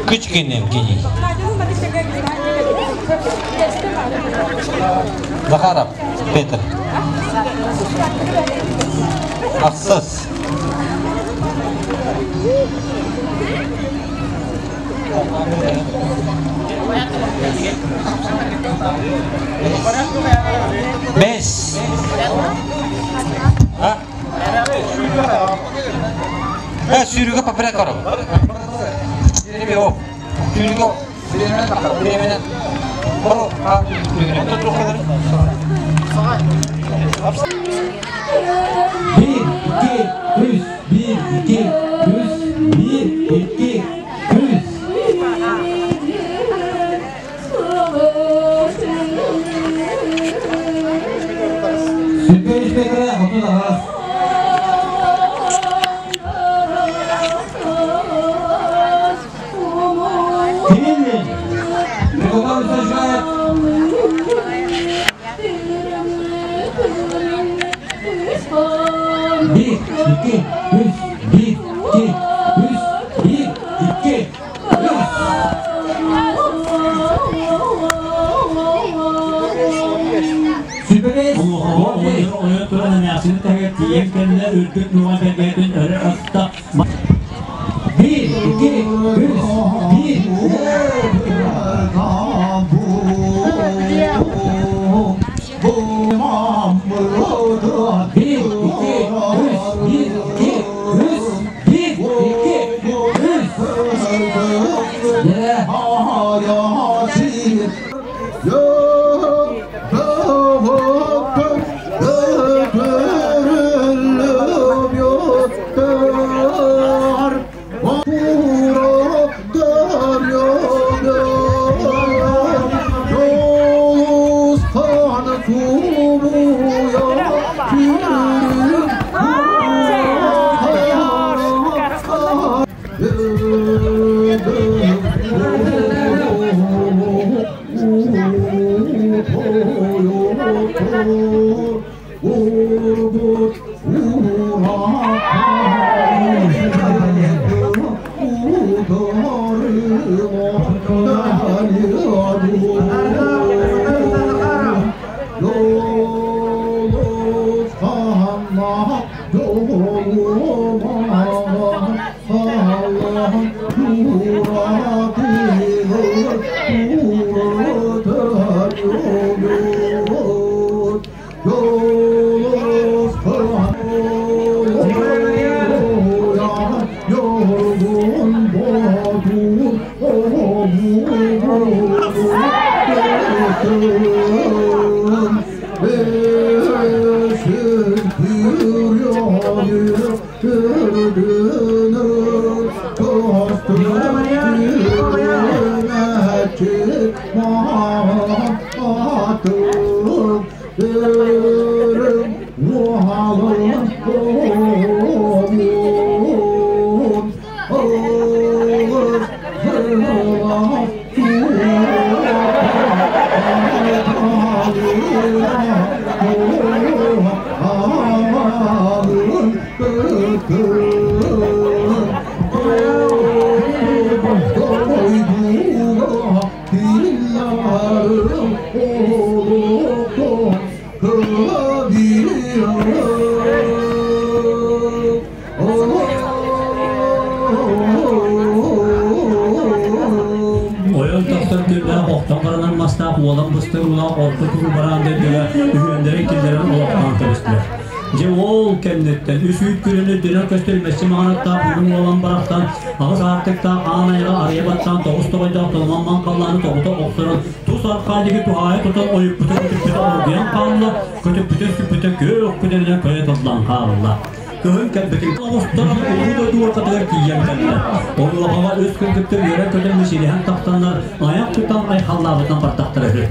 Кычкин Евгений. Захаров Петр. Ахсыс. Бэс. А? Сүүрүүгэ папирак кором. Сүүрүүгэ бириэмэнэн Биир, икки, үс, биир, икки, үс, биир, икки, үс. Сүргэ үспэтэрэ 38. Кириллин, приготовиться ждать. Биир, икки, үс, биир, икки, үс, биир, икки, үс. Сүбэбис, Онуоха оҕонньор ойон туран эмээхсини таһыгар тиийэн кэллэ, үрдүк нуоҕа бэргэһэтин өрө аста. Биир, икки, үс, биир. Биир, икки, үс, биир, икки, үс, биир, икки, үс. Дьэ. Ойон тахсан күннээх охтон баранар мастаах уолан быстар уулаах орто туруу бараан дойдуга үһүөннэрин киллэрэн олохтоон кэбистилэр. Дьэ ол кэнниттэн үс үүт күрүнү дөнөр көстөр мэччи маҕанаттаах үрүҥ уолан барахсан аҕыс аартыктаах аан айаҕа арыйа баттаан тоҕус тоҕойдоох толомон маҥ халлааны тоҕута охсорон тус архаа диэки туһаайа тутан ойуппута көтүппүтэ оргуйан хаалла, көтүппүтэ сүппүтэ күөх күдэринэн көйө тыллан хаалла. Кыһын кэлбитин оҕустаран улуу дойду уоркатыгар тиийэн кэллэ. Онуохаҕа үс кыргыттар үөрэн-көтөн мичилиһэн тахсаннар айах тутан айхаллаабытынан бардахтара үһү.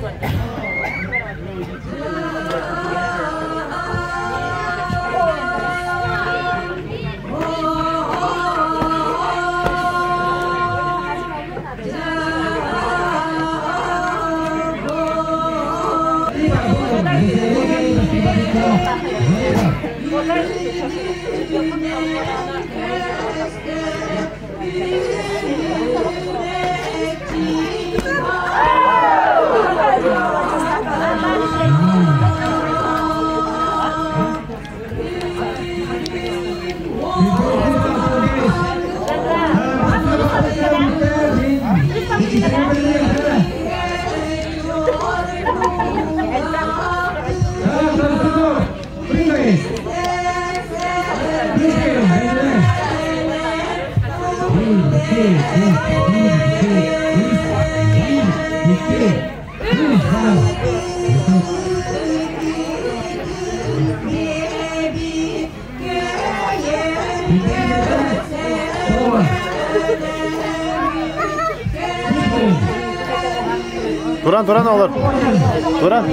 Туран, туран олор. Туран.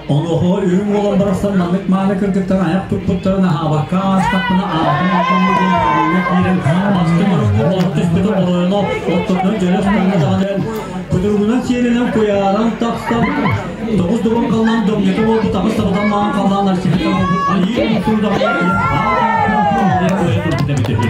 Онуоха үрүҥ уолан барахсан маннык мааны кыргыттар айах туппуттарын аһаабакка аастахпына аатын аатаммы диэн маҕаһыыҥҥа киирэн бастыҥ ороҥҥо олоро түспүтэ оройуна оттонон дьөлө ыстанна даҕаны кутуругунан сиэлинэн куйааран тахсан тоҕус добун халлаан домньута буолбут аҕыс сабатан маҕан халлаан арсибита буолбут айыы умсуу даҕаны аат ааттаан турбут эбит үһү.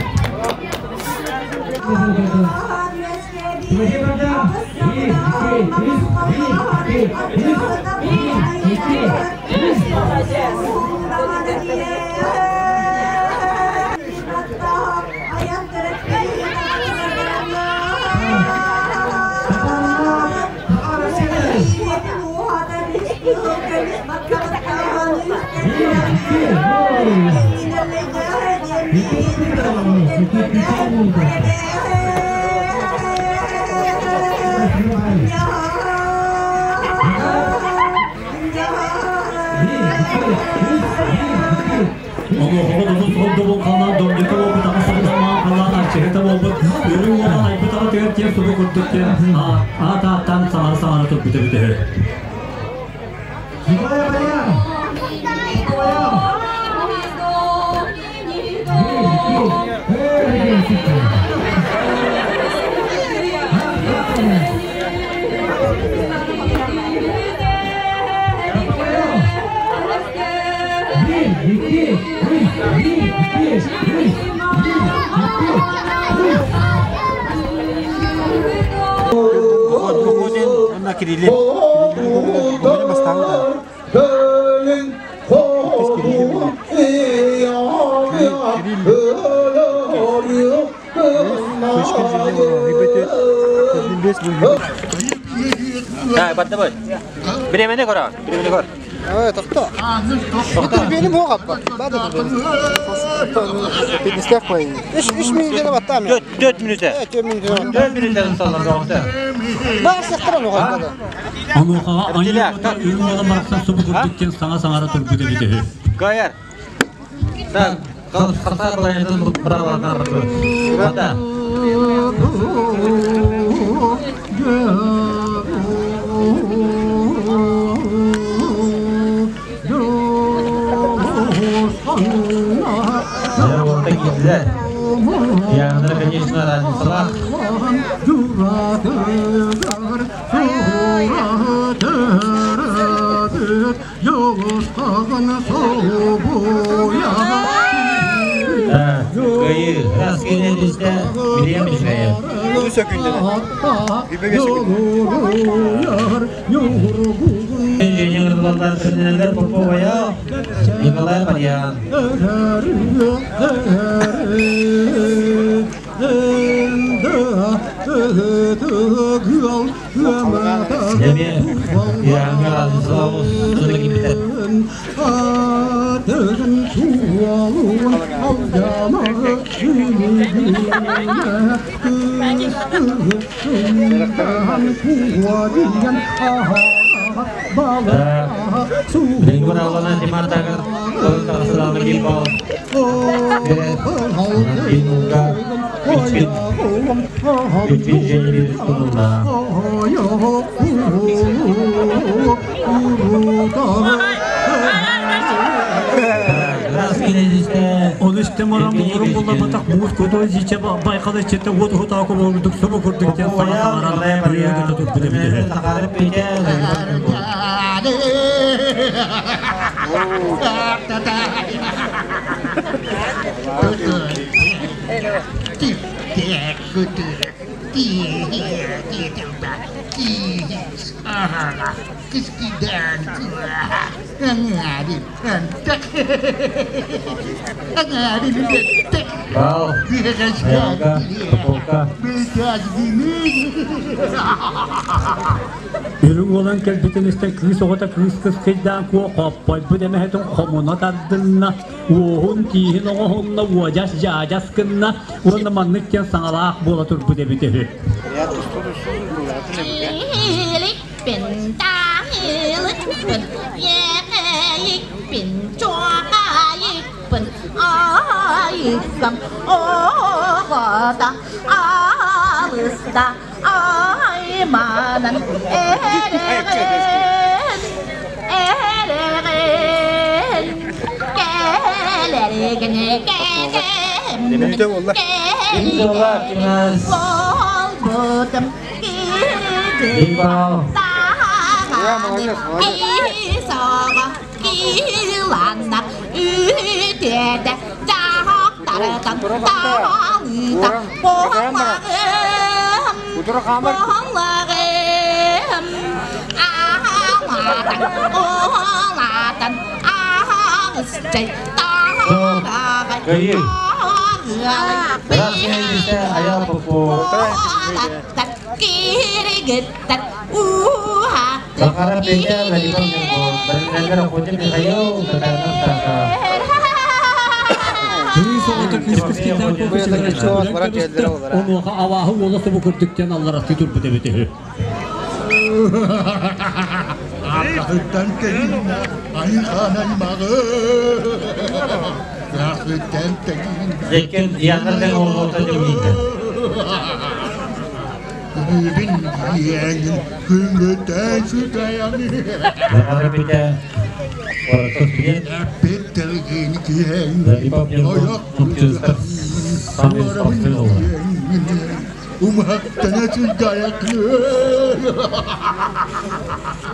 Онуоха добун суол добун халлаан домньута буолбут аҕыс сабыдамаан халлаан арчыһыта буолбут үрүҥ уолан айбыт аҕатыгар тиэр субу курдук диэн аат ааттаан саҥара-саҥара турбут эбит үһү. Кириллин. Так, бардабы. Биремени кора, биремени кор. Тохто. Бени буга ба. Да Петнистек кой. 3 минут баттам. 4 минута. 4 минут. 4 минута саллар доқты. Бар сактыран уга. Онуоха айыы үрүҥ уолан барахсан субу курдук диэн саҥа-саҥара турбут эбит үһү. Гаяр. Так, хасар балайын правалардан Бата. Я, конечно, разница. Кайы, раз келелісте билеміз гайы. Николай Марьян. Деме, яңа разница Лингваралана Диматагар Тасыланы Бимбал Бинуга Үчпит Үчпит Женевир Кунула. Ол истэн баран муҥурун булларбатах муус кутой зичэ байқал иччитэ уот уһутааку буолбутук субу курдук диэн саҥа саҥаран үөрэ турбут эбит үһү. Бал, Аялга, Тополка. Үрүҥ уолан кэлбитин истэн кыыс оҕото кыыс кыскыйдаан куо хоппойбут эмэһэтин хомуна тардынна, уоһун тииһин оҥоһунна, уодьас дьаадьас гынна уонна маннык диэн саҥалаах буола турбут эбит үһү. Бимбал. Кыйы. Раз Аял Попов. Сахара Петя, Владимир Мирков, Владимир Охотин Михаил, Татаринов Саша. Кыыс оҕото кыыс кыскыйдаан куо кычыгыраччы күлэн кэбистэ, онуоха абааһы уола субу курдук диэн алларастыы турбут эбит үһү. Ардаһыттан кэлиннэ айханан маҕы Рахыттан Лекин яннардан оҕолото дьоҥиитэ. Күнүбүн иэҥин күҥҥүтэн сүтэйэн Захар Петя, студент. Эппит киэҥ Зарипов Ньургун, Нуктюстар, самый спортсмен Умахтана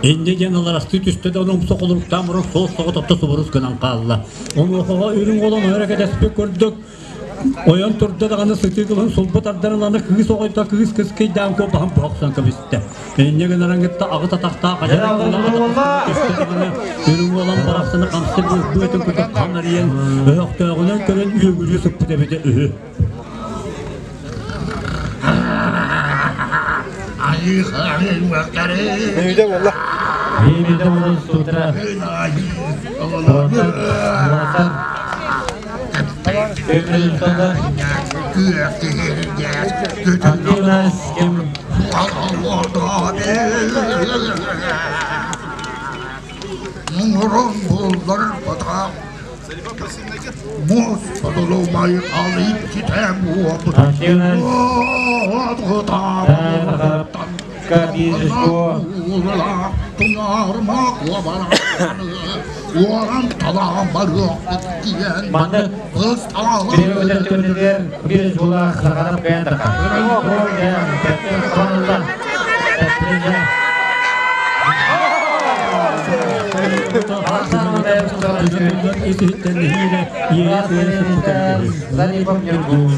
Инньэ диэн аларастыы түстэ да ону умса холоруктаан баран суос соҕотохто субурус гынан хаалла. Онуохаҕа үрүҥ уолан ойор кэтэспит курдук ойон турда даҕаны сытыы кылын сулбу тардан ыланы кыыс оҕойдо кыыс кыскыйдаан куобаһын бохсон кэбистэ. Инньэ гынаран кытта аҕыс атахтаах ажара түстэ даҕаны үрүҥ уолан барахсаны хамсы быатын курдук ханарыйан өһөхтөөҕүнэн көрөн үөгүлүү сыппыт эбитэ үһү. Нүйдэ буолла. Биирдэ буолан сутра. Уотар, уотар. Өмүрүлтада. Антилас кем Муҥурун буллар батаах Муус бодолумай алып китем Антилас Кабижко. Маннык биир өтөр түбүтүгэр бир жула сахарап каян тақа. Зарипов Ньургун.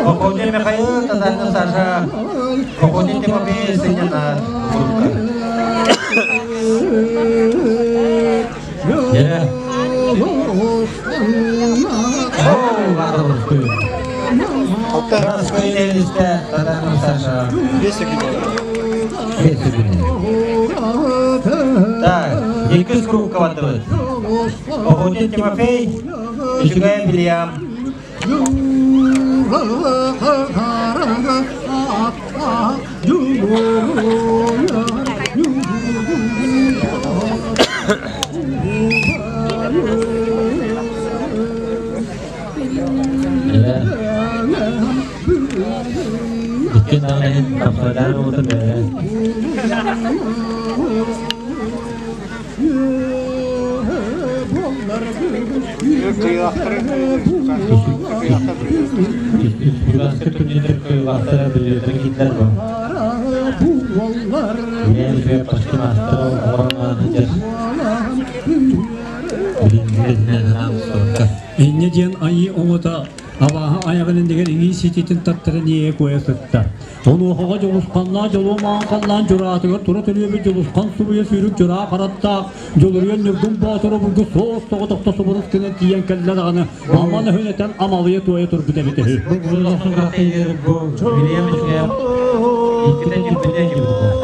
Охотин Михаил, Татаринов Саша, Охотин Тимофей, Сынянар. Yeah. Oh, Татаринов Саша. Бес секунд. Так, иккис круг кабаттыбыт. Охотин Тимофей, Үчүгэй Вильям. Икки даҕаны тапсардаан уотун бэрэ. Республиканскай турнирдар кыайыылаахтара билиэтин киирдэр бу. Билиэн үчүгэй почти маастар оҥорон сылдьар. Билиҥҥи санаам суохха. Инньэ диэн айыы оҥото абааһы айаҕын иннигэр иҥии сититин таттаран иэйэ куойа сытта. Онуохаҕа Дьулусханнаах дьолуо маҥан халлаан дьураатыгар тура төрүөбүт Дьулусхан субуйа сүүрүк дьураа хараттаах Дьулуруйан Ньургун Боотур обургу суос соҕотохто субурус гынан тиийэн кэллэ даҕаны аман өһүн этэн амалыйа туойа турбут эбит үһү. Бу Дьулусхан күрэхтэһиилэр бу Вильям үчүгэй иккитэ ньүрбүтэ ньүрбүтэ.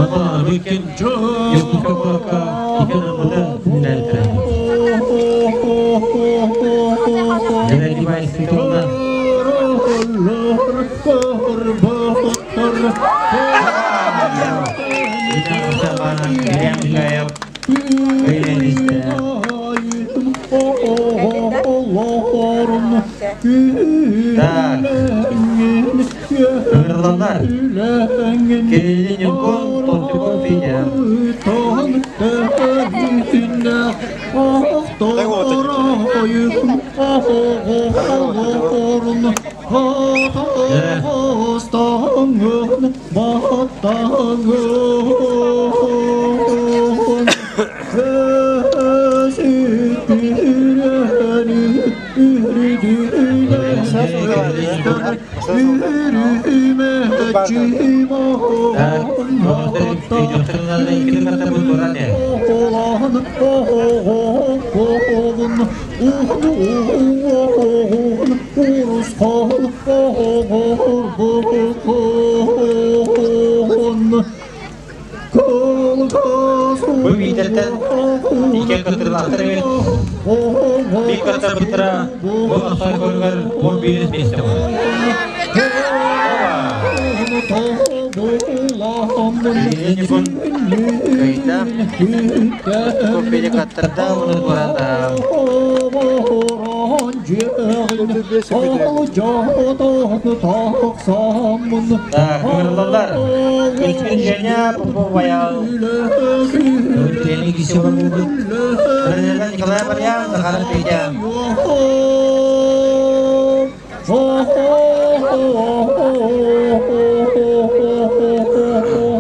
Ата бүккен Якутска куоракка икки ынырбыта үлэлээбиттэрэ. Геннадий Иванович Так. Ыҥырыллаллар. Кирилли Ньургун, Толтюков Федя. Бу биитэртэн икки кытырлаахтар эбит. Биир кыттарбыттара бу охсор көрүгэр 11 миэстэ буолар. Ньукун кыйда коппили каттарда уну туората. Так, ыҥырыллаллар. Күлүскүн Женя Попов Байал. Тренинг киси болбут. Тренерден Николай Марьян, Захаров Петя.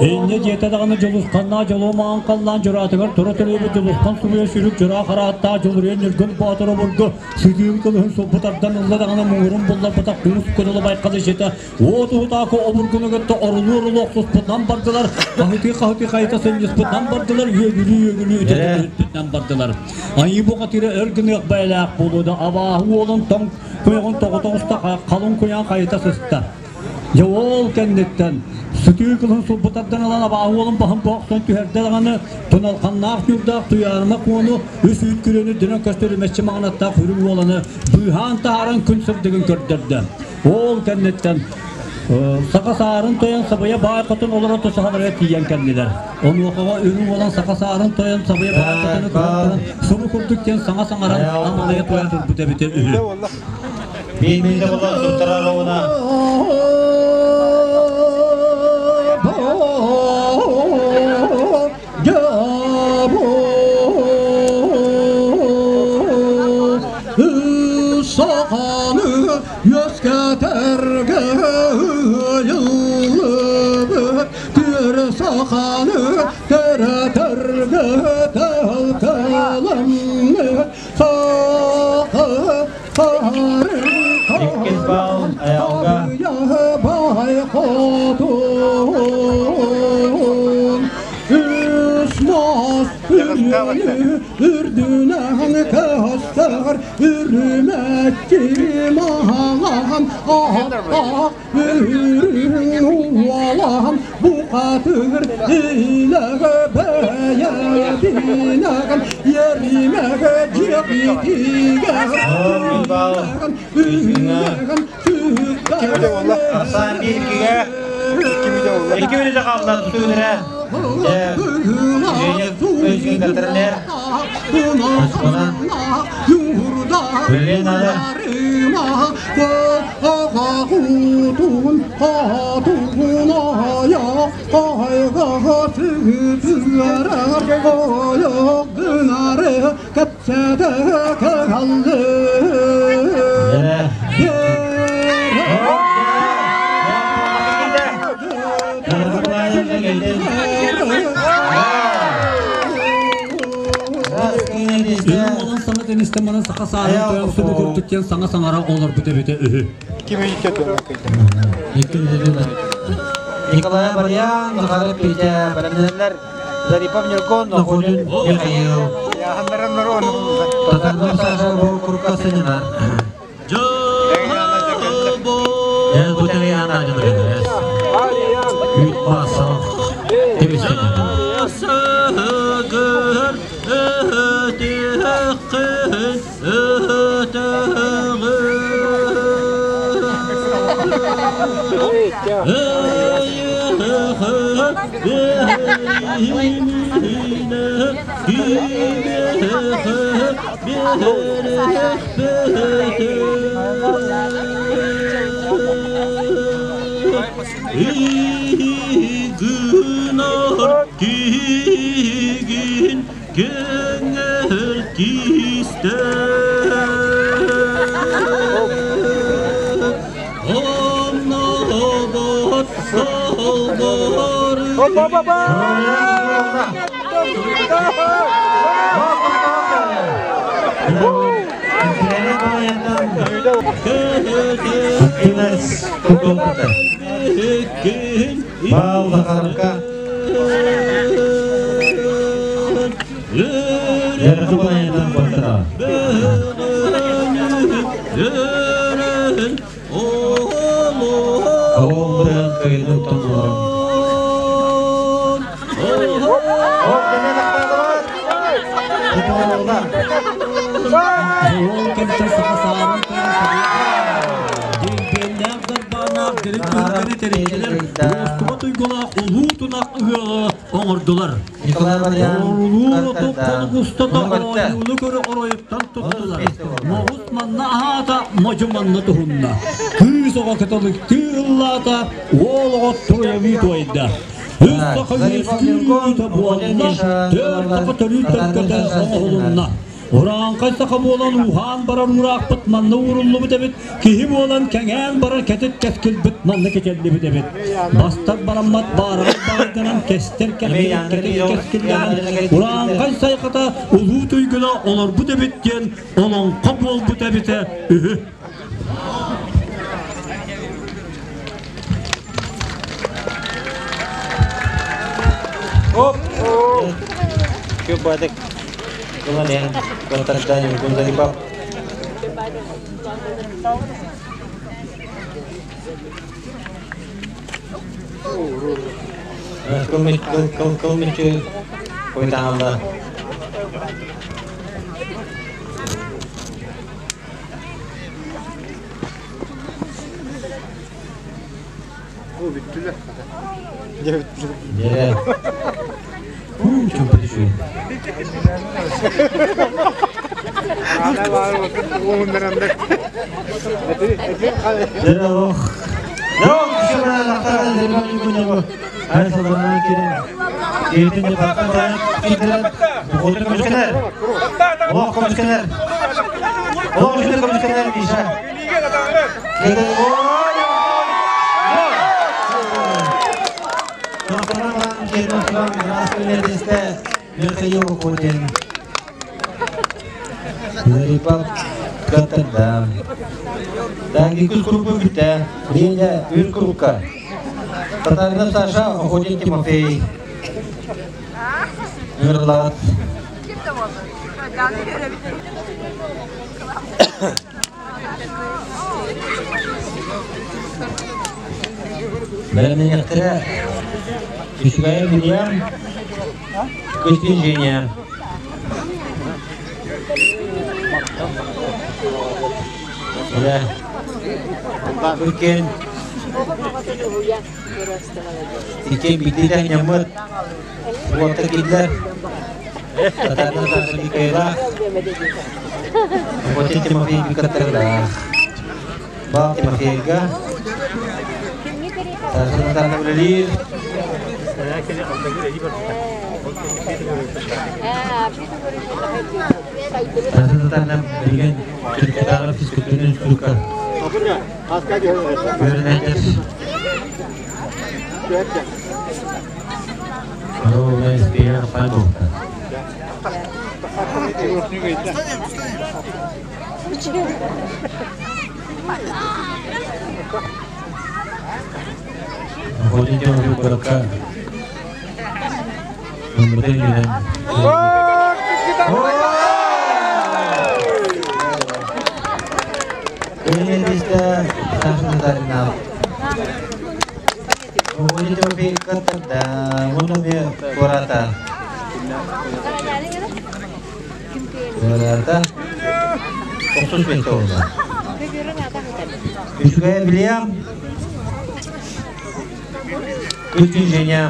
Инньэ диэтэ даҕаны Дьулусханнаах дьолуо маҥан халлаан дьураатыгар тура төрүөбүт Дьулусхан субуйа сүрүк дьураа харааттаах Дьулуруйан Ньургун Боотур обургу сытыын кылыһын сулбу тардан ылла даҕаны муҥурун булларбатах куус кудулу байхалы ситэ уот уһутааку обургуну кытта орулуу-орулуу охсуспутунан бардылар, хаһытыы-хаһытыы хайыта сынньыспытынан бардылар, үөгүлүү-үөгүлүү үтүтүппүтүнэн бардылар. Айыы бухатыыра өр гыныах бэйэлээх буолуо да абааһы уолун тоҥ куйаҕын тоҕото оҕуста халыҥ куйаан хайыта сыста. Дьэ ол кэнниттэн сытыы кылын сулбутардан ылан абааһы уолун баһын охсон түһэрдэ даҕаны туналханнаах ньуурдаах туйаарыма куону үс үүт күрүөнү үрдүнэн көстөр үмэччи маҥанаттаах үрүҥ уоланы быыһаан таһааран күн сырдыгын көрдөрдө. Ол кэнниттэн саха саарын тойон сабыйа баай хотун олорон тусаһаларыгар тиийэн кэллилэр. Онуохаҕа үрүҥ уолан саха саарын тойон сабыйа баай хотуну көрөн субу курдук диэн саҥа саҥаран амалыйа туойан турбут эбитэ үһү. Биир минутэ буолан суттарар оҕуна. Саханы үөскэтэргэ ыйыллыбыт түөрэ саханы төрөтөргө тэлкэлэммит саха Иккис бал Айалга. Бай хотун Үс үрдүнэн көстөр үрүмэччи маҥан ах үрүҥ уолан бухатыр илэгэ бэйэбинэгэн еримэгэ дьиэбитигэр Бал. үрүҥ Арсан биир иккигэ. Икки мүнүүтэ хаалла тутуулара. Женя көзгүн каттарылар. Москванан. Үлэлиэн наада. Үрүҥ саҥа тэнистэн баран саха саарын тойон субу курдук диэн саҥа саҥара олорбут эбитэ үһү. Николай Барьян, Захаров Петя, бэлэмнэнэллэр. Зарипов Ньургун, Нохудин Михаил. Татарнов Саша бу курка сынньанар. Бу тэҥэ Үүт баасалах Гынар киһигин көҥөл кистэ Оннобот солбор Баал Захаровка. Яркубаянан баттара. Оҕолорун кыйыны тонолорун. Ол кэмтэн саха саарын Дилбиэннээх дарбааннаах дириҥ түһүлгэни тэрийдилэр, уостубат уйгулаах улуу тунах ыһыаҕы оҥордулар. Оруулуу оту хонук устата оонньууну көрө оройуттан туттулар. Моҕус манна аһаата, модьу манна туһунна. Кыыс оҕо кыталыктыы ыллаата, уол оҕо туойалыы туойда. Үс саха үөскүүр үүтэ буолла, түөрт саха төрүүр төлкөтө оҥоһулунна. Урааҥхай саха буолан ууһаан барар уураахпыт манна ууруллубут эбит, киһи буолан кэҥээн барар кэтит кэскилбит манна кичэллибит эбит. Бастар бараммат баараҕай баайданан кэстэр кэхтибит кэтит кэскиллээн урааҥхай сайхата улуу туйгуна олорбут эбит диэн олоҥхо буолбут эбитэ үһү. Оп! Көп Кылан иһэн куоттарда Ньургун Зарипов. Кыл мүччү куйтаалла. Бүттүлэр. Дьэ. Чумпа түшүү. Дьэ, ох. Ох, көмүскэнэр. Ох, көмүскэнэр, Миша. Михаил Кудин. Зарипов каттарда. Иккис куруппа бүттэ. Леня үс курупка. Татаринов Саша, Охотин Тимофей. Ыҥырылаат. Бэлэмнэниэхтэрэ Үчүгэй Вильям, Кычкин Женя. Үлэ. Үлкен. Икки биирдиитэ анньаммыт уолаттар киирдилэр. Татарина Саша Михайлах, Охотин Тимофей Викторович. Бал Тимофейга. Саша Натальевна үлэлиир. Саша Натальевна билигин Түркетааҕы физкультурнай институкка үөрэнээччи. Ровная спина панука. Охотин Тимофей куоракка ылбыта иннинэн Кэлин Саша Татарина Охотин Тимофей кыттарда уонна эмиэ туораата. Туораата. Тохсус миэстэ буолла. Үчүгэй Вильям. Күн Женя.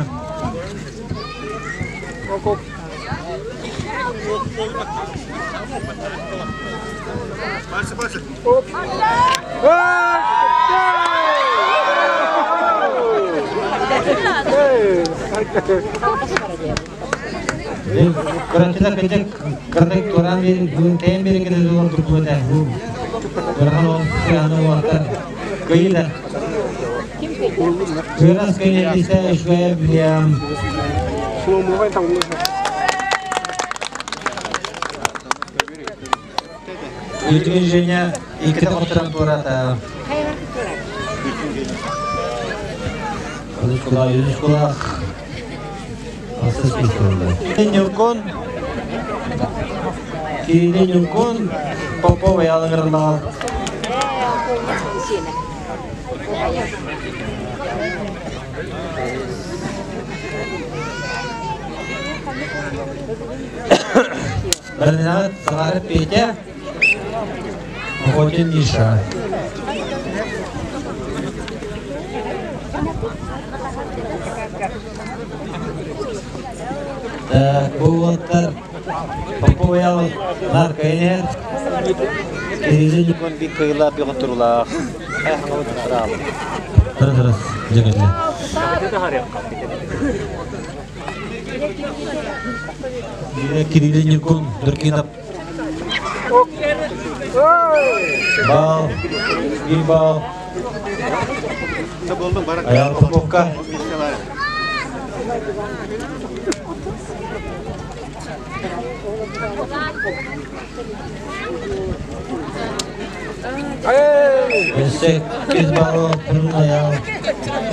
Кыраччыта кычык кырдык туран тэйэн биэрин кытары турбута. Кырахан ол сыаны уолаттар кыйыта. Кырас кыйыта үчүгэй Вильям. Үтүгүн Женя иккитэ хотторон туораата. Үс кулаах, үс кулаах. Алсыз пистолда. Нюркун, Кирине Нюркун, Попова ялыңырла. Барынат Сағарып Петя, Охотин Миша. Так, бу уолаттар Попова Наркайнер, Кирилл Никон бик кыйла биготурлаах. Тыры-тыры, дьэгэллэ. Кирилл Никон Дуркинов Бал, bir бал. Аял Поповка. Өссө 2 балл турун аял.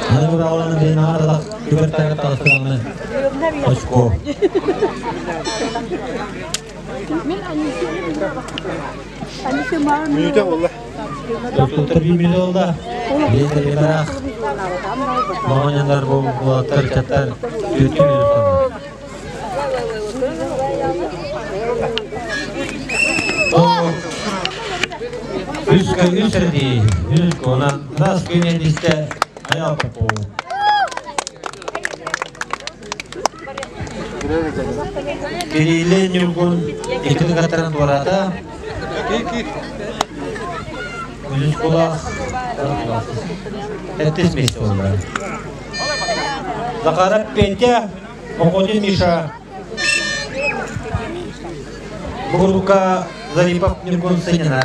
Аны бұраланы бен арлақ күбір тағыстыраны. Очко. Мүнүтэ буолла. Туттар bir минут oldu. Bir de bir Маманяндар бу булаттар чаттар түтү Үс үс эрди, үс конан, раз күнендисте аял Попов. Кирилл Нюргун икини каттаран туораата. Үс кулах, Сэттис месте болду. Захаров Петя, Охотин Миша. Бурука Зарипов Нюргун Сынина.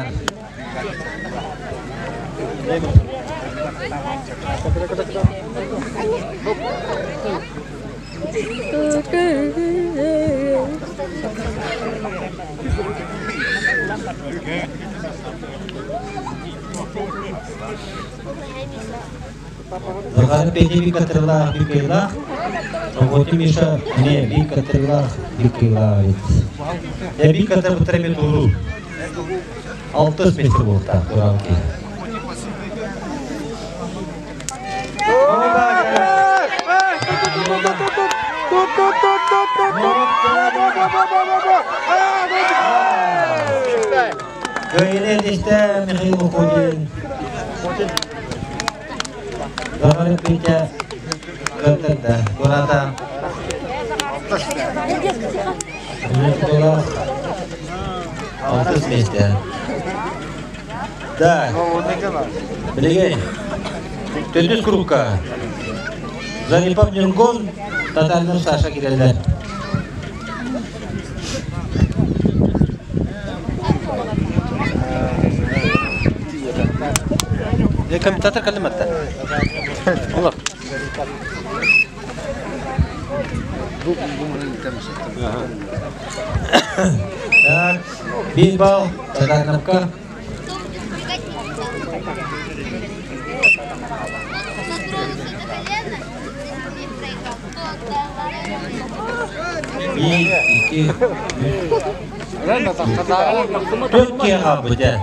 Захаров Петя бик катырылаах, бик кыйлаах. Охотин Миша не бик катырылаах, бик кыйлаах. Я бик катыр бутырами туру. Алтыс месте болта, туранки. Кыйны дисте Михаил Охотин. Баҕарып Витя кыаттарда. Курата. Ньукулах алтыс миэстэ. Так. Билигин төрдүс курукка Зарипов Ньургун, Татаринов Саша кирэллэр. Комментатор кэллим атта. Олор. Так, биир балл Татариновка. Биир, икки, үс, төрт киһи хаалбыт ээ.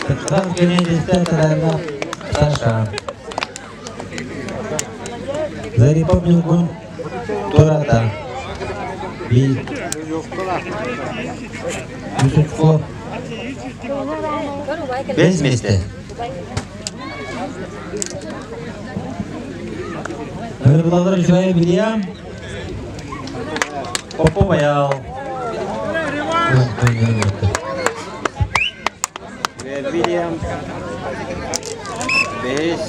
Кыттан кэнэдистэ Татаринов Саша. Зарипов Ньургун Турата. Би. Юсупко. Без месте. Ыҥырылалар үчүгэй Вильям Попов Айаал. Вильям бэһис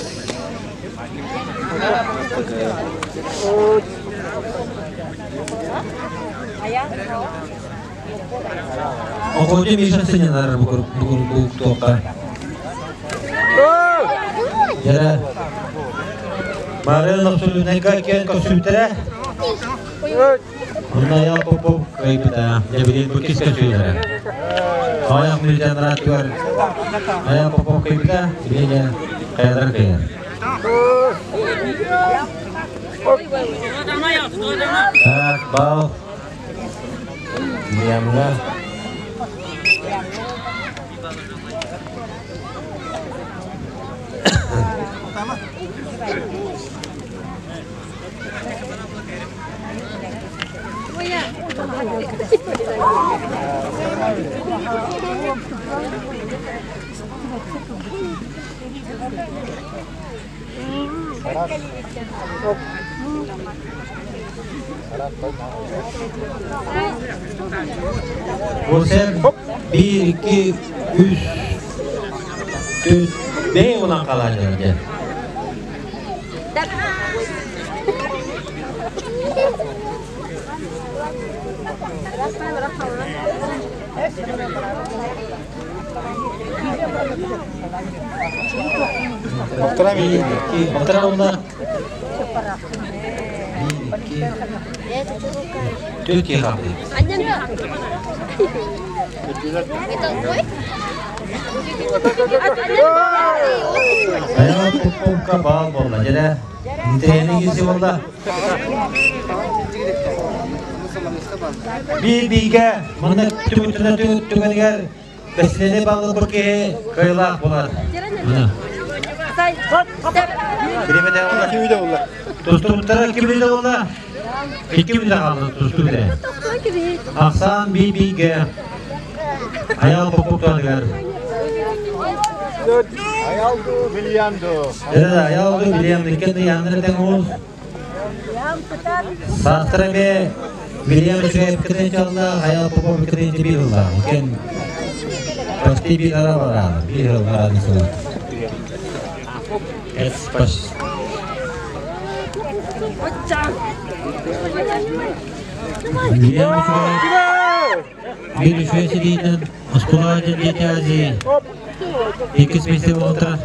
Охотник Миша сынньанар бу туохха. Дьэрэ Марын абсолютнайга киэн көрсүбүттэрэ. Онно Айаал Попов кыайбыта. Дьэ билигин бу иккис көрсүүлэрэ. Аҕыйах мүнүүтэ анараатыгар Айаал Попов кыайбыта. Билигин хайалара кыайар. Так, бал. Вильямҥа. Бу сэр биир, икки, үс, төрт, бэйэ улан хаалааччылар диэн. Биир, икки, алтара уонна биир, икки, төрт киһи хаалбыт. Айаҕа пуппукка баал буолла дьэрэ. Интэриэһинэй киирсии буолла. Биир бииргэ манна түмүктэнэ түгэнигэр бэстилиэнэй баллы киһи кыайыылаах буолар. Бириэмэтэ буолла. Тустубуттара икки мүнүүтэ буолла. Икки мүнүүтэ хаалла тустуу бүтэ. Ахсаан биир бииргэ Айаал Попов туһатыгар. Айаал дуу, Вильям дуу. Айаал дуу, Вильям дуу. Икки ыйааннары тэҥ уол. Саастара эмиэ Вильям үчүгэй кытынчаллаах, Айаал Попов кытынча биир ыллаах. Иккиэн почти биир ара бараалы, биир ыл араадысылар. Эс Вильям үчүгэй биир үчүгэй ситиитинэн оскуола Дети Азии иккис миэстэ буолтара.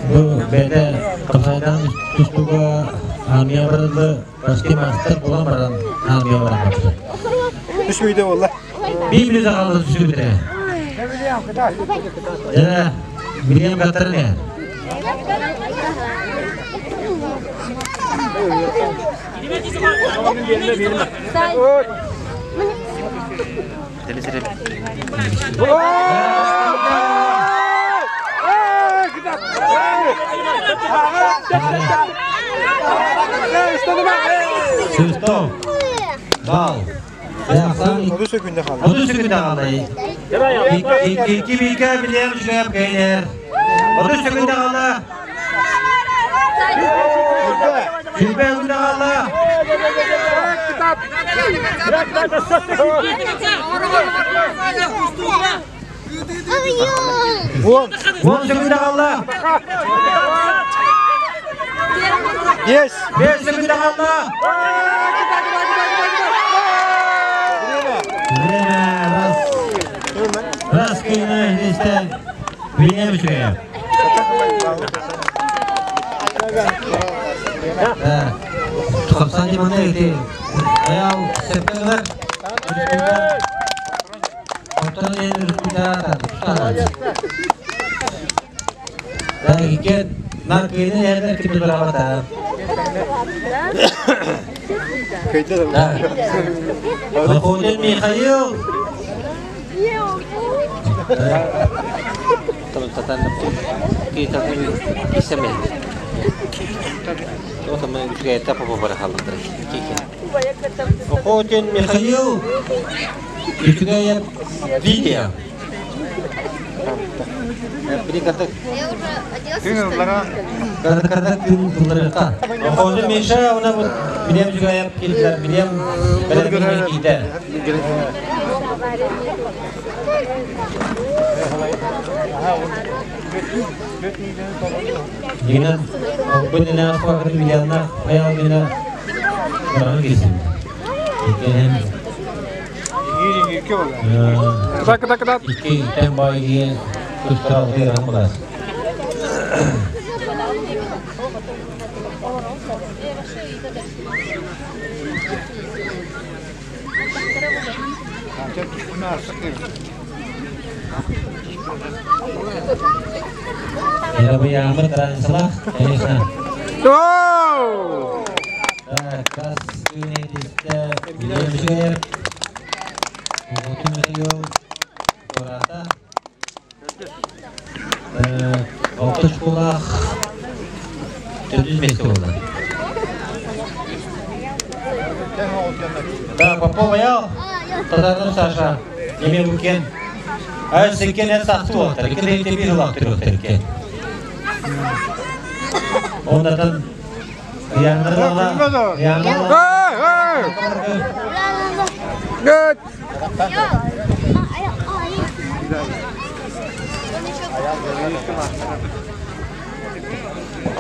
Бу бэйэтэ хапсайдаан тустууга армия барыллы почти мастер буолан баран армия баран барбыта. Үс мүнүүтэ буолла. Биир мүнүүтэ хаалла түсүбүтэ. Дьэ, Вильям Катарне. Свисток. Бал. 30 секунда хаалла. 30 секунда хаалла. Икки бииргэ билиэм үчүгэйэп кэйнэр. 30 секунда хаалла. Сүүрбэ секунда хаалла. 10. 10 секунда хаалла. 5. 5 секунда хаалла. Время раз. Раз кыйны истен билиэм үчүгэйэп. Да. Тухапсан диманда ити. Аял септеңер. Оттон ен үркүтэ тутан. Да икен на кыйны эрдер ким турабата. Да. Охотин Михаил. Охотин Михаил. Үчүгэйэп Лидия. Када күн тылларыка. Охотин Миша, она вот билем үчүгэйэп килдер, билем бэлэмин киитэ. Дигинен, бу нена факыр миллионна аял мена баран кесин. Икенен икки тен байги тустал деран булас. Я бы я salah, конечно. Так, раз билем Охотин Михаил Кората. Алты школах төрт месте болды. Да, Попов аял. Татарным Саша. Неме букен. Ай, секен эн сахты болтар. Ики рейте бир лак түрөктөр экен. Ондан яңгырлала, яңгырлала.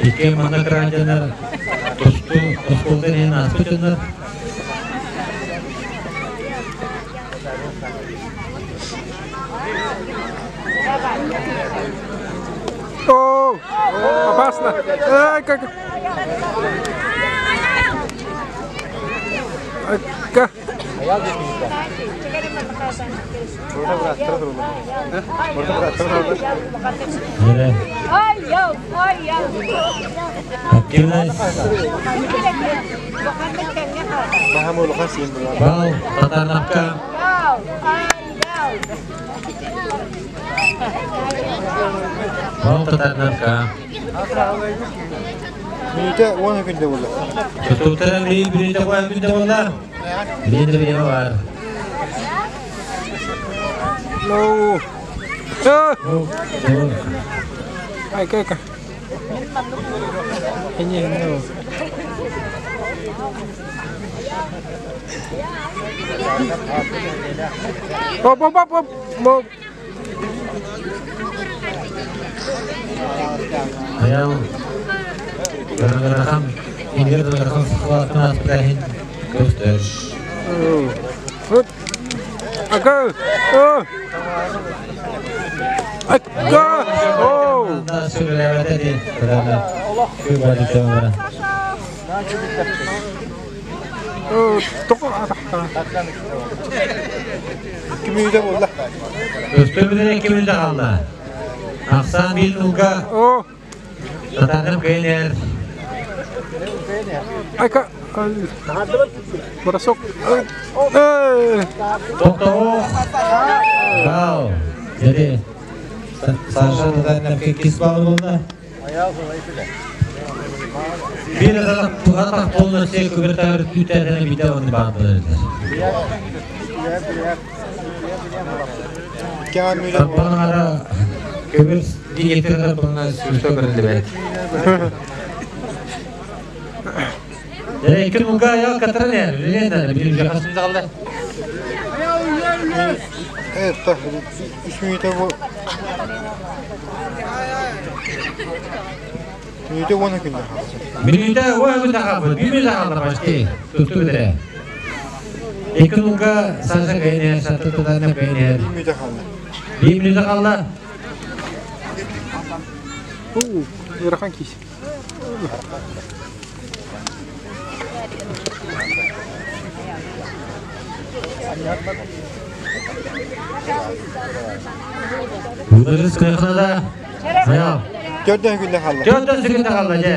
Икки манна кыраанжанар тусту осколтан иһин ааспыт дьоннор. О, опасно. Ай, как. Ка. Yere активность бал татарнапка бал татарнапка Минута 10 күндө болды. Tuttuğutların bir birinde koyan günde bunlar. Bir de bir var. No. Ай, как. Не, ну. Оп, оп, оп, оп. Оп. Аял Garagarakam İngiliz Garagarakam sıkılatın asbıdahin göster. Ага. Ага. О. Da söylemede değil. Kübra dükkanlara. 2 минута болды. Göstermeden 2 минута kaldı. Aksan bir nulga О. Tatarım köyler. Айка. Бросок. Э! Тоқтоох. Бал. Jadi Саша Татаринов кис балы болды. Bir атақ полностью көбіртәр түтәдені бите оны бағды. Тарпан ара көбір дигетер тарпанна сүртө көрүлбөт. Икки муга ял катырын билен бир жакасында калды. Evet, 3 минута бу. Минута 10 күндө қалды. Минута 10 күндө қалды. Bir минута қалды почти. Tuttu bile. Екі муга Саша Гайнер, Саты Татарина Гайнер. 1 минута қалды. Bir минута қалды. Ыарахан кис. Бұдырыз кайханада. Аял. 4 күндө қалды. 4 секунд қалды, же.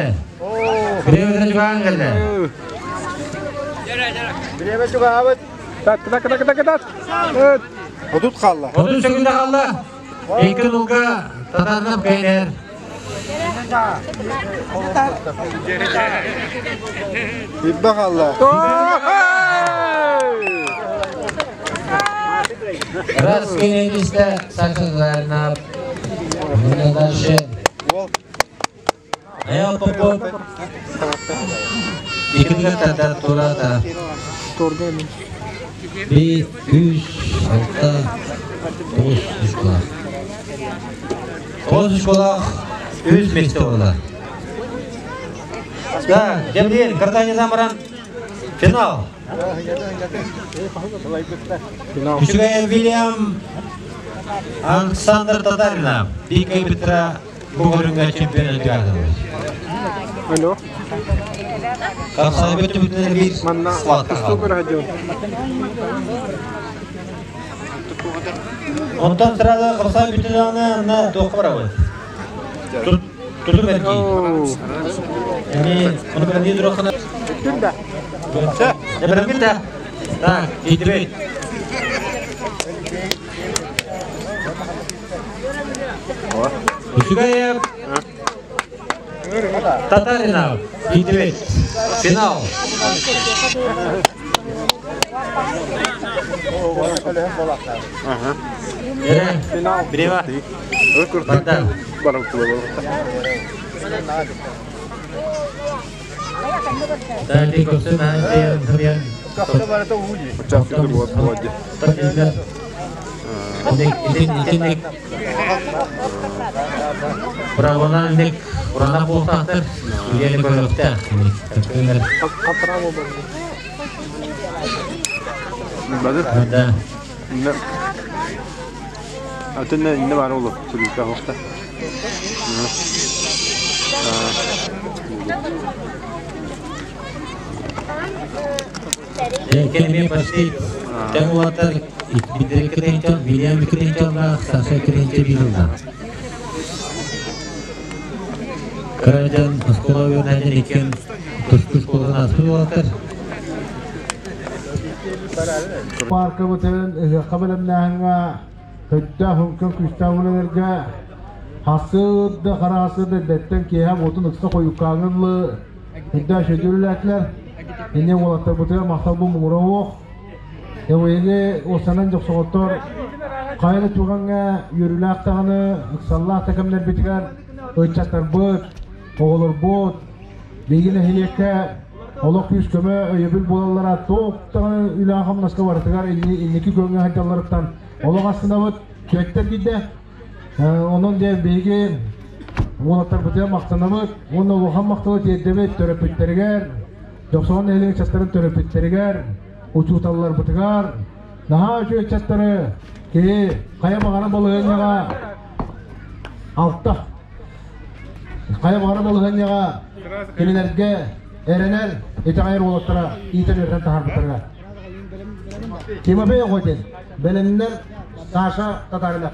Біреудің жуған келді. Так, так, так, так, так. 30 қалды. 30 секунд қалды. Екі нулга Татарнап Гайнер. Биббе қалды. Раз кенелисте Саша Татаринов. Бұны дальше. Аял Попов. Екіге татар турата. Bir, üç, altı, тоғыз үш құлақ. Тоғыз үш құлақ, үш месте олар. Так, Жабдиел, Картани Замаран, финал. Финал. Үчүгэй Вильям Александр Татарина. Бика Петра Бугорунга чемпион өтүгәді. Алло. Капсай бөтү бүтүнөр бир Манна схватка супер қалды. хадион. Онтон сразу капсай бүтүнө на тоқы барабы. Туту берки. Яғни, оны бір не дұрақына. Не бір бітті. Так, тидібет. Үчүгаев Татаринов тидібет. Финал. Финал. Бирева. Банда. Дәлі көпсін әнде Правонан урана болсақтыр, үйелі көрөкті. Да. Атын не бар олу, сүрүккә хокта. Келеме почти тең улаттар бидер киренче, Вильям киренче, Саша киренче бирилда. Каражан оскола өрнәден екен тушкуш болған аспы улаттар. Паркыбытын ыһыахха бэлэмнээһиҥҥэ өйдөөх үҥкэн күүстээх үлэлэргэ хасыыр да хара хасыыр да эрдэттэн киэһэ буотун ыкса хойуккааҥҥа дылы өйдөөх үчүгэйдик үлэлээтилэр. Инньэ уолаттарбытыгар махталбын муҥура суох. Эбийиги уостанан дьохсоҕоттор хайа да түгэҥҥэ үөрүүлээх даҕаны, ыксаллаах да кэмнэрбитигэр ыччаттарбыт, оҕолорбут биһиги нэһилиэккэ олох күүс-көмө өйөбүл буолаллара туох даҕаны үлэҕэ-хамнаска барытыгар инники күөҥҥэ сылдьалларыттан олох астынабыт, түөттэр киирдэ. Онон диэн биһиги уолаттарбытыгар махтанабыт уонна улахан махталы тиэрдэбит төрөппүттэригэр, Дьохсоҕон нэһилиэк ыччаттарын төрөппүттэригэр, учууталларбытыгар, наһаа үчүгэй ыччаттары киһи хайа баҕара балаһыанньаҕа алта хайа баҕара балаһыанньаҕа кинилэргэ эрэнэр итэҕэйэр уолаттара иитэн үөрэтэн таһаарбыттарыгар. Тимофей Охотин, бэлэмнэр Саша Татаринов.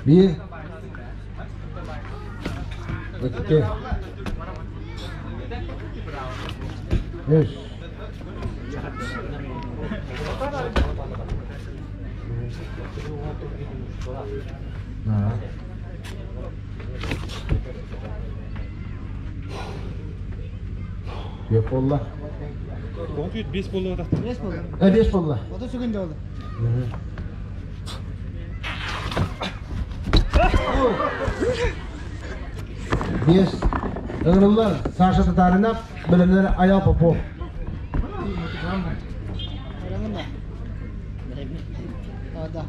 Биир. Икки. Үс. Түөрт буолла. Бес болла. Бес болла. Бес болла. 30 секунд болду. Бес. Ыҥырыллар Саша Татаринов, бэлэмнэр Аял Попов. Да.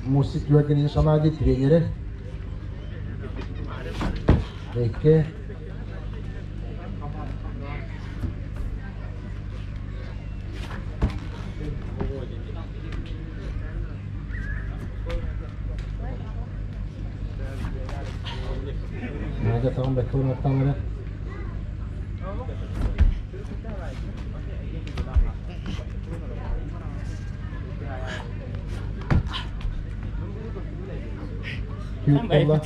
Мусик Юрген Шанади тренері. Екі. Надя тағын бәкке орнаттан. Түөрт буолла.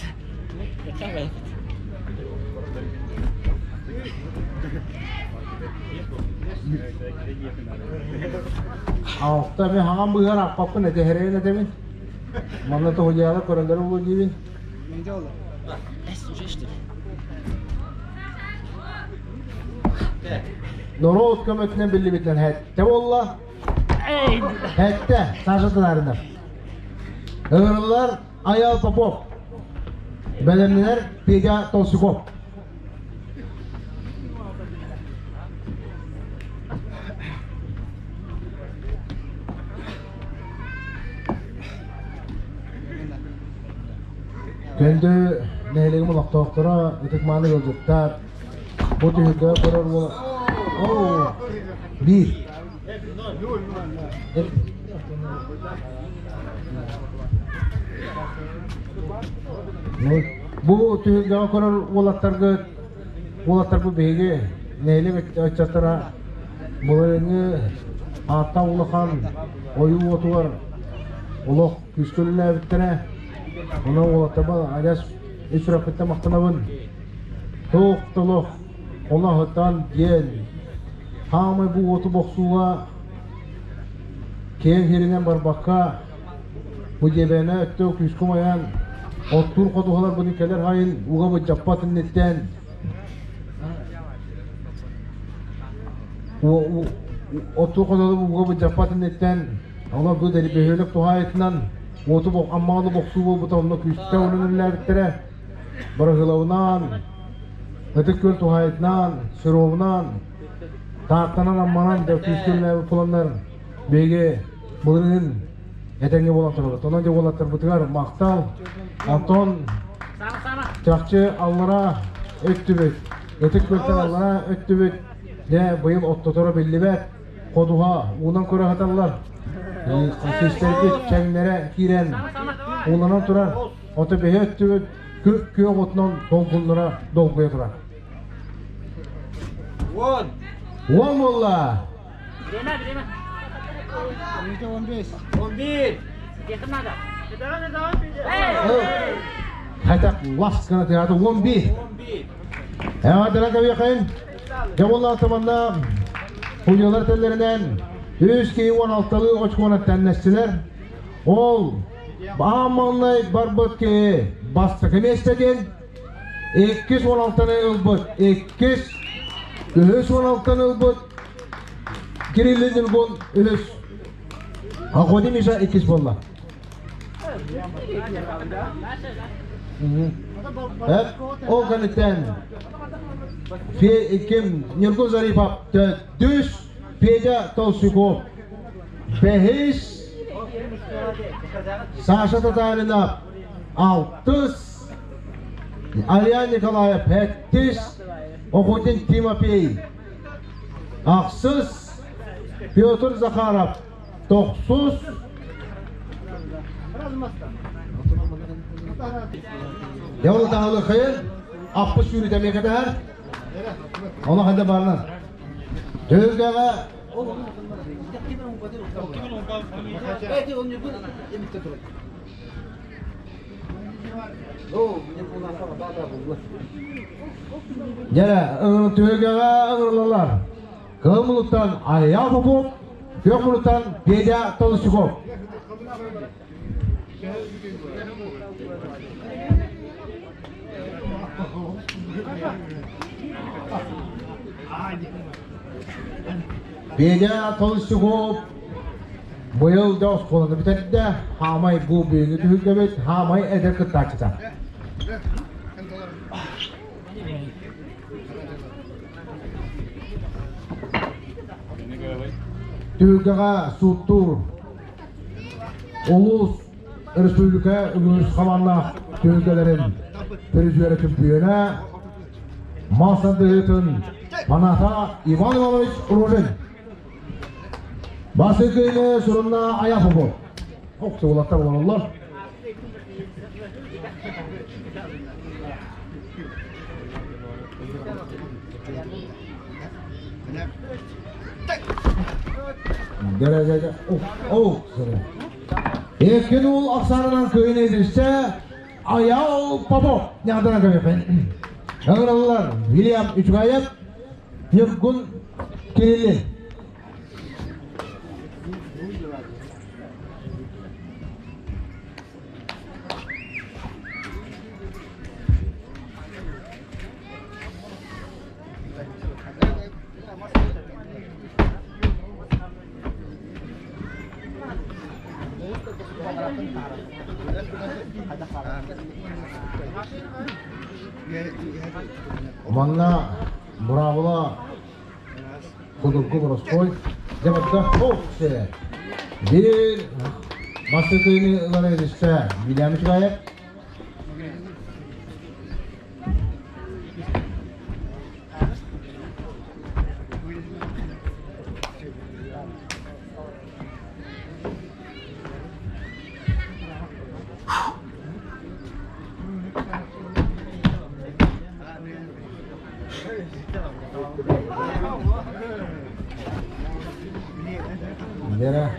Алта мен хаган быгар аппаппын эте херейин этебин. Манна тоһуйаала көрөллөр болу диибин. Менде oldu. Норуот көмөтүнэн биллибитинэн сэттэ буолла. Сэттэ Саша Татаринов. Ыҥырыллар Аял Попов. Бэлэмнэнэр Петя Толсуков. Күндү нэһилиэгим олохтоохторо, ытык-мааны ыалдьыттар, бу түһүлгэҕэ көрөр уола... Оо, биир. Бу түһүлгэҕэ көрөр уолаттаргыт, уолаттарбыт биһиги нэһилиэк ыччаттара былырыыҥҥы ааттаах улахан ойуу уотугар олох күүскэ үлэлээбиттэрэ. Онон уолаттарбар адьас ис сүрэхпиттэн махтанабын. Туох да олох олоһутан диэн хаамай бу уоту бохсууга киэҥ сиринэн барбакка бу дьиэбээнэ өттө күүскэ умайан оттуур ходуһаларбытын кэлэр сайын ууга былдьаппат инниттэн оттуур ходуһалар ууга былдьаппат инниттэн олор бу бөһүөлэк туһаайытынан уоту аммаҕаны бохсуу буолбута онно күүстээх үлэни үлэлээбиттэрэ. Бырыһылабынан, Ытык Күөл туһаайытынан, Сыровунан, Тааттанан, Амманан да күүскэ үлэлээбит буоланнар биһиги былырыын этэҥҥэ буолан турабыт. Онон дьэ уолаттарбытыгар махтал. Антон чахчы аллара өттүбүт, Ытык Күөлтэн аллара өттүбүт дьэ быйыл оттоторо биллибэт. Ходуһа уунан көрө сыталлар. Сүүстэрбит чэҥнэрэ киирэн ууланан турар. Ото бэһи өттүбүт күөх отунан долгуннара долгуйа турар. Уон. Уон буолла. Время, время. 15. 11. Хотя лас гына тыгаты 11. Эҕэрдэлэн кэбиэхин. Дьэ буолла атаманна судьялар теллэринэн үс киһи 16-лыы очкуонан тэннэстилэр. Ол аан маҥнай барбыт киһи бастакы миэстэтин, иккис 16-ны ылбыт, иккис, үһүс 16-ны ылбыт Кириллин Ньургун үһүс. Охотин Миша иккис буолла. Ол кэнниттэн ким Ньургун Зарипов төрдүс, Петя Толстяков бэһис, Саша Татаринов алтыс, Ариан Николаев сэттис, Охотин Тимофей ахсыс, Петр Захаров тохсус. Дьэ ол таһылы хайын аппы сүүрүтэ эмиэ кэтэһэр. Ону хайда баарынан. Түһүлгэҕэ Дьэрэ, түһүлгэҕэ ыҥырыллаллар. Кыһыл муннуктан Айаал Попов, күөх муннуктан Петя Толстяков. Петя Толстяков быйыл да оскуоланы бүтэрдэ, хаамай бу бүгүҥҥү түһүлгэбит хаамай эдэр кыттааччыта. Түһүлгэҕэ сууттуур Улуус, республика үгүс хабааннаах түһүлгэлэрин призерэ чөмпүйүөнэ мас тардыһыытын фаната Иван Иванович Рожин. Бастакы сурунна Аяхову. Охсуулаттар олороллор. Дәрәҗәгә ох, Эркин уул ахсаанынан кыайын эдирсэ Аял Попов ньаҕдана көмөпен. Ыҥыраллар Вильям Үчүгэйэп, Ньургун Кириллин. Манна быраабыла Кудурку боростой дьабарга хоп Биир бастакыны ылар эдистэ Вильям Ичугаев. Лера.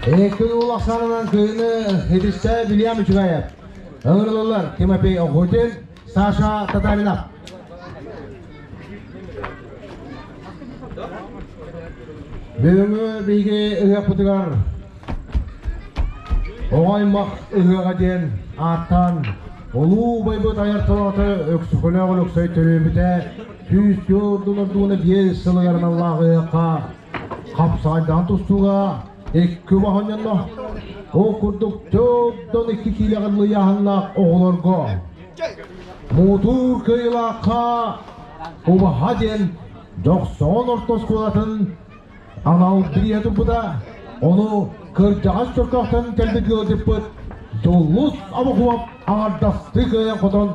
Экин улахсарынан кыйыны хедиссе Вильям Үчүгэев. Ыҥырылылар Тимофей Охотин, Саша Татаринов. Бүгүҥҥү биһиги ыһыахпытыгар Оҕо аймах ыһыаҕа диэн ааттаан улуу убайбыт айар тылаата Өксөкөлөөх Өлөксөй төрөөбүтэ 145 сылыгар аналлаах ыһыахха хапсаҕайдаан тустууга икки убаһанньанна. Ол курдук 42 киилэҕэ ыйааһыннаах оҕолорго муҥутуур кыайыылаахха убаһа диэн Дьохсоҕон орто оскуолатын анал бирииһэ турбута. Ону кырдьаҕас Чөркөөхтөн кэлбит ыалдьыппыт Дьулус Обокуоп аҥардастыы кыайан-хотон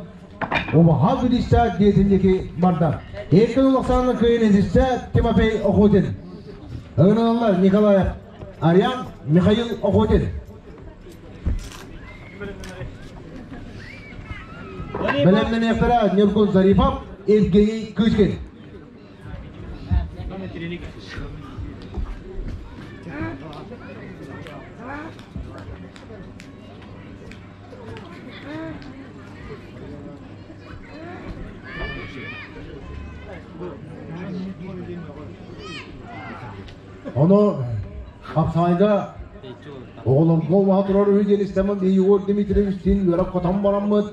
убаһа бириистээх дьиэтин диэки барда. Эркин Улахсаанын кыайан этистэ Тимофей Охотин. Ыҥырыллар Николаев Ариан Михаил Охотин. Бэлэмнэниэхтэрэ Ньургун Зарипов, Евгений Кычкин. Ону хапсаайга оҕолорго убаһа турар үһү диэн истэммин Егор Дмитриевичтиин үөрэх-хотон бараммыт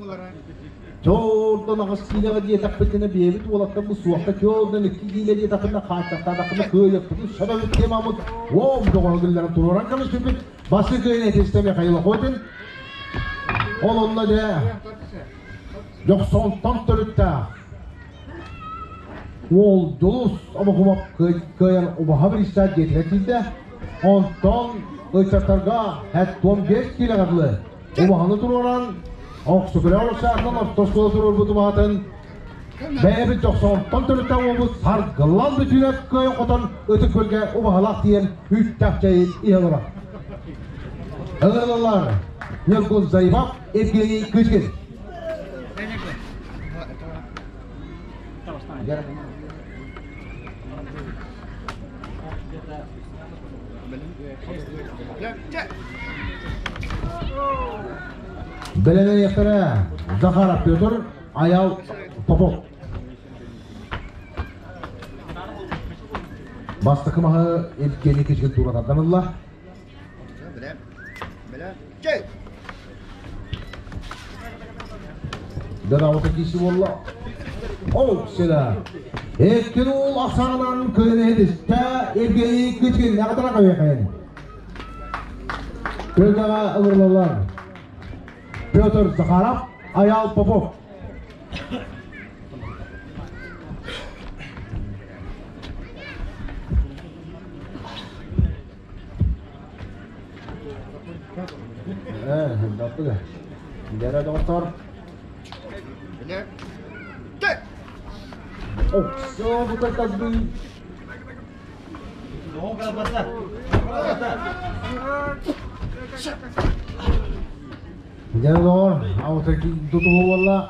Чоордон аҕыс киилэҕэ диэтэхпитинэ биэбит уолаттарбыт суохха чоордон икки киилэ диэтэхпинэ хааччахтаатахпына кыайыахпытын сөбөбүт темамыт уом доҕоро гылларын туруоран кэбиспиппит бастакы кыайын этистэ Михаил Охотин ол онно дьэ Дьохсоонтон төрүттээх уол Дьулус Обокумов кыайан убаһа бириистээх дьиэтигэр киирдэ онтон ыччаттарга 75 киилэҕэ дылы Убаһаны туруоран, Охсукуля олохсаатынан орто оскуола туруорбут убаһатын. Бэйэбит дохсоонтон төрүттээх уолбут Саргылан бүтүүнэ кыайан хотон Ытык Күөлгэ убаһалаах тиийэн үүттээх чэйин иһэ олорор. Ыҥырыллар Ньургун Заимов, Евгений Кычкин. Бэлэмнэниэхтэрэ Захаров Петр, Аял Попов. Бастакы маһы Евгений Кычкин тура ылла. Дадаута киси буолла. Ол сила. Эккин уул ахсаанан кыйын Евгений Кычкин яғытара кабыйқайын. Көлгөҕө ылырлалар. Петр Захаров, Аял Попов. Дера доктор. Оксо бу Дьэ доҕор, тутуһу буолла.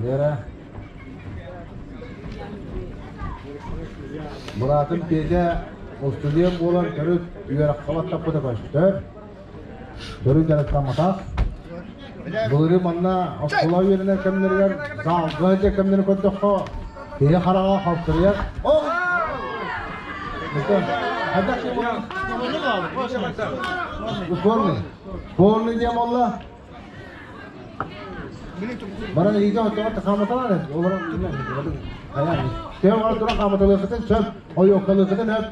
Вера. Быраатым Петя устудьуон буолан төрүт үөрэххэ баттаппыта көстөр. Төрүт дьарыктамматах. Былырыын манна оскуола үөрэнэр кэмнэригэр залга дьэ кэмнэрин көрдөххө киһи хараҕа халтырыйар. Спорный. Спорный диэн буолла. Баран иитэ оттоҕор хааматалар олорон Тео тура хааматалыахытын сөп, ойуоккалыахытын сөп.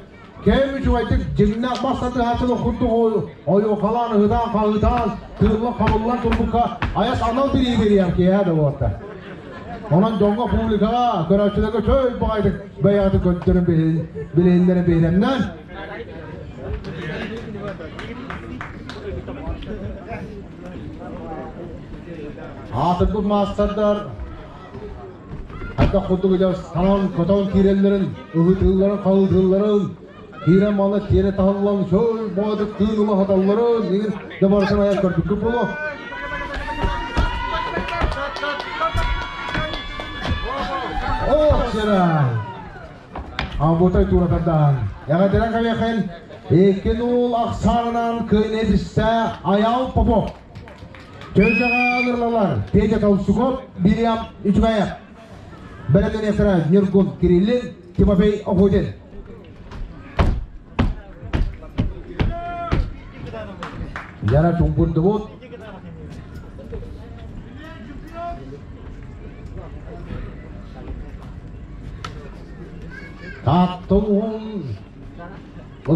Кэм үчүгэйдик дьиҥнээх мас тардыһааччылар курдук ойуоккалаан, ыһытаан, хаһыытаан, тыыллан, хабыллан турбукка айас анал билии бириэм киэһэ да буолта. Онон дьоҥҥо публикаҕа, көрөөччүлэргэ чөй баҕайытык бэйэҕитин көрдөрөн билиһиннэрэн биһирэмнэн. Аатырбыт маастардар хайдах курдук илэ санаан көтөҕөн киирэллэрин, ыһытыылларын, хаһыытыылларын, киирэн маны тиэрэ таһыллан чөй боодук тыын ыла саталларын игин дьэ барытын айан көрбүккүт буолуо. Ох, сира! Амбутай туратардаан. Эҕэрдэлэн кэлиэхин, икки нуул ахсаанынан кыайын Аял Попов. Төлжаҕа ылырлалар Петя Толсуков, Вильям Ичугаев. Бэлэмнэниэхтэрэ Ньургун Кириллин, Тимофей Охотин. Яра чуҥкурдубут. Таатта улууһун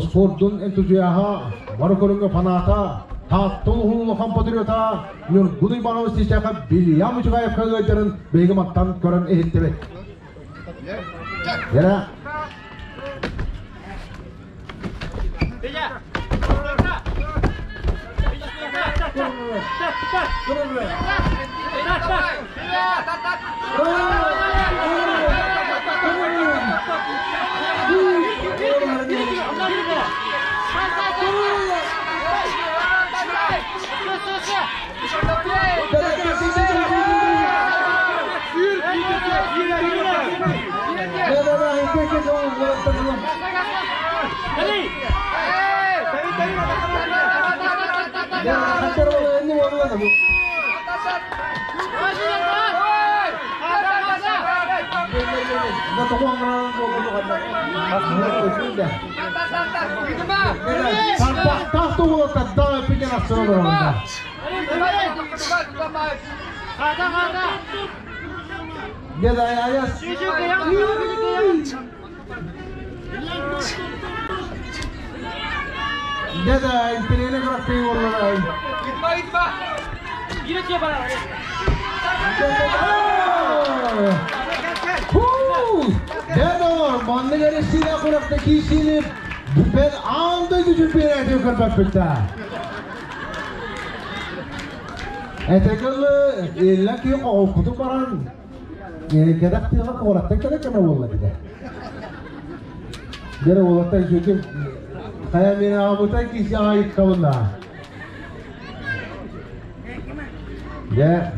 спордун энтузиаһа, бары көрүҥҥэ фаната, Таатта улууһун улахан патриота Ньургун Иванович Тисяхов Вильям Учугаевка ыалдьарын биһиги мантан көрөн иһиттибит. Яра. Дьэ да, интэриэһинэй күрэхтэһии буолла. Дьэ доҕор, маннык эрэсиилээх күрэхтэ киирсиини бэл аан дойду чемпионатыгар көрбөппүт да. Этэ-кылы, иллэ киһи хоһуппутун баран, кэтэх тыаҕа куораттан кэлэ кэмэ буолла дии. Дьэ уолаттар үчүгэй хайа мин аҕабыта киһи аҕайыккабына. Дьэ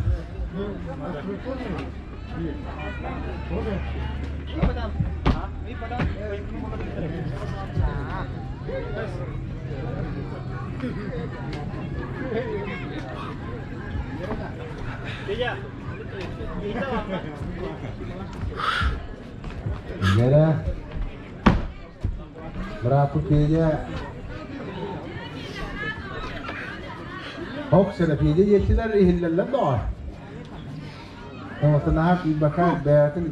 Дьэрэ бырааппыт Федя Ок, Серафида диэччилэр иһиллэллэр доҕор. Оҥостон киирбэккэ бэйэтин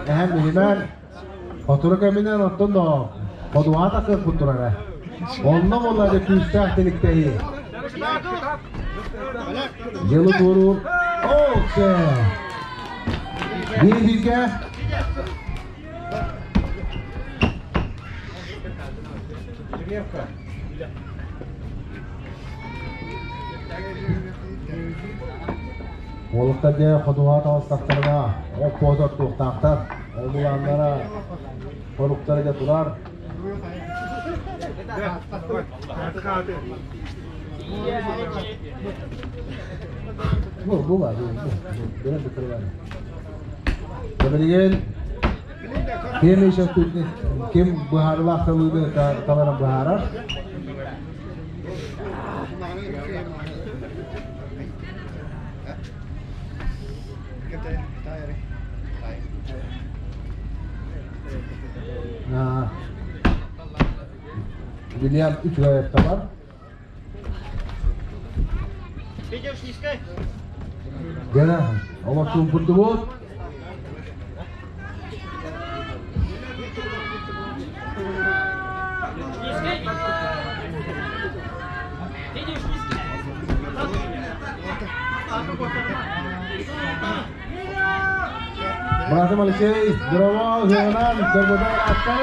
эһэм иһимэр хотуру кэминэн оттон доҕор ходуһа тахсыахпыт турара. Онно буолла дьэ күүстээх тиликтэһии. Дьылы туоруур Оксе! Биир бииргэ Уолаттар дьэ ходуһа таҕыстахтарына оппуот оттуохтаахтар. Ол булааннара хоруктара дьэ турар. Бу, бу баар, бу, бу. Бу, бу, Билигин ким еще ким быһаарылаах талыыны таларын быһаарар. Вильям үчүгэй бар. Гена, олох чуумпурдубут. Братым Алексей, здорово, Зионан, Дорбодар, Аттай!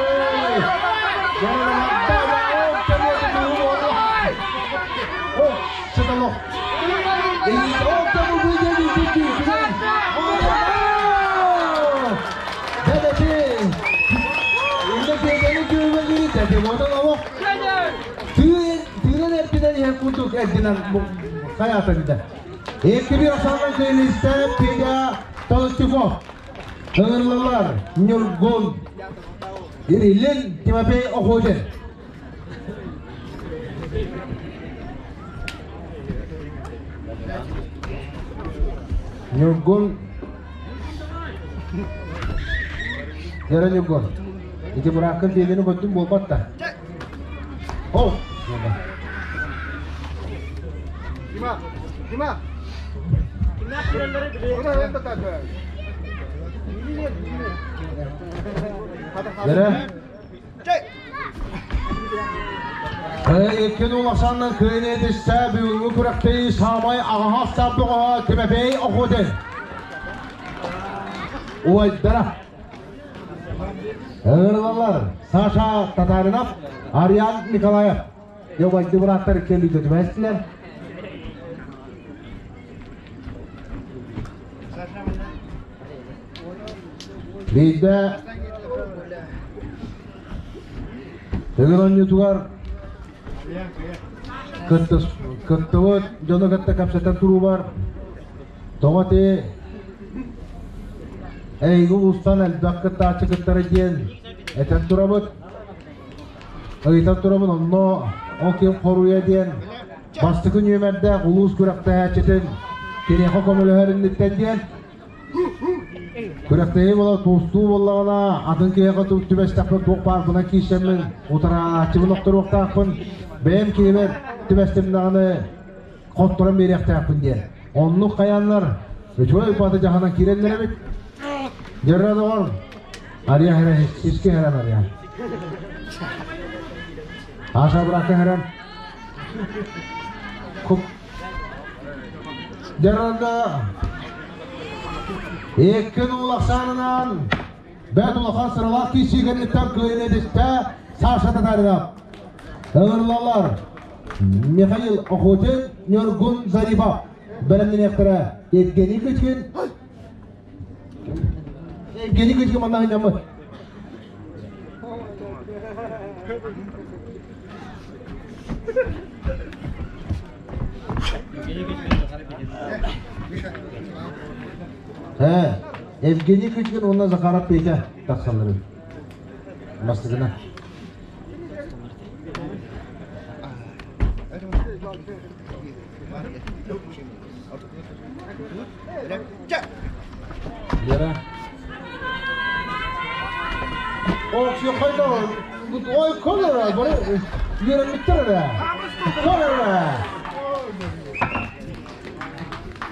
Тыынан эрдинэн иһэн курдук эрдинэн хайаата битэ. Эккиби Оксана Кыйлиста Петя Толстяков. Ыҥырыллар Ньургун Кириллин Тимофей Охотин. Ньургун Дьара Ньургун. Ити бырааккын биэлини көрдүм буолбат да. О! Дима! Дима! Дьэрэ. Иккин улахсаннан кыайын этистэ бүгүҥҥү күрэхтэһии саамай аҕаһас бөҕөһө Тимофей Охотин. Уойдара. Ыҥырылаллар Саша Татаринов, Ариан Николаев. Йобайды бырааттар иккиэн түбэстилэр. Биирдэ Тыгын оонньуутугар кыттыбыт дьону кытта кэпсэтэн туруубар тоҕо ити эйиги улуустан элбэх кыттааччы кыттара диэн этэн турабыт. Ыйытан турабын онно ол ким хоруйа диэн бастакы нүөмэрдээх улуус күрэхтэһээччитин киниэхэ көмөлөһөр инниттэн диэн Күрэхтэһии буола туустуу буоллаҕына, атын киһиэхэ түбэстэхпин туох баарбынан киирсэммин, утарааччыбын охторуохтаахпын, бэйэм киһибэр түбэстим даҕаны хотторон биэриэхтээхпин диэн. Оннук хайааннар үчүгэй баты дьаһанан киирэллэр эбит. Дьэрэ доҕор, Ария хэрэ, сиске хэрэн Ария. Аша быракка херен. Куп. Деранда Еккен улахсанынан бәт улахан сыралаах киисиигэнниттэн кыайын эдистэ Саша Татаринов. Ыҥырылалар Михаил Охотин, Ньургун Зарипов. Бэлэмнэниэхтэрэ Евгений Кычкин. Евгений Кычкин манна сынньаммыт. Э, Евгений Кычкин уонна Захаров Петя тахсаллар. Бастыгына. Лера. Ох, хайда ой колера, бары үөрэммиттэр эрэ. Колера.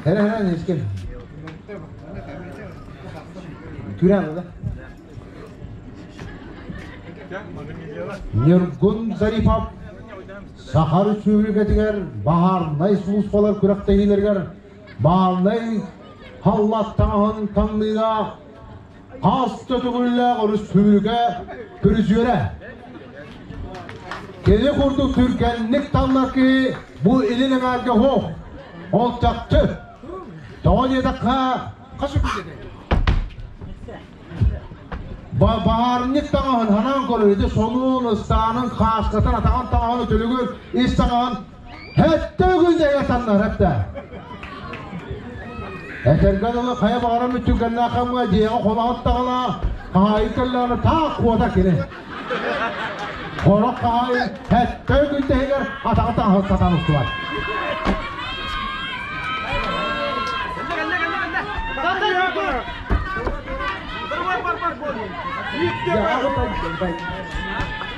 Хера хера нескел. Түрән да. Ньургун Зарипов Саха Өрөспүүбүлүкэтигэр баһаарынай сулууспалар күрэхтэһиилэригэр баалынай халлаат таҥаһын таҥныыга хас да төгүллээх өрөспүүбүлүкэ призерэ. Кини курдук түргэнник таннар киһи бу илин эҥээргэ суох. Ол чахчы. Тоҕо диэтэххэ, хас Баһаарынньык таҥаһын ханаан көрөр, ити сонун, ыстаанын, хааскатын, атаҕын таҥаһын, үтүлүгүн, ис таҥаһын хэттэ үгүн дэйэ таннар хэттэ. Этэргэ дылы хайа баҕарар мүччүргэннээх хамҥа дьиэҕэ хоноһот таҕына, хаһаайын кэллэҕинэ таах куота кини. Хорох хаһаайын хэттэ үгүн тэһигэр атаҕын таҥаһын сатаан устубат.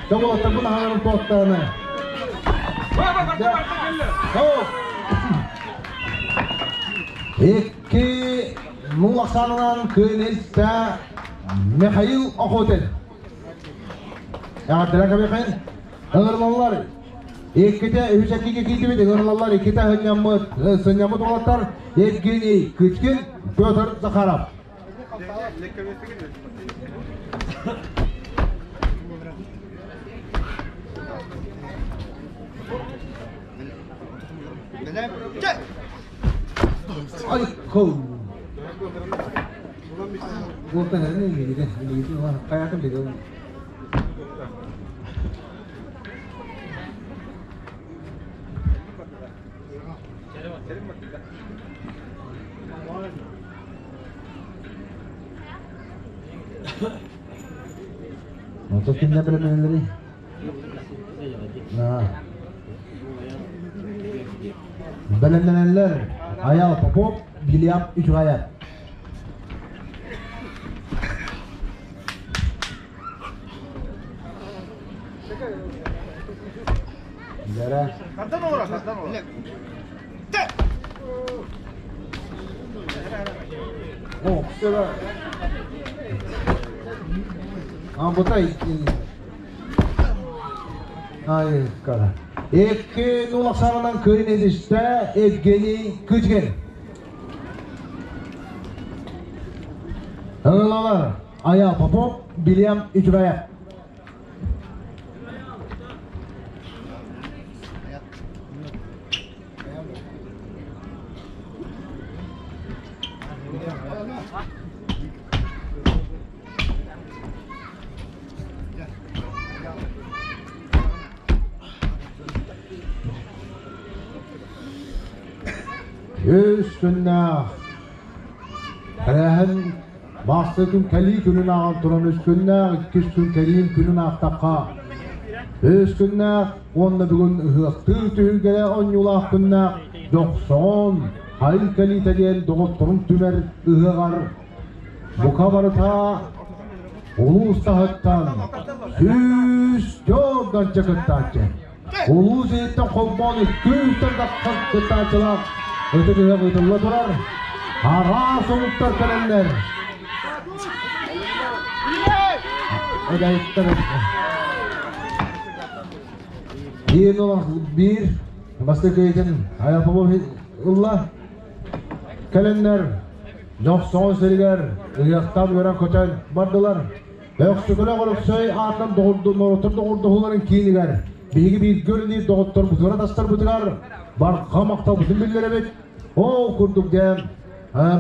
Доҕоттор аһаҕарын туоттаана. Икки нулахсаанынан кыайын Михаил Охотин. Эҕэрдэлэр кэбиэхин. Ыҥырылаллар. Иккитэ үһүс эккигэ киирдибит ыҥырылаллар. Иккитэ сынньаммыт, сынньаммыт уолаттар Евгений Кычкин, Петр Захаров. Ай, кол. Ото кимне билеменleri? Бэлэмнэнэллэр Аял Попов, Вильям Үчүгэйэ. Дәрә. О, все. А, бутай. Ай, кара. Екі нулақсарынан күйін едішті Евгений Кычкин. Ыңылалар Аял Попов, Вильям Үчүгэйэ. Үс күннээх Тэрээһин бастакы күн кэлии күнүн ааҕан туран үс күннээх, иккис күн кэлиин күнүн аахтахха үс күннээх уонна бүгүн ыһыахтыыр түһүлгэлэ оонньуулаах күннээх Дьохсоҕон Хайыл кэлиитэ диэн доҕотторун түмэр ыһыаҕар бука барыта улуус таһыттан 104 кыттааччы. Улуус иһиттэн холбоон 200-тэн тахсан кыттааччылаах ытык ыһыах ыытылла турар. Араас омуктар кэлэннэр. Эдайыттар. Биир олох биир бастакы ыйтын Аял Попов ылла. Кэлэннэр Дьохсоҕон сиригэр ыһыахтаан үөрэн-көтөн бардылар. Өксөкөлөөх Өлөксөй аатынан норуоттар доҕордоһууларын киинигэр биһиги бииргэ үлэлиир доҕотторбутугар атастарбытыгар барҕа махталбытын биллэрэбит. Ол курдук диэн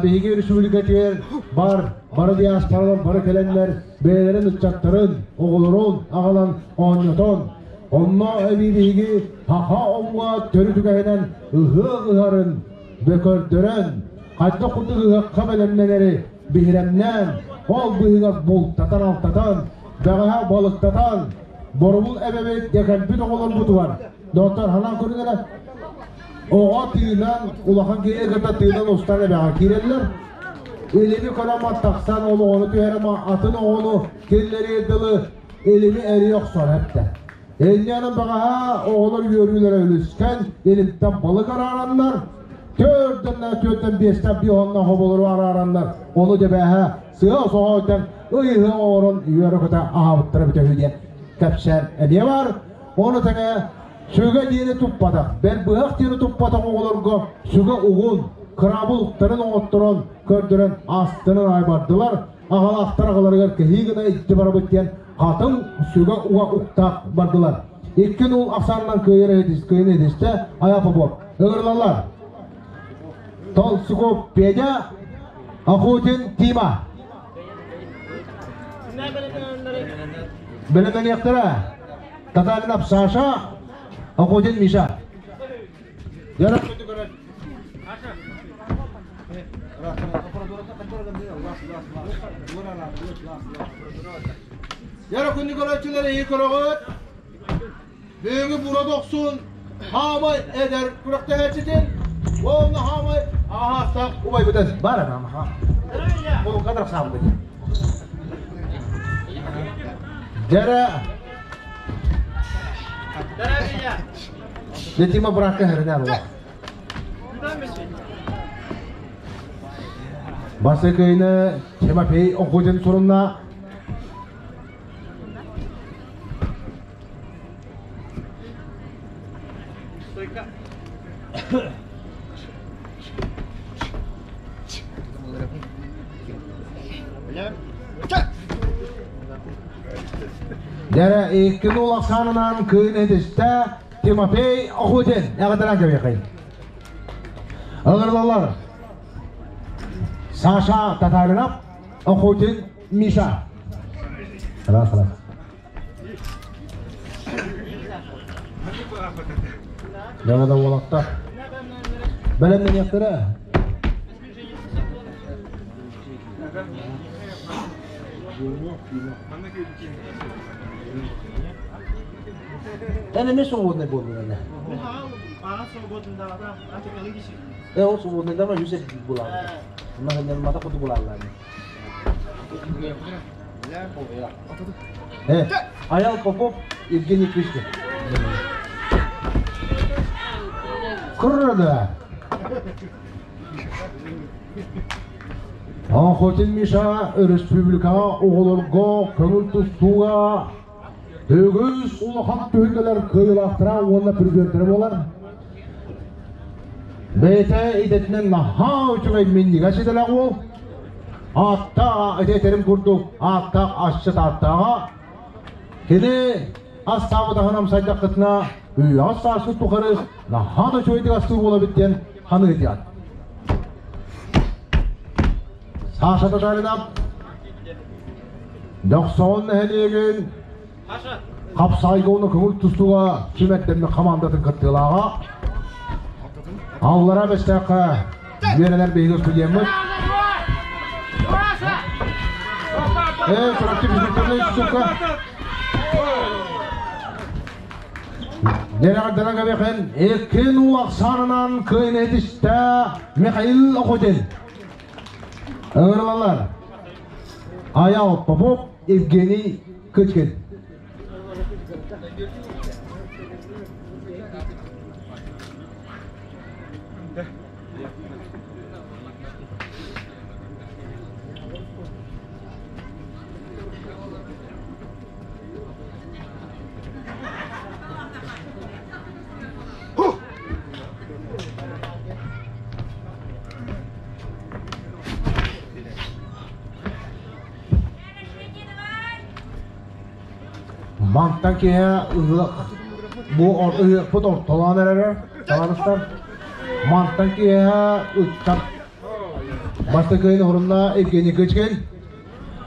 биһиги республикатыгар бар бары диаспоралар бары кэлэннэр бэйэлэрин ыччаттарын, оҕолорун аҕалан оонньотон, онно эбии биһиги саха омуга төрүт үгэһинэн ыһыах ыһарын бөкөрдөрөн, хайдах курдук ыһыахха бэлэмнэнэри биһирэмнээн, ол быыһыгар бултатан-алтатан, бэҕэһээ балыктатан, боробул эбэбит дьэкэрбит оҕолорбутугар доктор ханаан көрүҥ эрэ оҕо тыынан улахан киһи кытта тыынан устан эбэҕэ киирэллэр илими көрөн тахсан ол оҕону түһэрэн атын оҕону киллэриэр дылы илими эрийэ охсор эптэ Инньэнэн баҕаһа оҕолор үөрүүлэрэ үлүскэн, илимтэн балык араараннар, төрдөн түөртэн биэстэн биһонна хоболору араараннар, ону дьэбээһэ сыа соҕойтан ыйыһы оҥорон үөрэ-көтө аһаабыттара бүтэ үһү диэн кэпсээн эмиэ бар. Ону тэҥэ сүгэ диэни туппатах, бэл быһах диэни туппатах оҕолорго сүгэ угун, кыраабыл уктарын оҥотторон көрдөрөн астынан аҕай бардылар. Аҕалаахтар аҕаларыгар кэһии гына итти барабыт диэн хатыҥ сүгэ уга уктаах бардылар. Икки нул ахсаанынан кыайар кыайын этистэ Ая Попов. Ыҥырылаллар. Толсуков Петя, Охотин Тима. Бэлэмнэниэхтэрэ. Татаринов Саша, Охотин Миша. Яра күннү көрөөччүлэр эһи көрөҕүт. Бүгүҥҥү бура дохсун хаамай эдэр күрэхтэһээччитин уонна хаамай аһаастаах убайбытын Бар ама. Ол кадр саамды. Дьэрэ Детима быракка херіне алла. Басыкыйны Тимофей Охотин сурунна. Дәрә икки нул ахсаанынан кыын этистэ Тимофей Охотин эҕэрдэлээн кэбиэхэй. Ыҥырылаллар Саша Татаринов, Охотин Миша. Раз, раз. Дьоно да уолаттар. Бэлэмнэниэхтэрэ. Эн эмиэ свободный буоллуҥ ene. Э ол свободныйдар ма жүз булааллар. Онно мата куду булааллар. Э, Аял Попов, Евгений Кришкин. Курда. Охотин Миша өрөспүүбүлүкэҕэ оҕолорго көҥүл тустууга үгүс улахан түһүлгэлэр кыайыылаахтара уонна призердэрэ буолар. Бэйэтэ идэтинэн наһаа үчүгэй минньигэс идэлээх уол. Ааттаах ити этэрим курдук ааттаах асчыт ааттааҕа. Кини астаабытаһын амсайдаххытына үйэҕэ сааскыт тухары наһаа да үчүгэйдик астыыр буолабыт диэн ханыытыйан. Саша Татаринов Дохсоҕон нэһилиэгин хапсаайга уонна көҥүл тустууга сүүмэрдэммит хамаандатын кыттыылааҕа. Аллара Бэстээххэ үөрэнэр биһиги студеммыт. Э, Чурапчы физкультурнай институкка Нереҕэрдэнэн кэбиэхин икки нул ахсаанынан кыайын этистэ Михаил Охотин. Ыҥырылалар. Аял Попов, Евгений Кычкин. Мантан киһи ыһыах бу ыһыахпыт ортолоон эрэрэ табаарыстар. Мантан киһи ыччат бастакы орунна Евгений Кычкин.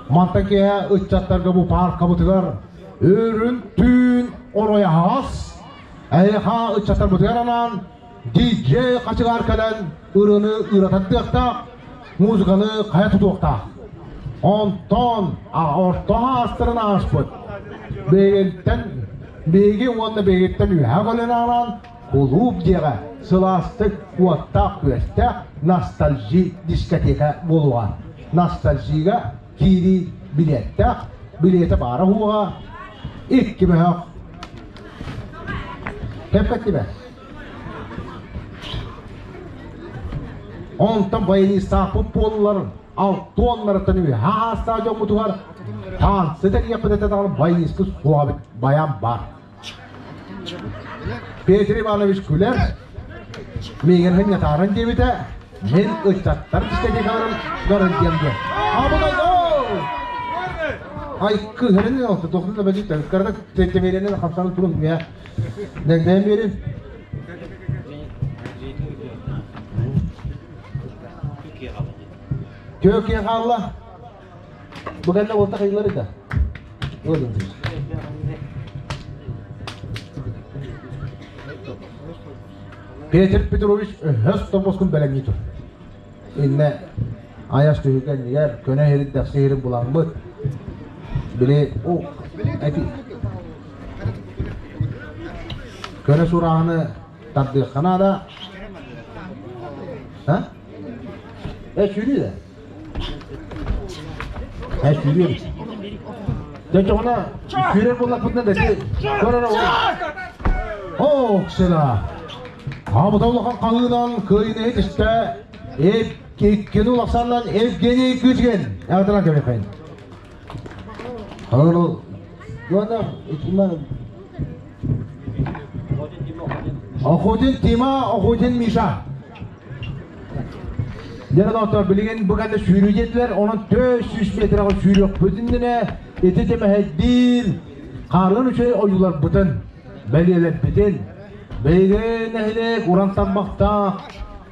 Мантан киһи ыччаттарга бу пааркабытыгар өрүн түүн орой аһаҕас. Эһиэхэ ыччаттарбытыгар анаан диджей хачыгаар кэлэн ырыаны ыырататтыахтаах, музыканы хайа тутуохтаах. Онтон орто аастарын ааспыт бэйэттэн биһиги уонна бэйэттэн үөһэ көлөн анаан кулууп дьиэҕэ сылаастык уоттаах-күөстээх ностальжи дискотека буолуоҕа. Ностальжига киирии билиэттээх, билиэтэ баара уһуоҕа, икки бөһөх. Кэппэттибэ. Онтон баянистаахпыт буоллар, алтуоннарыттан үһэ аастаах дьоммутугар танцы тэрийэхпит этэ даҕаны баянистпыт суоҕа эбит, баян баар. Петр Иванович күлэр, миигин хынньатааран диэбитэ, мин ыччаттар дискотекаларын гарантиям диэн. Ай кыһырын алты тохтун да бэдик карда тетемеренен хамсанын турун мия. Нэгдэн берин. Төкке хаалла. Бу кэннэ уолта хайылар ita. Петр Петрович өһөс томоскун бэлэмнии тур. Иннэ айас түһүгэн нигэр көнө иһирин дэхси иһирин буламмыт. Били о эти көнө сурааһыны тардыахха наада. А? Э сүүрүү да? Э сүүрүү. Дэ чоҕуна сүүрэр буоллахпытына дэти көрөр О, ксена. Абыта улахан хаһыынан кыайыны иһитистэ иккини улахсаннан Евгений Кычкин. Ягатынан кемехен. Охотин Тима, Охотин Миша. Дьэ, доктор, билигин бу кэннэ сүүрүү диэтилэр, онон 400 метрға сүүрүөхпүтүннэ ити тэмэһэйдиир хаарын үчүгэй ойууларбытын, бэлиэлэрбитин, биһиги нэһилиэк уран таммахтаах,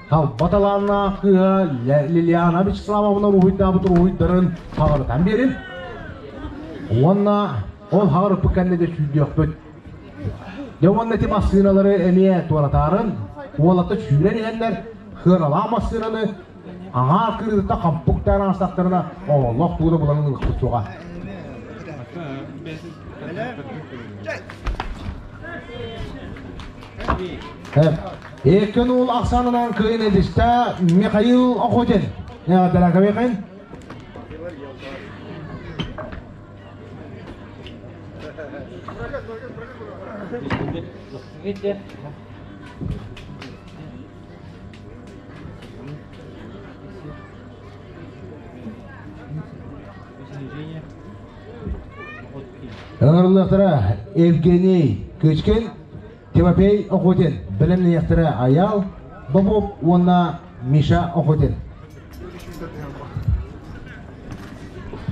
талба талааннаах кыыһа Лилиана Вячеславовна уруһуйдаабыт уруһуйдарын хаҕарытан биэрин. Уонна ол хаҕарыппыт кэннэ де сүүрдүөхпүт. Дьэ уонна ити массыыналары эмиэ туоратаарын, уолаттар сүүрэн иһэннэр сыаналаах массыынаны аҥаар кырыыта хампуктаан аастахтарына олох туура булан ылыахпыт суоҕа. Екі нул ахсанынан кыйын эдисте Михаил Охотин. Дорогой Ыҥырыллыахтара Евгений Кычкин, Тимофей Охотин, бэлэмниэхтэрэ Аял Бобов уонна Миша Охотин.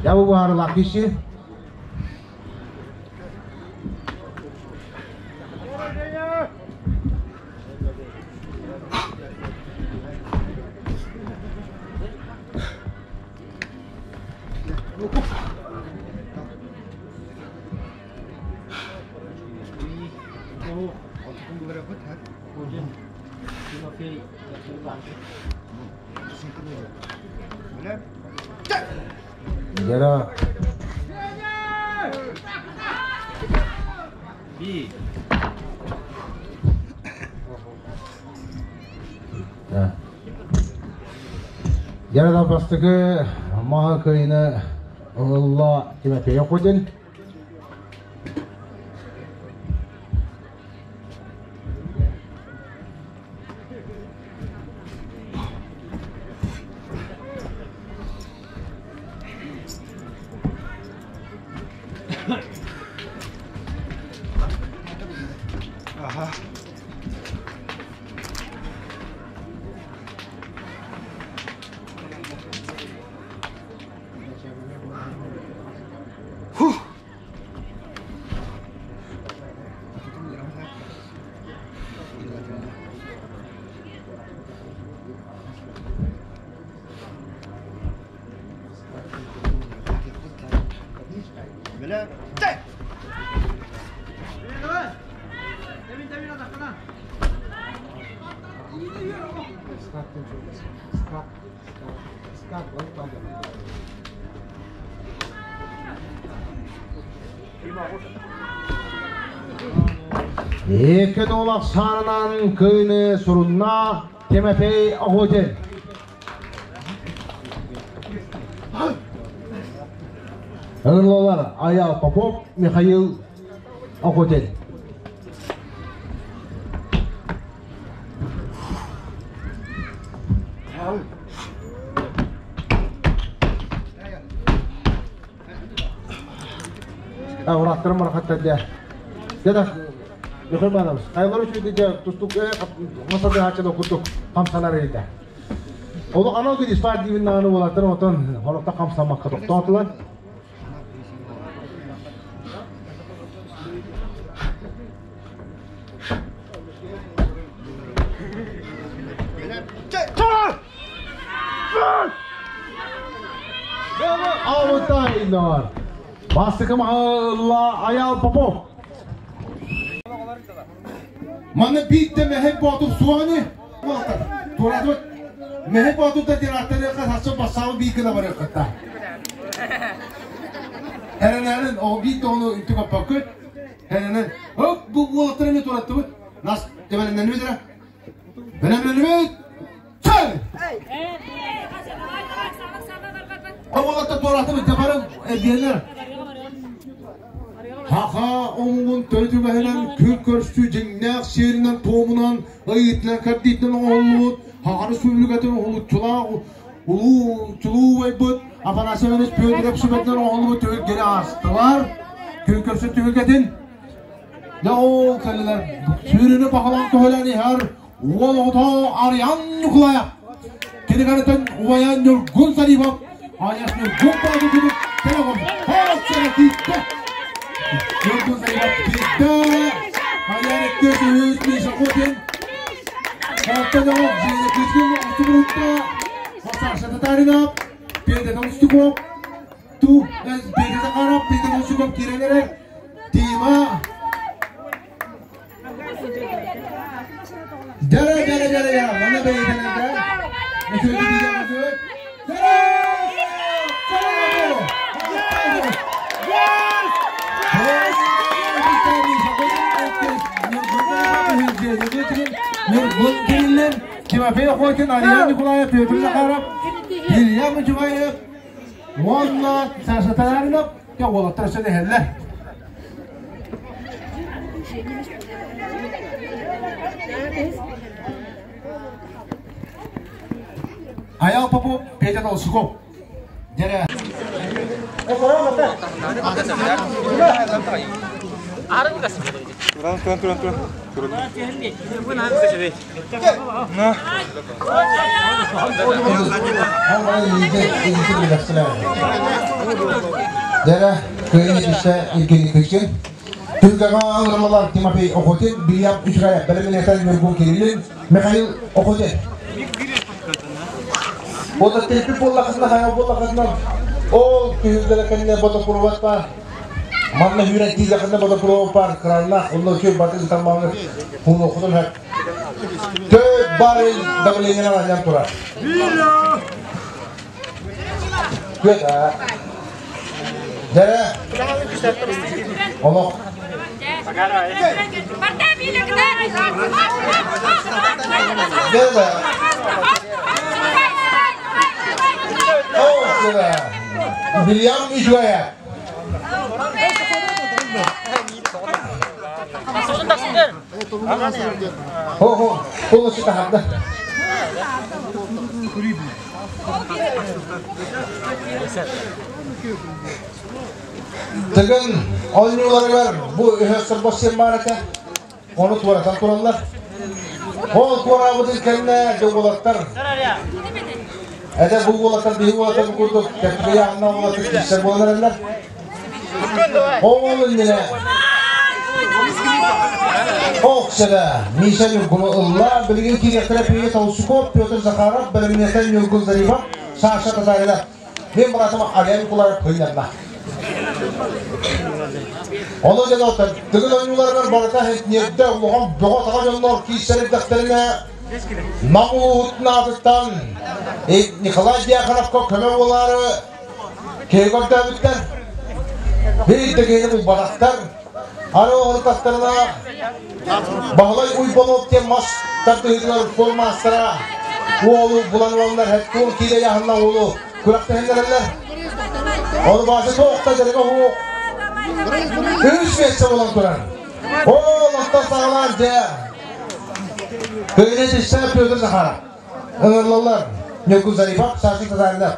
Я бу баарылаах киши. Яра. Яра бастыкы маһа кыйны ылла Тимофей Охотин. Екі долақ сарынан кыйны сурунна Тимофей Охотин. Ырылалар Аял Попов, Михаил Охотин. Ураттырым мархаттар дэ. Дэ Михаил Иванович, айлар үчүгэй дэ тустук масады хачада курдук хамсанар еді. Олу анау гүн испар дивин наны болаттар отон хорокта хамсамакка токтоотулар. Авытайнар. Бастыкым Алла Аял Попов. Манна биитте мэһэй боотур суоҕани. Туратыбыт. Мэһэй боотур да директоры хассы бассабы бии гына барыаххытта. Эрэнэрин о биит ону үнтү коппоккут. Эрэнэн. Оп бу уолаттар эми тураттыбыт. Нас тебеленненибит эрэ. Бэлэмнэнибит. Чай! Уолаттар туратыбыт табарын эдиэлэр. Хаха омугун төрүтүбэһинэн күн көрсүү дьиҥнээх сиэринэн туомунан ыйытынан кэрдиитинэн оҥоһуллубут Хаха Республикатын уһулуччулаах улуу чулуу убайбыт Афанасий Иванович Федоров сүбэтинэн оҥоһуллубут түһүлгэни аастылар. Күн көрсүү түһүлгэтин дьэ ол кэллилэр сүүрүнү баҕалаан көһөлөөн иһэр уол оҕото Ариан Ньукулаев киниганытын убайа Ньургун Зарипов Аяс Ньургун Боотур телефон Хоос киирдэ Ньургун Зарипов киирдэ Аяр үс Миша Котин Оттон оҕо Женя Кычкин Устубурутта Саша Татаринов Петя Толстяков Ту Петя Захаров Петя Толстяков киирэн эрэр Тима Дьара, дьара, дьара, дьара, манна бэйэтэнэргэ. Тимофей Охотин, Ариан Николаев, Петр Захаров, Илья Мучуваев, уонна Саша Тараринов, уолаттар сөдөһөллөр. Аял Попов, Петя Толсуков. Дерэ. Туран, туран, туран, туран. Дэрэ, кыайыы түссе Евгений Кычкин. Түргэҕэ ылырмалар Тимофей Охотин, Бильям Үчүгэйэ, бэлэминэтэн Ньургун Кириллин, Михаил Охотин. Ол теппи буоллахытына хайа буоллахытына ол түһүлгэлэ кэннэ бодокурубат баар. Манна үүрэн тиийдэхинэ бодокурубат баар кыраннаах, онно үчүгэй батын таммаҕы хуунуоххутун сөп. Төт бары давлениенан анньан турар. Күөт аа. Дэрэ. Олох. Дэрэ. О, Вильям үчүгэйэ. Хо-хо, полностью тахарда. Тыгын оонньууларыгар бу өһөс сорбос сир баар этэ. Ону туоратан тураллар. Ол туораабытын кэннэ дьэ уолаттар этэ бу уолаттар биһи уолаттар курдук кэппиэ анна уолаттар киирсэр буолан эрэллэр. Ол иннинэ Ох, Миша Ньургуну ылла. Билигин киириэхтэрэ Петя Толсуков, Петр Захаров, бэлэмниэхтэн Ньургун Зарипов, Саша Татарина. Мен быраатым Ариан Николаев кыйнарна. Ону дьэ доҕоттор, Тыгын ойууларыгар барыта ньиэрдэ улахан бөҕө-таҕа дьоннор киирсэр эрдэхтэринэ Нам улууһун аатыттан Николай Дьяконовка көмө буолаары киһи көрдөөбүттэр. Биир да киһини булбатахтар. Ары оҕурутахтарына Баһылай Уйбанов диэн мас тардыһыытыгар спорт маастара уолу булан ылаллар, һэттуон киилэ яһынна уолу күрэхтэһиннэрэллэр. Ол баасы туох да дьарыга суох. Үс миэстэ буолан турар. Ол онтон саҕалаан дьэ Кыайыы түстэ Петр Захаров. Ыҥырлаллар Ньургун Зарипов, Саша Татаринов.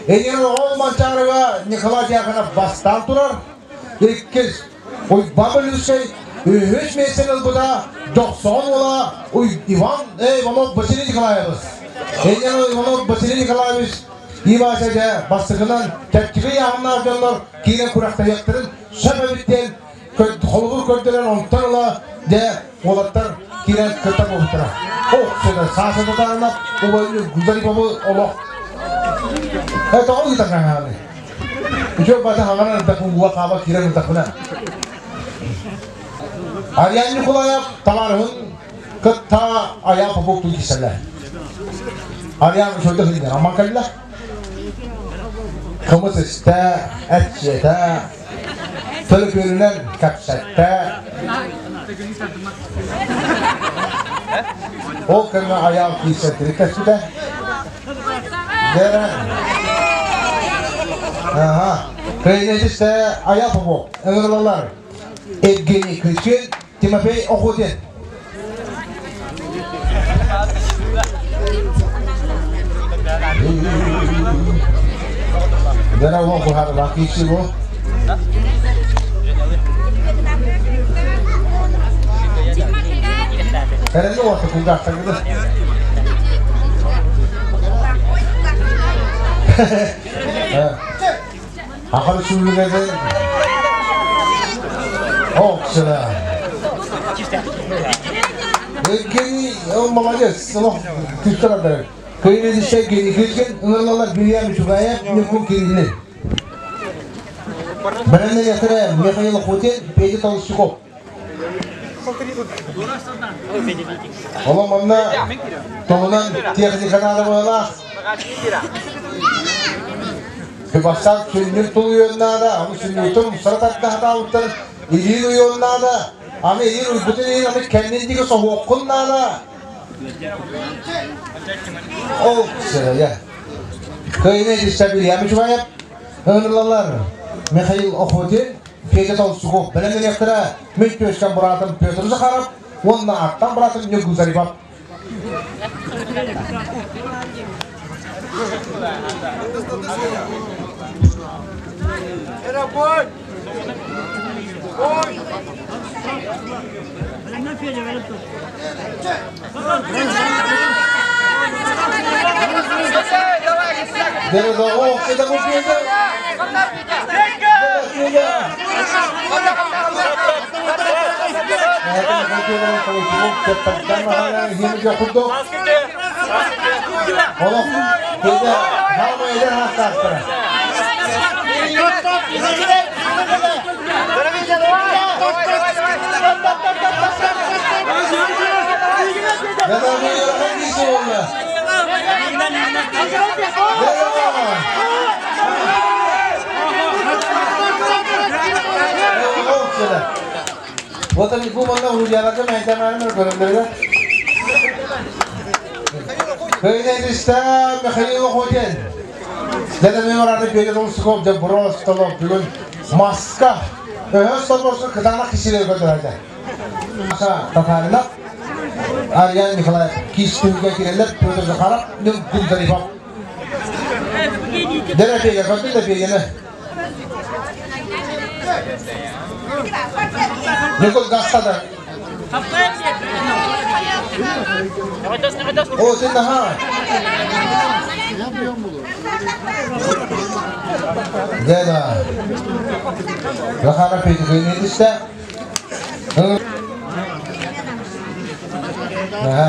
Эйиэн ол Манчаарыга Николай Дьяконов бастаан турар. Иккис Уйбан Бөлүүскэй үһүс миэстэни ылбыта Дьохсоҕон уола Иван Иванов Василий Николаевич. Эйиэн Иванов Василий Николаевич Ивася дьэ бастакынан чэпчэки ыйааһыннаах дьоннор киирэн күрэхтэһиэхтэрин сөп эбит диэн холобур көрдөрөн онтон ыла дьэ уолаттар киирэн кытта буолбуттара. Ох, Саша Татаринов убай Гузариповы олох тоҕо ыытар хаһааны. Үчүгэй бата хаҥаран ырдакпын ууга хаама киирэн ырдакпына. Ариан Николаев табаарыһын кытта Аян Попов киирсэллэр. Ариан үчүгэйдик сылдьан амман кэллэ. Кымыс истэ, эт сиэтэ, төлөпүөнүнэн кэпсэттэ. Ол кэмҥэ Айаал киирсэн тириктэспитэ. Дьэ, Аха. Кыайыытыста Аял Попов, ыҥырылалар. Евгений Кычкин, Тимофей Охотин. Дьэ, ол быһаарылаах киирсии бу. Эрэнни уота кулгаахтаргыды. Ахыр сүүлүгэдэ Оксана. Евгений, он молодец, олох күттер адар. Кыйын Евгений ыңырлалар Вильям Чугаев, Нюкун Кириллин. Бэлэмнэниэхтэрэ Михаил Охотин, Петя Толстяков. Олом онно туһунан техниканы быһалаах. Бастаан сүнньүн тулуйуон наада, аны сүнньүтүн умсара тарда сатаабыттар илиин уйуон наада, аны илиин уйбутун иһин аны кэннин диэки соһуоххун наада. Ол сырайа. Кыайыны Илья Чуваев, ыҥырылалар Михаил Охотин, Федя Толстуков бэлэмнэниэхтэрэ мин түөскэн быраатым Петр Захаров уонна аттан быраатым Ньургун Зарипов. Вот они бу манна уруйаларга мэйдэмээнэ көрөллөрө. Кыйнайдыста Михаил Охотин. Дәдә мемораны беге Толстяков деп просто бүгүн маска өһөс соборсу кытаанах кисилер көтөрөдө. Татарина Ариан Николаев киистүүгэ киреллер Петр Захаров Нюргун Зарипов. Дәдә беге көтү да бегене. Никол Гастада. О, сен наха. Дәдә. Захаров Петр Кыйнайдыста. Аха.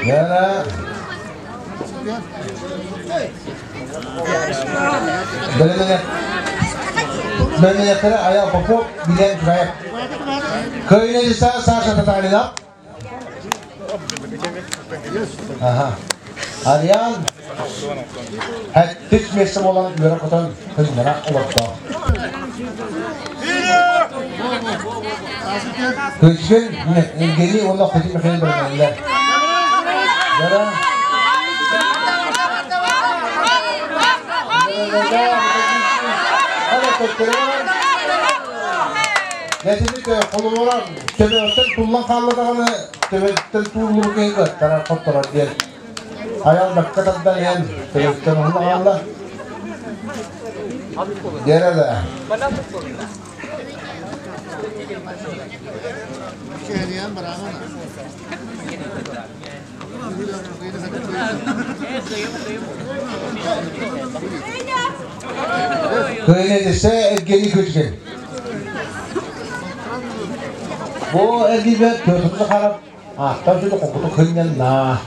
Дәдә. Бэлэмнэниэхтэрэ Аял Попов, Билэн Чураев. Кыайыыны Саша Татаринов. Аха. Ариан Хэттис миэстэ буолан үөрэ көтөн кыһыннара олордо. Кыычын Евгений уонна Хотин Михаил бэлэмнэннилэр. Дара Дэтини холобура төбөттөн туллан хаалла даҕаны төбөттөн тууллубут киһи кыаттарар хотторор диэн айал бакка тардан иһэн төбөттөн уһун хаалла. Диэрэ да. Кыайын Евгений Кычкин. Бу эргийбэт Петр Захаров ааттан сүдү хокуту кынньанна.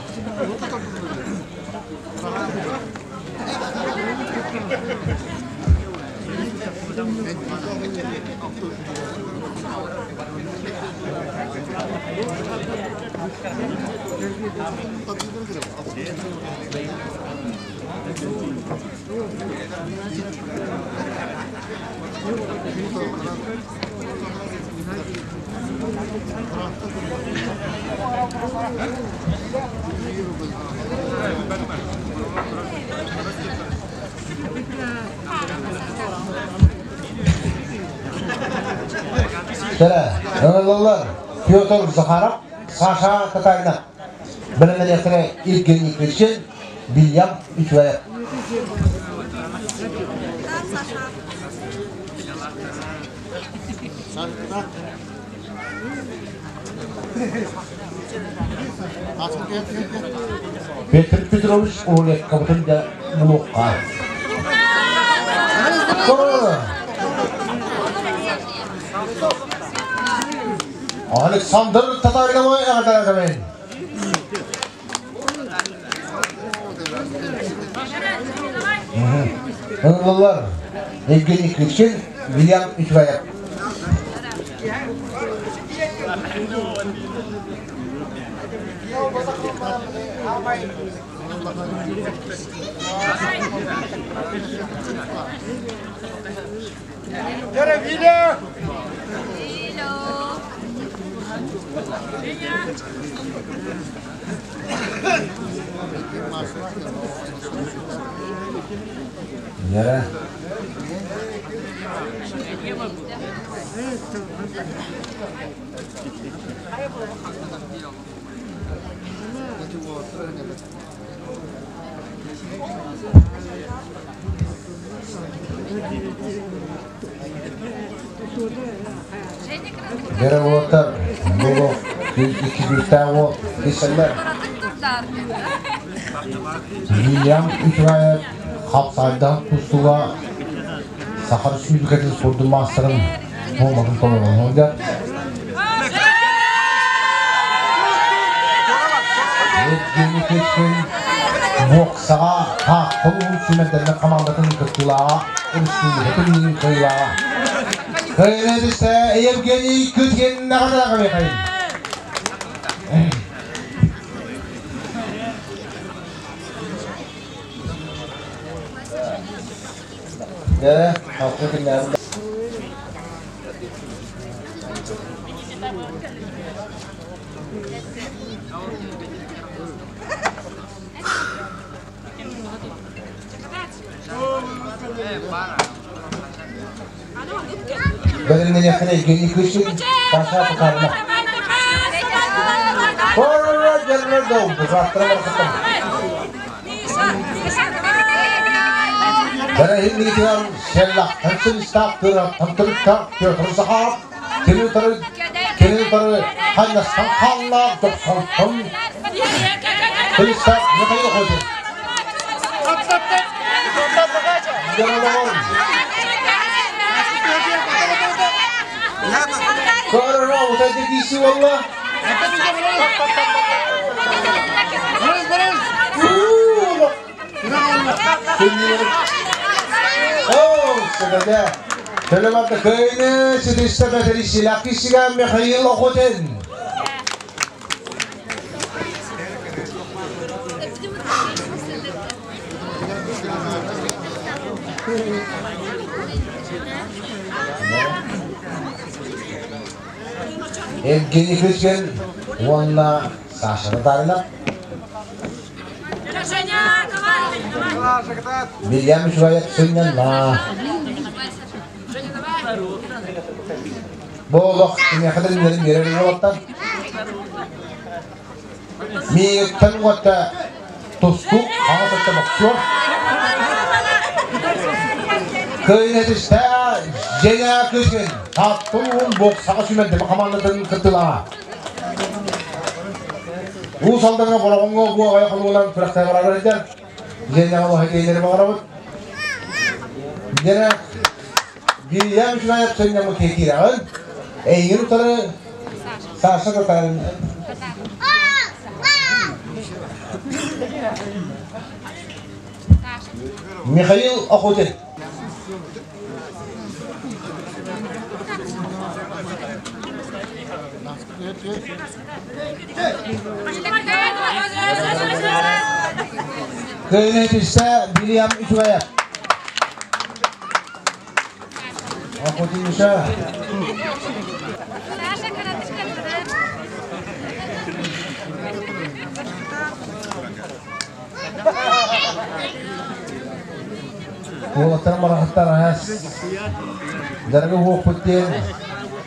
Кэрэ, ыҥырыллар Петр Захаров, Саша Татаринов. Бэлэмнэниэхтэрэ Евгений Кирчин, Вильям Үчүгэйэп. Петр Петрович рулеткабытын да булуохха. Александр Татариновы эҕэрдэлээтэмин. Ыҥырыллар Евгений Кличин, Вильям Ичваев. Нера. Бэрэ уолаттар бу икки күүстээх уол киирсэллэр. Вильям Ичваев хапсаайдаах тустууга Саха Республикатын спордун маастарын нуорматын толорон сылдьар. Евгений Кычкин боксаҕа Таатта улуус сүүмэрдэммит хамаандатын кыттыылааҕа, республикатын иһин кыайыылааҕа. Кыайыыны Евгений Кычкин наҕараадалаах Дьэ, алта күннээҕи Бэлэмнэниэххинэ Евгений Кычкин, Саша Пахарина. Бэрэһин Селлахтан силистаах тыыраттан төрүттээх Петр Захаров кини утары кини утары ханнастан хааллаах дьохсонтон силистаах Михаил Охотин. Көрөрө утайды киси болла. Сыдада. Төлөмөрдө көйнө ситисте бәтерисилак кишиге Михаил Охотин. Евгений Кычкин уонна Саша Татаринов. Вильям Ишваев сынньанна. Бу олох кимиэхэ да билинэрин биэрэр уолаттар. Миигиттэн уотта тустуук хаҥас өттө боксер. Кыайынэтистэ Женя Кычкин Таатта улууһун боксаҕа сүүмэрдэмэ хамаандатын кыттыылааҕа. Уус Алдаҥҥа Бороҕоҥҥо бу аҕай хонуулаан күрэхтэһэ барар сылдьар. Женяҕа баһа тиэйэлэри баҕарабыт. Дьэ, Вильям Чунаев сынньаммыт киһи киирэҕин. Эйигин утары Саша Татарин. Михаил Охотин. Кыайыытыста Вильям Үчүгэйэп. Охотинша. Уолаттар марахаттар аһас дьарыгы уохпут диэн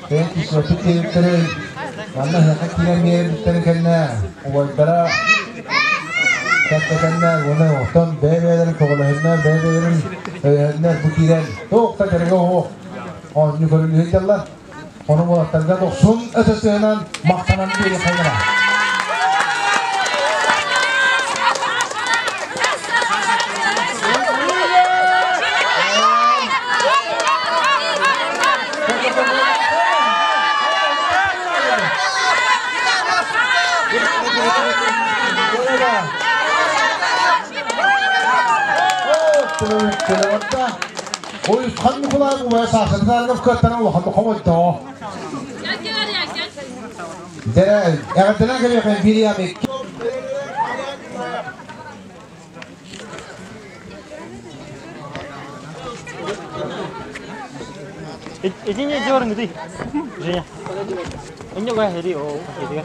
бэйэн кисвэппит диэбиттэрин манна ыһыахха киирэн биэрбиттэрин кэннэ убайдара кэпсэтэннэр уонна оттон бэйэ-бэйэлэрин көҕүлэһиннэр бэйэ-бэйэлэрин өйөһөннөр бу киирэн туох да дьарыга уох оонньуу көрүллүһү дьаллар ону уолаттарга дохсун ытысыһынан махтанан биэриэххэ. Уйусхан Ньукулаев убайа Саша Татаринов кыаттаран улахан хомойдоо. Дьэ, эҕэрдэлээн кэлиэхэ Вильям Итини дьорун Женя. Инне гой хери о хери.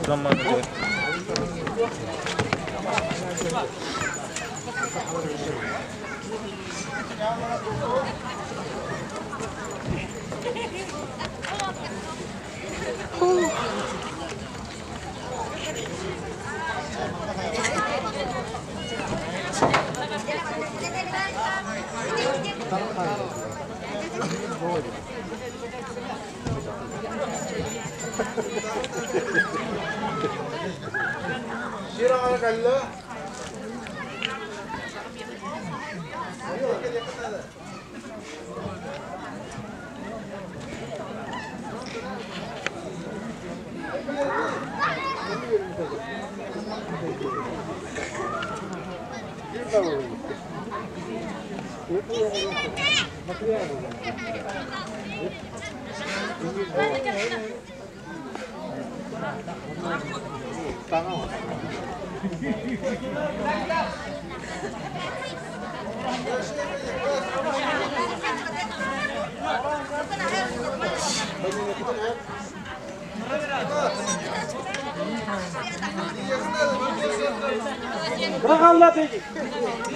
Бырахалла Петя.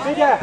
Петя.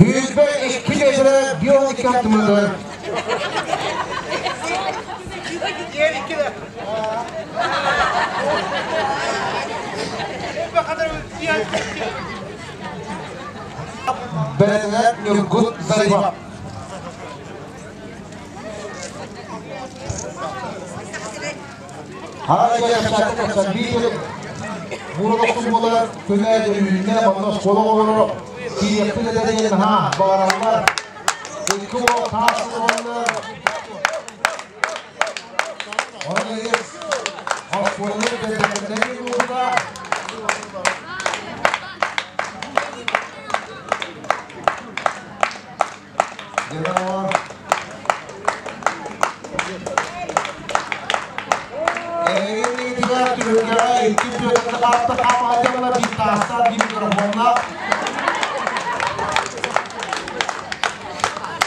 Yüzde 2 lira bir 12 yaptım. Bedeler Nurgut Zaripov. Хаатта хаамаатыгына биир таастаах, биир микрофоннаах.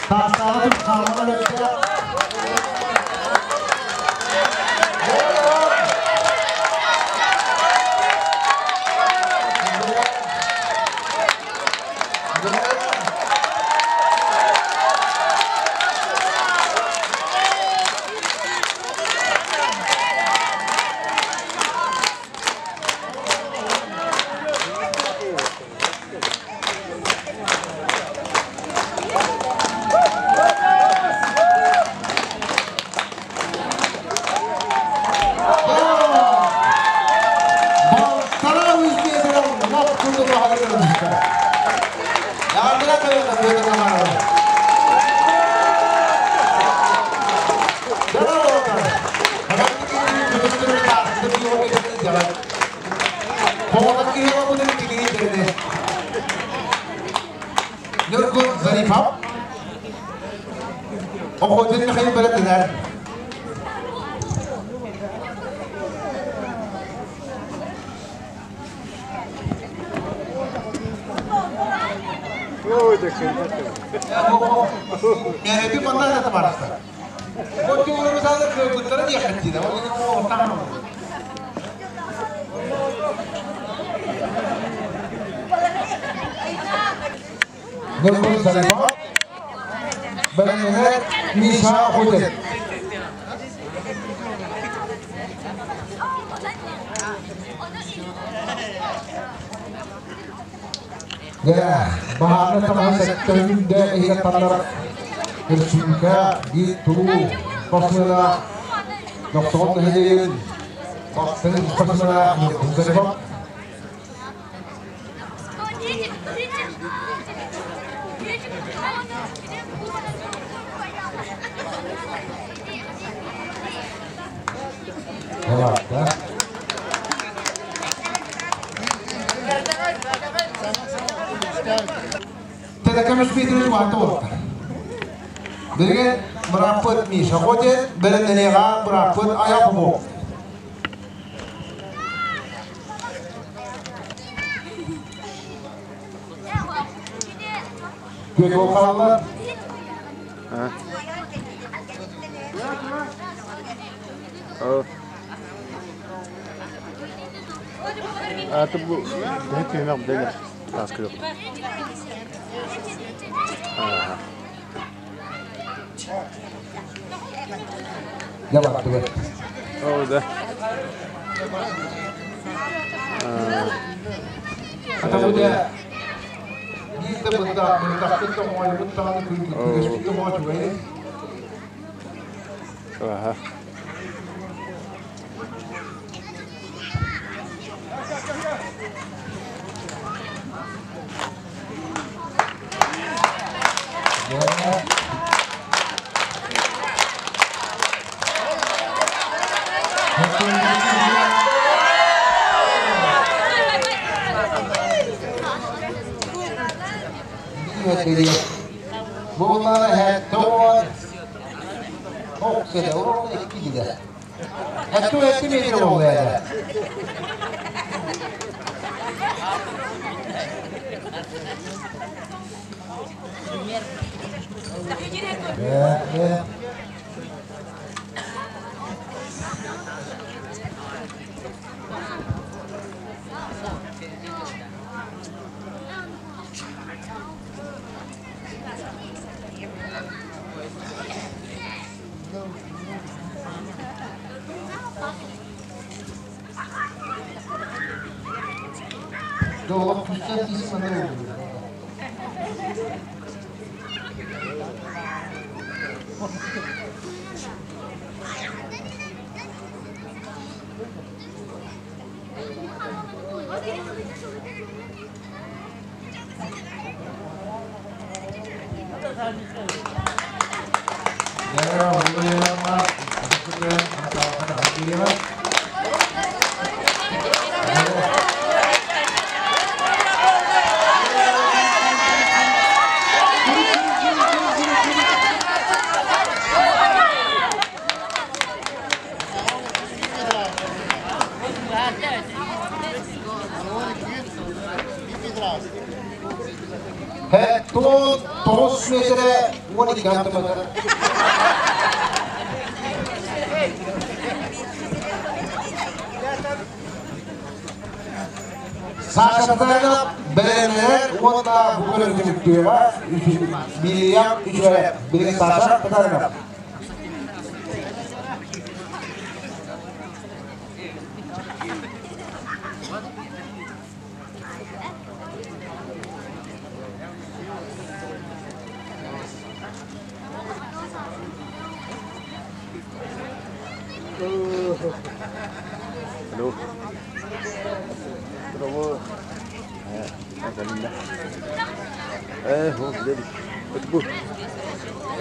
Таастааҕы түм хааман өттө. Балтараа үс миэтэрэ лоп курдук аһары. Яардыра кайата Петр Романова. Нюргун Зарифов. Охотин Михаил Бэлэтинер. Мээрэби манна да барахтар. Хотуурумузалар кыайбыттара диэххиттиинэ. Ол Нұргүл Зарипов, Бэлэмнэнэр Миша Охотин. Баһаарна таҥаһы сэттэ иһигэр таннар Өрсүүкэ биир туруу спортсмена Дохсоҕон нэһилиэгин бастыҥ спортсмена Ньургун Зарипов. Балаатта. Тэтэкэмис Петрович уһатты буолта. Билигин бырааппыт Миша Хотин, бэлэмнэниэҕэ бырааппыт Аян Попов. Күөт хаалла. Аты бу бу түһүмэх дэлэр таас күрүк. Я бардыбыт. О, да. Ата бу да биир да бында бындахпыт да моойбут даҕаны күргэспит да моочугай. Аха. Буоллаана хэттэ Оксede, orada iki gider. Hatta etti metre oldu yani. Dolap küsten isim ne oldu? Тоғыз метре 12 сантиметр. Саша Татаринов бэлэмнэнэр уонна бу көрүҥ түмүктүөҕэ Вильям үчүгэй билигин Саша Татаринов. Алло. Браво. Э, ол билер. Бу.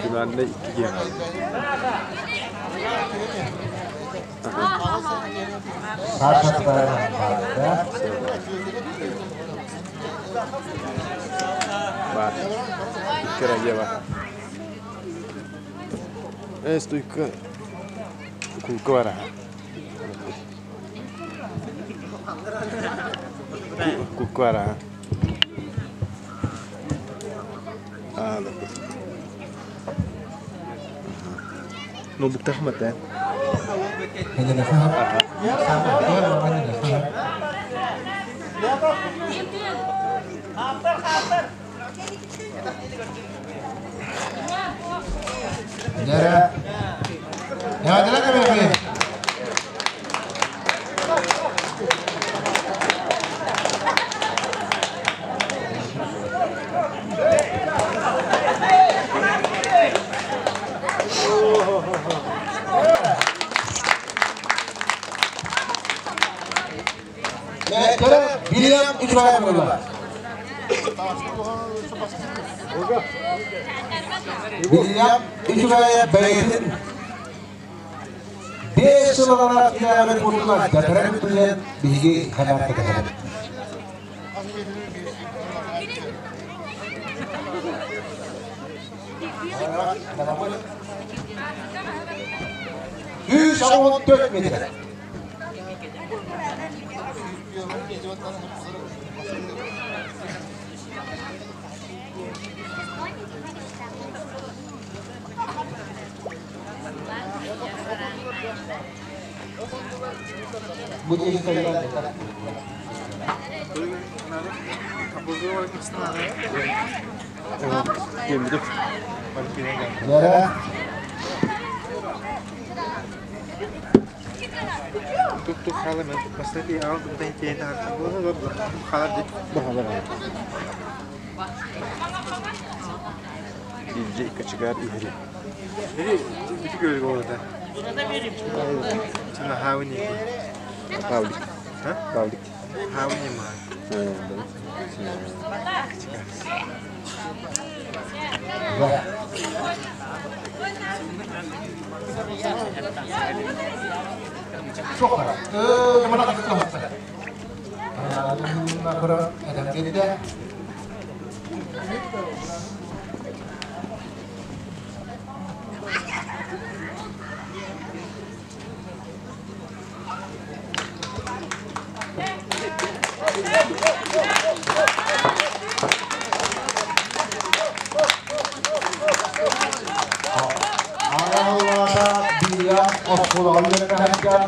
Güvenle iki diyen Саша Татаринов. Бар. Икки бар. Э, стойка. Кулка бар. Кулка бар. А, да. Ну, буктахмат, э? Нера. Ya, ada lagi William үчүгэй буолла. William үчүгэй бэйэтин 5 сыллара тиэрэ курдук датаран билен биһиги ханар кэтэһэр. 114 метр. Bu Nere? Тук хала мен постави ал бутан тиен хала ди. Бахалар. Илже качыгар ихри. Бiri biti көрүк болду. Чына хауни. Павлик. Ха? Павлик. Хауни ма. Çok var. Bana katılmak. Адам келді. Allah'a bir осколаларын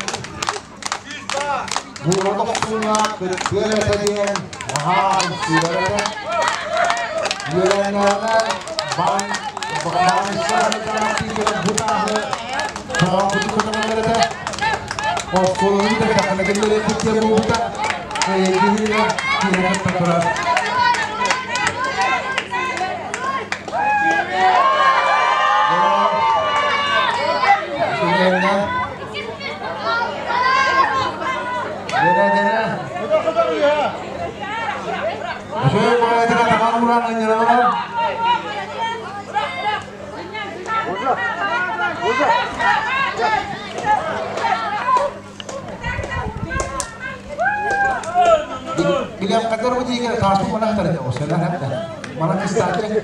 Burada kırıkkıretediyen mahal sürerek yörenlerine ban осколаларын да таханагыллары кытты бута кыйгыйга киреп турар. Bila kadar mo jika kaso mo lang talaga o sila na Marang istake.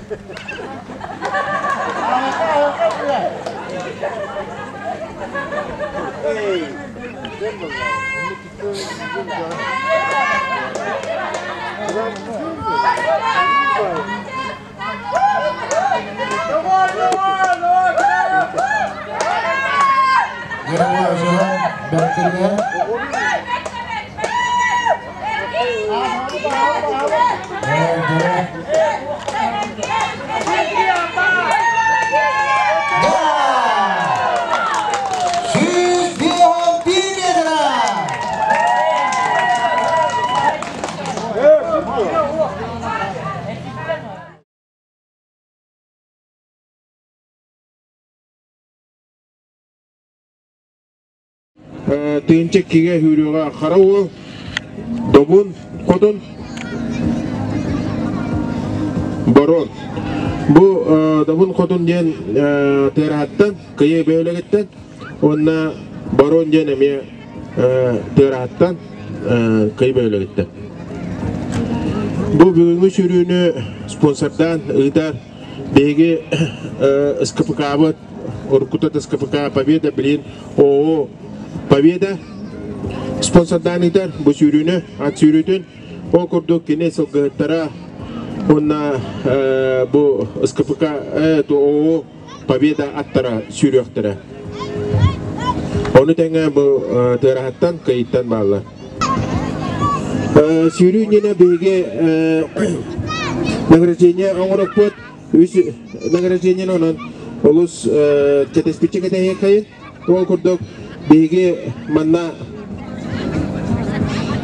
Тыынча иккигэ сүүрүүгэ хара уол Добун Хотун Борон. Бу Добун Хотун диэн Тыараһаттан, Кыйы бөһүөлэгиттэн уонна Борон диэн эмиэ Тыараһаттан, Кыйы бөһүөлэгиттэн. Бу бүгүҥҥү сүүрүүнү спонсордаан ыытар биһиги СКПК-быт уруккута СКПК Победа, билин ООО Победа спонсордаан ыытар бу сүүрүүнү, ат сүүрүүтүн. Ол курдук кини сылгыһыттара уонна бу СКПК ООО Победа аттара сүүрүөхтэрэ. Ону тэҥэ бу Тыараһаттан, Кыйыттан бааллар. Сүүрүү иннинэ биһиги награждение оҥороппут. Үс награждениени онон олус кэтэспиччэ кэтэһиэххэйин. Ол курдук биһиги манна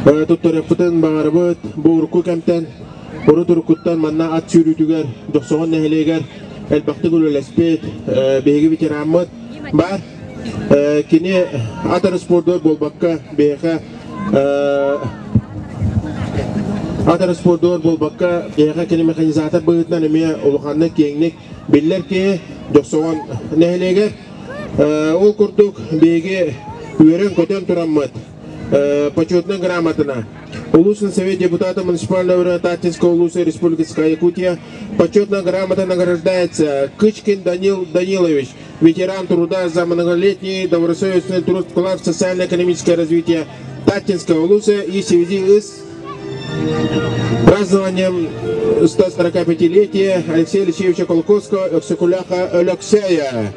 туттарыахпытын баҕарабыт. Бу урукку кэмтэн, урут уруккуттан манна ат сүүрүүтүгэр Дьохсоҕон нэһилиэгэр элбэхтик үлэлэспит биһиги ветераммыт баар. Кини ат эрэ спордугар буолбакка, биһиэхэ ат эрэ спордугар буолбакка, биһиэхэ кини механизатор быһыытынан эмиэ улаханнык киэҥник биллэр киһи Дьохсоҕон нэһилиэгэр. Ол курдук биһиги үөрэн-көтөн тураммыт почетная грамотана Улусный совет депутата муниципального Татинского улуса Республики Якутия почетная грамота награждается Кычкин Данил Данилович, ветеран труда за многолетний добросовестный труд вклад в социально-экономическое развитие Татинского улуса и в связи с празднованием 145-летия Алексея Алексеевича Колковского, Өксөкүлээххэ Өлөксөйө.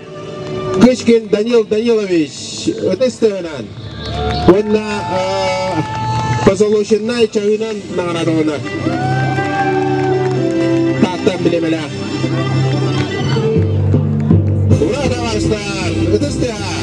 Кычкин Данил Данилович, ытыс тыһынан уонна позолоченнай чаһыынан наҕараадаланар. Тааттан билимэлээх. Ура, товарищтар! Ытыс тыаһа!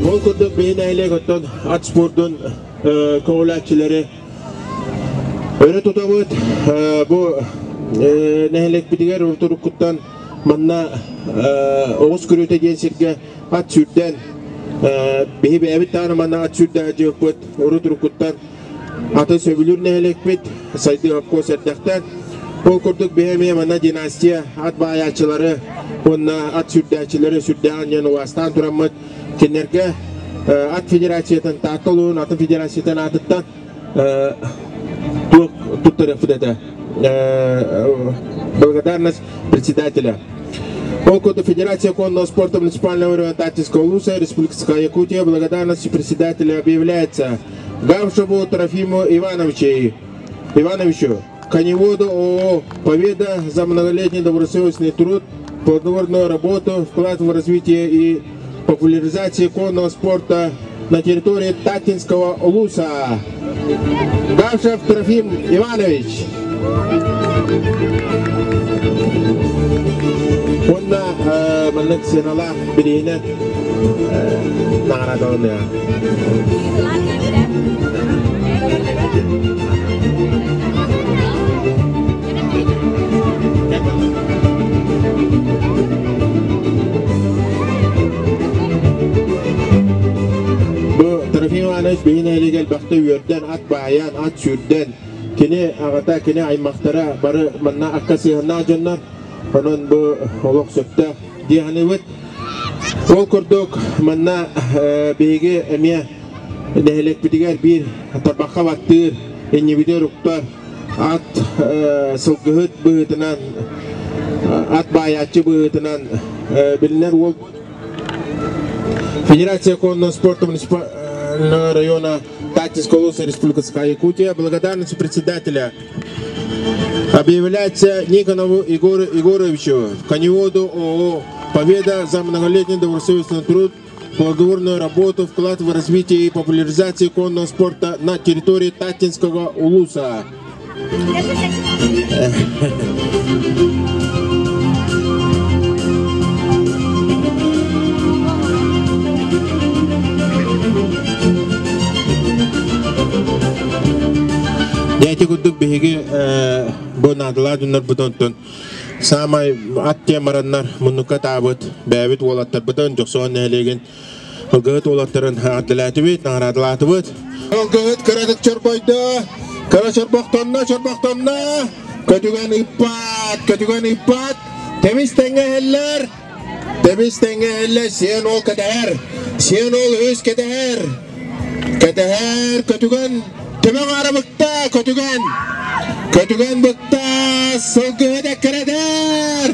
Ол курдук биһи нэһилиэк оттон ат спордун көҕүлээччилэри өрө тутабыт. Бу нэһилиэкпитигэр урутуруккуттан манна оҕус күрүөтэ диэн сиргэ ат сүүрдэн биһи бэйэбит даҕаны манна ат сүүрдэ сылдьыбыппыт урут уруккуттан аты сөбүлүүр нэһилиэкпит сайдыы обкуос эрдэхтэн ол курдук биһи эмиэ манна династия ат баайааччылары уонна ат сүүрдээччилэри сүрдээҕин диэн убаастаан тураммыт кинилэргэ ат федерациятын Таатта улууһун атын федерациятын аатыттан туох туттарыахпыт этэ благодарность председателя. Ол курдук Федерация конного спорта муниципального района Татинского улуса Республикская Якутия благодарность председателя объявляется Гавшеву Трофиму Ивановичу, Ивановичу, коневоду ООО «Победа» за многолетний добросовестный труд, плодотворную работу, вклад в развитие и популяризацию конного спорта на территории Татинского улуса. Гавшев Трофим Иванович. Уонна маннык сыаналаах бирииһинэн наҕараадаланыа. Бу Трофим Иванович биһи нэһилиэгэ элбэхтэ үөрдэн, ат баайан, ат сүүрдэн, кини аҕата, кини аймахтара бары манна акка сыһыаннаах дьоннор. Онон бу олох сөптөөх дии саныыбыт. Ол курдук манна биһиги эмиэ нэһилиэкпитигэр биир тарбахха баттыыр иннибитигэр уктар ат сылгыһыт быһыытынан, ат баайааччы быһыытынан билинэр уол Федерация конного спорта муниципального района Татинского улуса Республика Саха-Якутия. Благодарность председателя объявляется Никонову Егору Егоровичу, коневоду ООО «Победа» за многолетний добросовестный труд, плодотворную работу, вклад в развитие и популяризацию конного спорта на территории Татинского улуса. Дьэ курдук биһиги бу наадалаах дьоннорбутун онтон саамай ат темараннар муннукка таабыт бэйэбит уолаттарбытын Дьохсоҕон нэһилиэгин Ылгыһыт уолаттарын ардылаатыбыт, наҕараадалаатыбыт. Ылгыһыт кыратык чорбойдо, кыра чорбохтонно, чорбохтонно. Көтүгэн ыппат, көтүгэн ыппат. Темис тэҥҥэ иһэллэр. Темис тэҥҥэ иһэллэр, сиэн ол кэтэһэр. Сиэн ол үс кэтэһэр. Кэтэһэр, көтүгэн төбөҥ аара быкта, көтүгэн. Көтүгэн быкта, сылгыһыт эккирэтэр.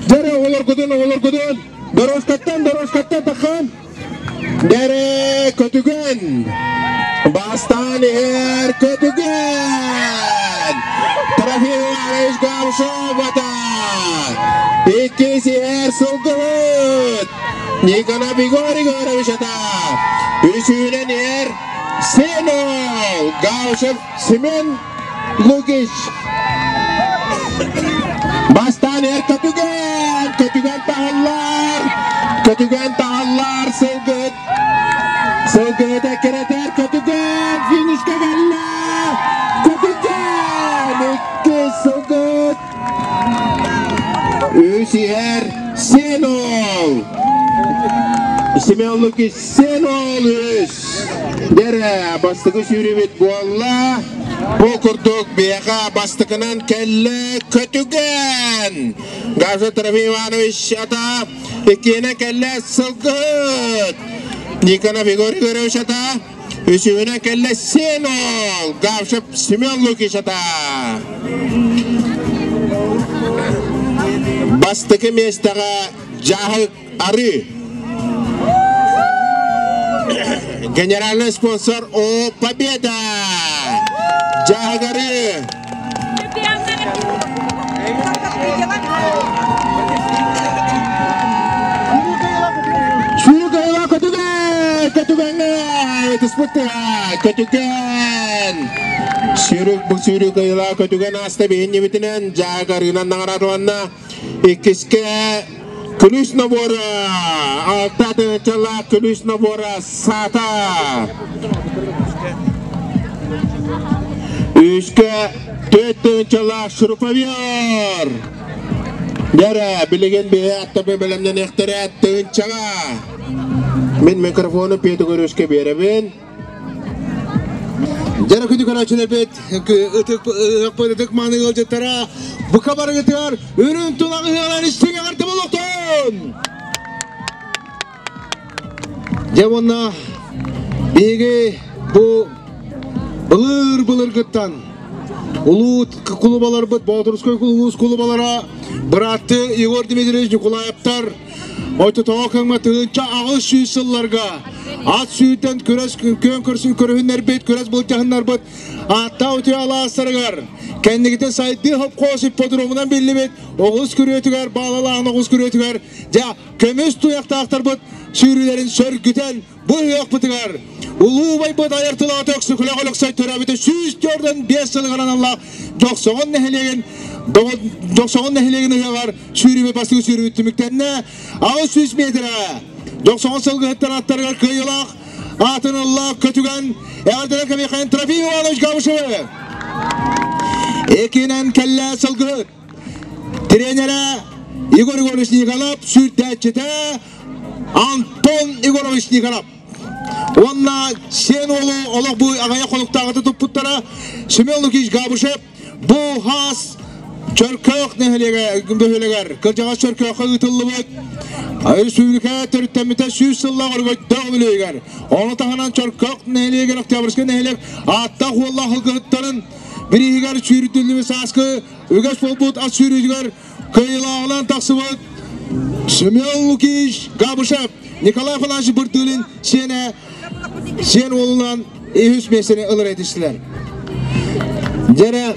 Дьэ, оҕолоргутун, оҕолоргутун. Дорожкаттан, дорожкаттан таххан. Дэрэ көтүгэн. Бастаан иһэр көтүгэн. Трофей Иванович Гавшовата. Иккис иһэр сылгыһыт. Николай Егор Егорович ата. Үсүүнэн иһэр Сенол Гаушев Семен Лукич. Бастаан эр көтүгэн, көтүгэн таһаллар, көтүгэн таһаллар, сылгыт, сылгыт эккирэтэр көтүгэн, финишка кэллэ, көтүгэн, икки сылгыт, үс иһэр Сенол, Семен Лукич Сенол үс, Дэрэ, бастакы сүүрүүбүт буолла. Бу курдук биһиэхэ бастакынан кэллэ Көтүгэн. Гажа Трофим Иванович ата иккиэнэ кэллэ Сылгыһыт. Никонов Егор Егорович ата үсүһүнэн кэллэ Сенол. Гавшев Семен Лукич ата. Бастакы миэстэҕэ Дьааһык Арыы. Генеральный спонсор О Победа! Дьааһыгары! Сүүрүк көтүгэн! Көтүгэҥҥэ! Түспүттэ! Көтүгэн! Сүүрүк бу сүүрүк ыйла көтүгэн ааста биһиннибитинэн дьааһыгарыынан наҕараадаланна. Иккискэ Күлүүс набора, алта тыһыынчалаах күлүүс набора саата. Үскэ 4 тыһыынчалаах шуруповер. Дэрэ, билигин биһи аттабы бэлэмнэниэхтэрэ тыһыынчаҕа. Мин микрофону Петр биэрэбин. Дьэ күндү көрөөччүлэрбит, ытык ытык мааны ыалдьыттара, бука барыгытыгар үрүҥ тунах ыһыаҕынан истиҥ эҕэрдэ буолуохтун! Дьэ уонна биһиги бу былыр былыргыттан улуу кулубаларбыт, Боотурускай улуус кулубалара быраатты Егор Дмитриевич Ньукулаевтар Оччотооҕу кэмҥэ 1800 сылларга ат сүүрдэн күрэс күөн көрсүн көрүһүннэрбит, күрэс былдьаһыннарбыт ааттаах үтүө алаастарыгар кэнникитин сайдыы хопхоос ипподромунан биллибит оҕус күрүөтүгэр, баалалааһын оҕус күрүөтүгэр дьэ көмүс туйахтаахтарбыт сүүрүүлэрин сөргүтэн бу ыһыахпытыгар улуу убайбыт айар тылаҕа Өксөкүлээх Өлөксөй төрөөбүтэ 145 сылыгар аналлаах Дьохсоҕон нэһилиэгин Дьохсоҕон нэһилиэгин ыһыаҕар сүүрүүбүт бастакы сүүрүүбүт түмүктэннэ. 800 метрэ Дьохсоҕон сылгыһыттар аттарыгар кыайыылаах аатын ылла Көтүгэн эҕэрдэлэр Михаил Трофим Иванович Габышевы. Экинэн кэллэ сылгыһыт. Тренерэ Егор Егорович Николаев, сүүрдээччитэ Антон Егорович Николаев. Уонна сиэн уолу олох бу аҕыйах хонуктааҕыта туппуттара Семен Лукич Габышев бу хаас. Чөркөөх нэһилиэгэ бөһүөлэгэр кырдьаҕас Чөркөөххө ыытыллыбыт Республика төрүттэммитэ 100 сыллаах өрөгөйдөөх үбүлүөйүгэр. Ону таһынан Чөркөөх нэһилиэгэр Октябрьскай нэһилиэк ааттаах уоллаах ылгыһыттарын бирииһигэр сүүрдүллүбүт сааскы үгэс буолбут ат сүүрүүтүгэр кыайыылааҕынан тахсыбыт Семен Лукич Габышев, Николай Афанасьевич Бырдылин сиэнэ сиэн уолунан үһүс миэстэни ылар этистилэр. Дьэрэ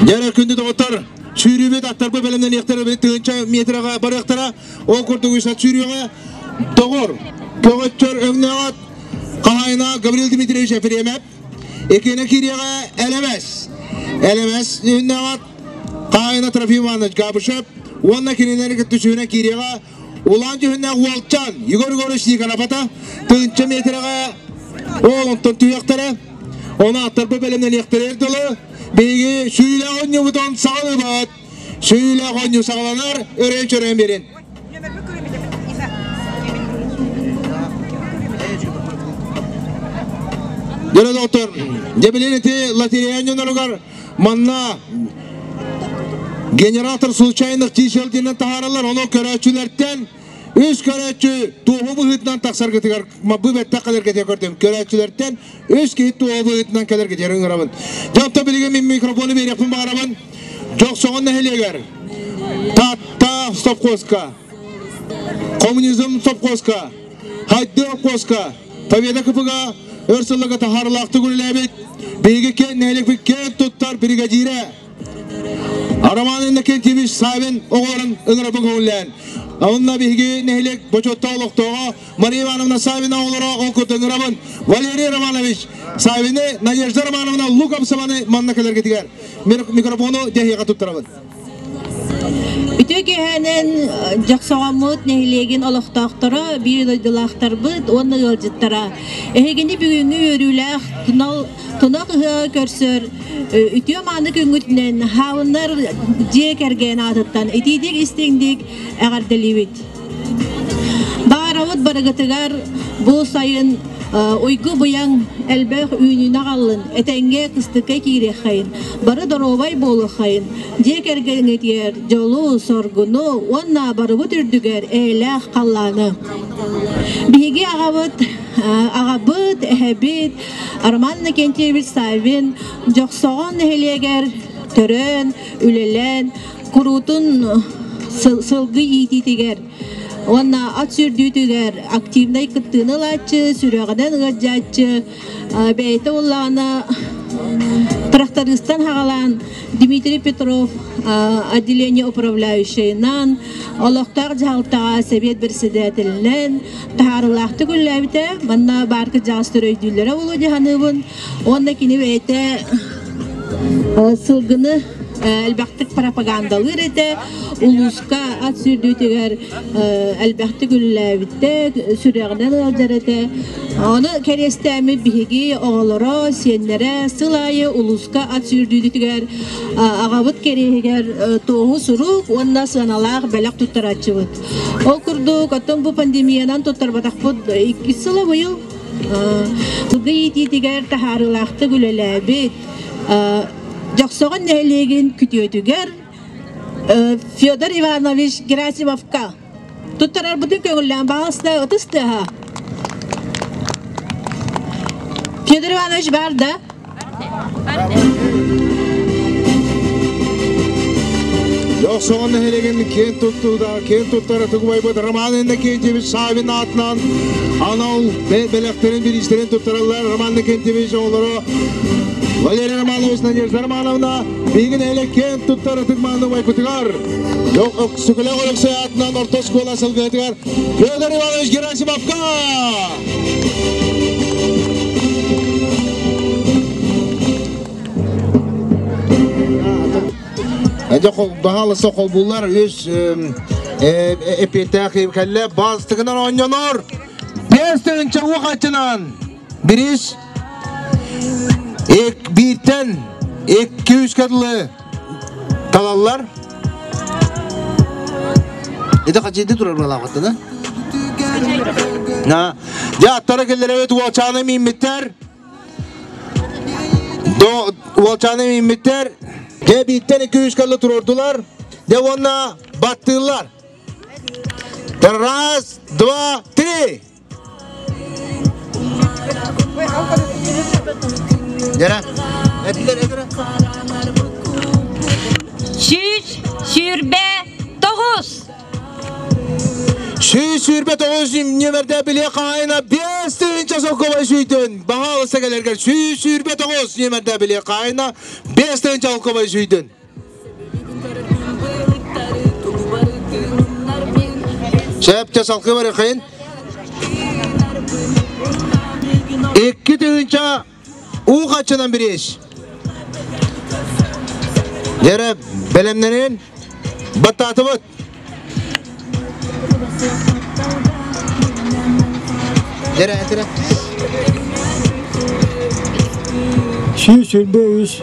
Дьэрэ күндү доҕоттор, сүүрүүбүт аттарбы бэлэмнэниэхтэрэ тыһыынча метраҕа барыахтара. Ол курдук үс ат сүүрүөҕэ. Доҕор, көҕөччөр өҥнөөҕөт хаһаайына Гаврил Дмитриевич Ефремов Иккиэнэ киириэҕэ Элэмэс. Элэмэс үһүннээҕэ Хаайына Трофим Иванович Габышев уонна кинилэри кытта үсүһүнэн киириэҕэ Улаан дьүһүннээх Уолчаан Егор Егорович Никонов тыһыынча миэтэрэҕэ ол онтон түһүөхтэрэ. Ону аттарбы бэлэмнэниэхтэрэ дылы биһиги сүүлээх оонньуубутун саҕалыыбыт. Сүүлээх оонньуу саҕаланар, өрөөн-чөрөөн биэрин. Дөрө доктор, дьэ ити лотерея дьоноругар манна генератор случайных чисел диэнэн таһаараллар, ону көрөөччүлэртэн үс көрөөччү туоһу быһыытынан тахсаргытыгар бу бэттэх кэлэргитигэр көрдүм. Көрөөччүлэртэн үс киһи туоһу быһыытынан кэлэргитигэр ыҥырабын. Дьэ, оттон билигин мин микрофону биэриэхпин баҕарабын. Дьохсоҕон нэһилиэгэр Таатта совхозка, Коммунизм совхозка, Хайды совхозка, Победа КПга өр сылларга таһаарылаахтык үлэлээбит, биһиги киэн нэһилиэкпит киэн туттар бригадирэ Роман Иннокентьевич Савин оҕолорун ыҥырабын көҥүллээн. Онно биһиги нэһилиэк бочуоттаах олохтооҕо Мария Ивановна Савина оҕолоро ол курдук ыҥырабын. Валерий Романович Савины, Надежда Романовна Луковцеваны манна кэлэргитигэр микрофону дьэһиэхэ туттарабын. Үтүө киэһээнэн Дьохсоҕоммут нэһилиэгин олохтоохторо, биир дойдулаахтарбыт уонна ыалдьыттара. Эһигини бүгүҥҥү үөрүүлээх тунах ыһыаҕы көрсөр үтүө мааны күҥҥүтүнэн Хаалыннар дьиэ кэргэн аатыттан итиитик истиҥник эҕэрдэлиибит. Баарабыт барыгытыгар бу сайын уйгу быйаҥ элбэх үүнүүнү аҕаллын, этэҥҥэ кыстыкка киириэххэйин, бары доруобай буолуоххайын, дьиэ кэргэҥҥитигэр дьолу, соргуну уонна барыбыт үрдүгэр эйэлээх халлааны. Биһиги аҕабыт, аҕабыт, эһэбит Роман Иннокентьевич Саввин Дьохсоҕон нэһилиэгэр төрөөн, үлэлээн, куруутун сылгы иитиитигэр уонна ат сүүрдүүтүгэр активнай кыттыыны ылааччы, сүрэҕинэн ыалдьааччы, бэйэтэ буоллаҕына трактористан хаҕалаан Дмитрий Петров отделение управляющайынан, олохтоох дьаһалтаҕа сэбиэт председателинэн таһаарыылаахтык үлэлээбитэ. Манна баар кырдьаҕастар өйдүүллэрэ буолуо дии саныыбын. Уонна кини бэйэтэ сылгыны элбэхтик пропагандалыыр этэ, улууска ат сүүрдүүтүгэр элбэхтик үлэлээбитэ, сүрэҕинэн ыалдьар этэ. Ону кэриэстээммит биһиги оҕолоро, сиэннэрэ сыл аайы улууска ат сүүрдүүтүгэр аҕабыт кэриэһигэр туоһу сурук уонна сыаналаах бэлэх туттарааччыбыт. Ол курдук, оттон бу пандемиянан туттарбатахпыт иккис сыла быйыл Сылгы иитиитигэр таһаарыылаахтык үлэлээбит Дьохсоҕон нэһилиэгин күтүөтүгэр Федор Иванович Герасимовка туттарарбытын көҥүллээн баҕаста ытыс тыаһа. Федор Иванович баар да? Дьохсоҕон нэһилиэгин киэн туттуута, киэн туттар ытык убайбыт Роман Иннокентьевич Савин аатынан анал бэлэхтэрин, бириистэрин туттараллар. Роман Иннокентьевич оҕолоро Валерий Романович, Надежда Романовна биһиги нэһилиэк киэн туттар ытык мааны убайбытыгар Сүкүлээх Өлөксөй аатынан орто оскуола сылгыһытыгар Федор Иванович Герасимовка! Дьэ баһаалыста холбууллар үс эпиэттээх кэллэ баастыгынан оонньонор 5 тыһыынча уох аччынан бирис бииртэн икки үскэ дылы талаллар. Это хачыйды турар балаҕаттана. На, дьэ аттара кэллэрэбит уолчааны мииммиттэр. До уолчааны мииммиттэр. Дьэ бииртэн икки үс кэллэ туруордулар. Дьэ уонна баттыыллар. Раз, два, три. Дьэрэ. Этилер, этилер. 129. 129 нүөмэрдэ билиэ хаайына 5000 солкуобай сүүйтүн. Баҕа кэлэргэр 129 нүөмэрдэ билиэ хаайына 5000 солкуобай сүүйтүн. Сөп, чэ салкы барыхын. 2000 уу хаччынан бириэс. Дьэрэ бэлэмнэнин баттаатыбыт. Дьэрэ этирэ. 123.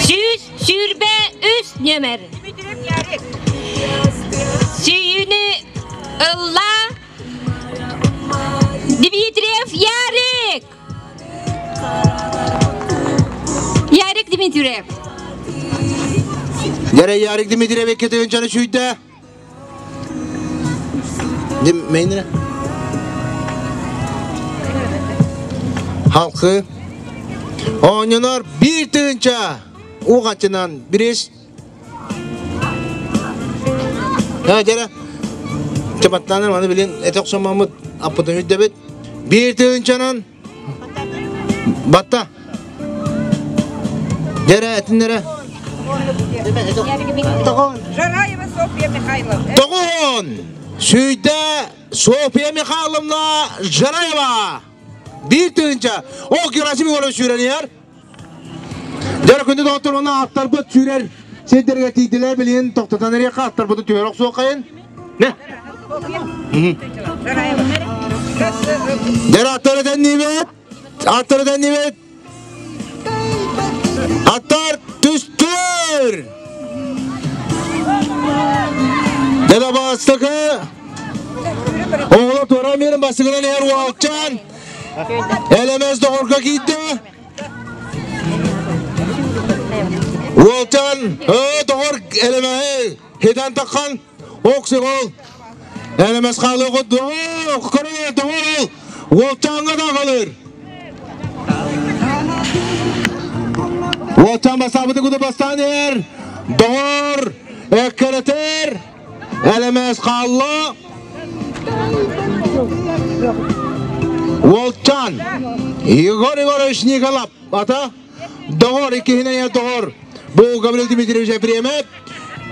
123 нүөмэр. Сүйүүнү ылла Дмитриев Ярик! Ярик Дмитриев. Дьэрэ Ярик Дмитриев икки тыһыынчаны сүүйдэ. Мейнere. Халқы. Оонньонор 1000 уҕачынан бирис. Ha дьэрэ. Чапаттаныр маны билин этек сомамыт аппытын үддебит. 1000-нан батта. Дьэрэ этиннere. Тоҕон. Жараева Софья Михайловна. Тоҕон! Сүйдэ Софья Михайловна Жараева. 1000. О, Герасим Егорович сүүрэн Дьара күндү доҕоттор уонна аттарбыт сүүрэр сирдэргэ тиийдилэр билигин тохтотон эриэххэ аттарбыты түһэр охсуоххайын. Не? Дьара аттары тэннибит. Аттары тэннибит. Аттар түстүр. Дьара бастакы Оҕолор туора миэрин бастыгынан иһэр уолчаан Элэмэс доҕорго киирдэ. Уолчаан доҕор элэмэһи хитэн таххан оксигол элэмэс хаалыаҕы доҕор доҕор уолчааҥҥа да аҕалыр. Уолчаан бастаабыты куду бастаан иһэр. Доҕор эккирэтэр. Элэмэс хаалла. Уолчаан Егор Егорович Николап ата доҕор иккиһинэн иһэр доҕор бу Гаврил Дмитриевич Ефремов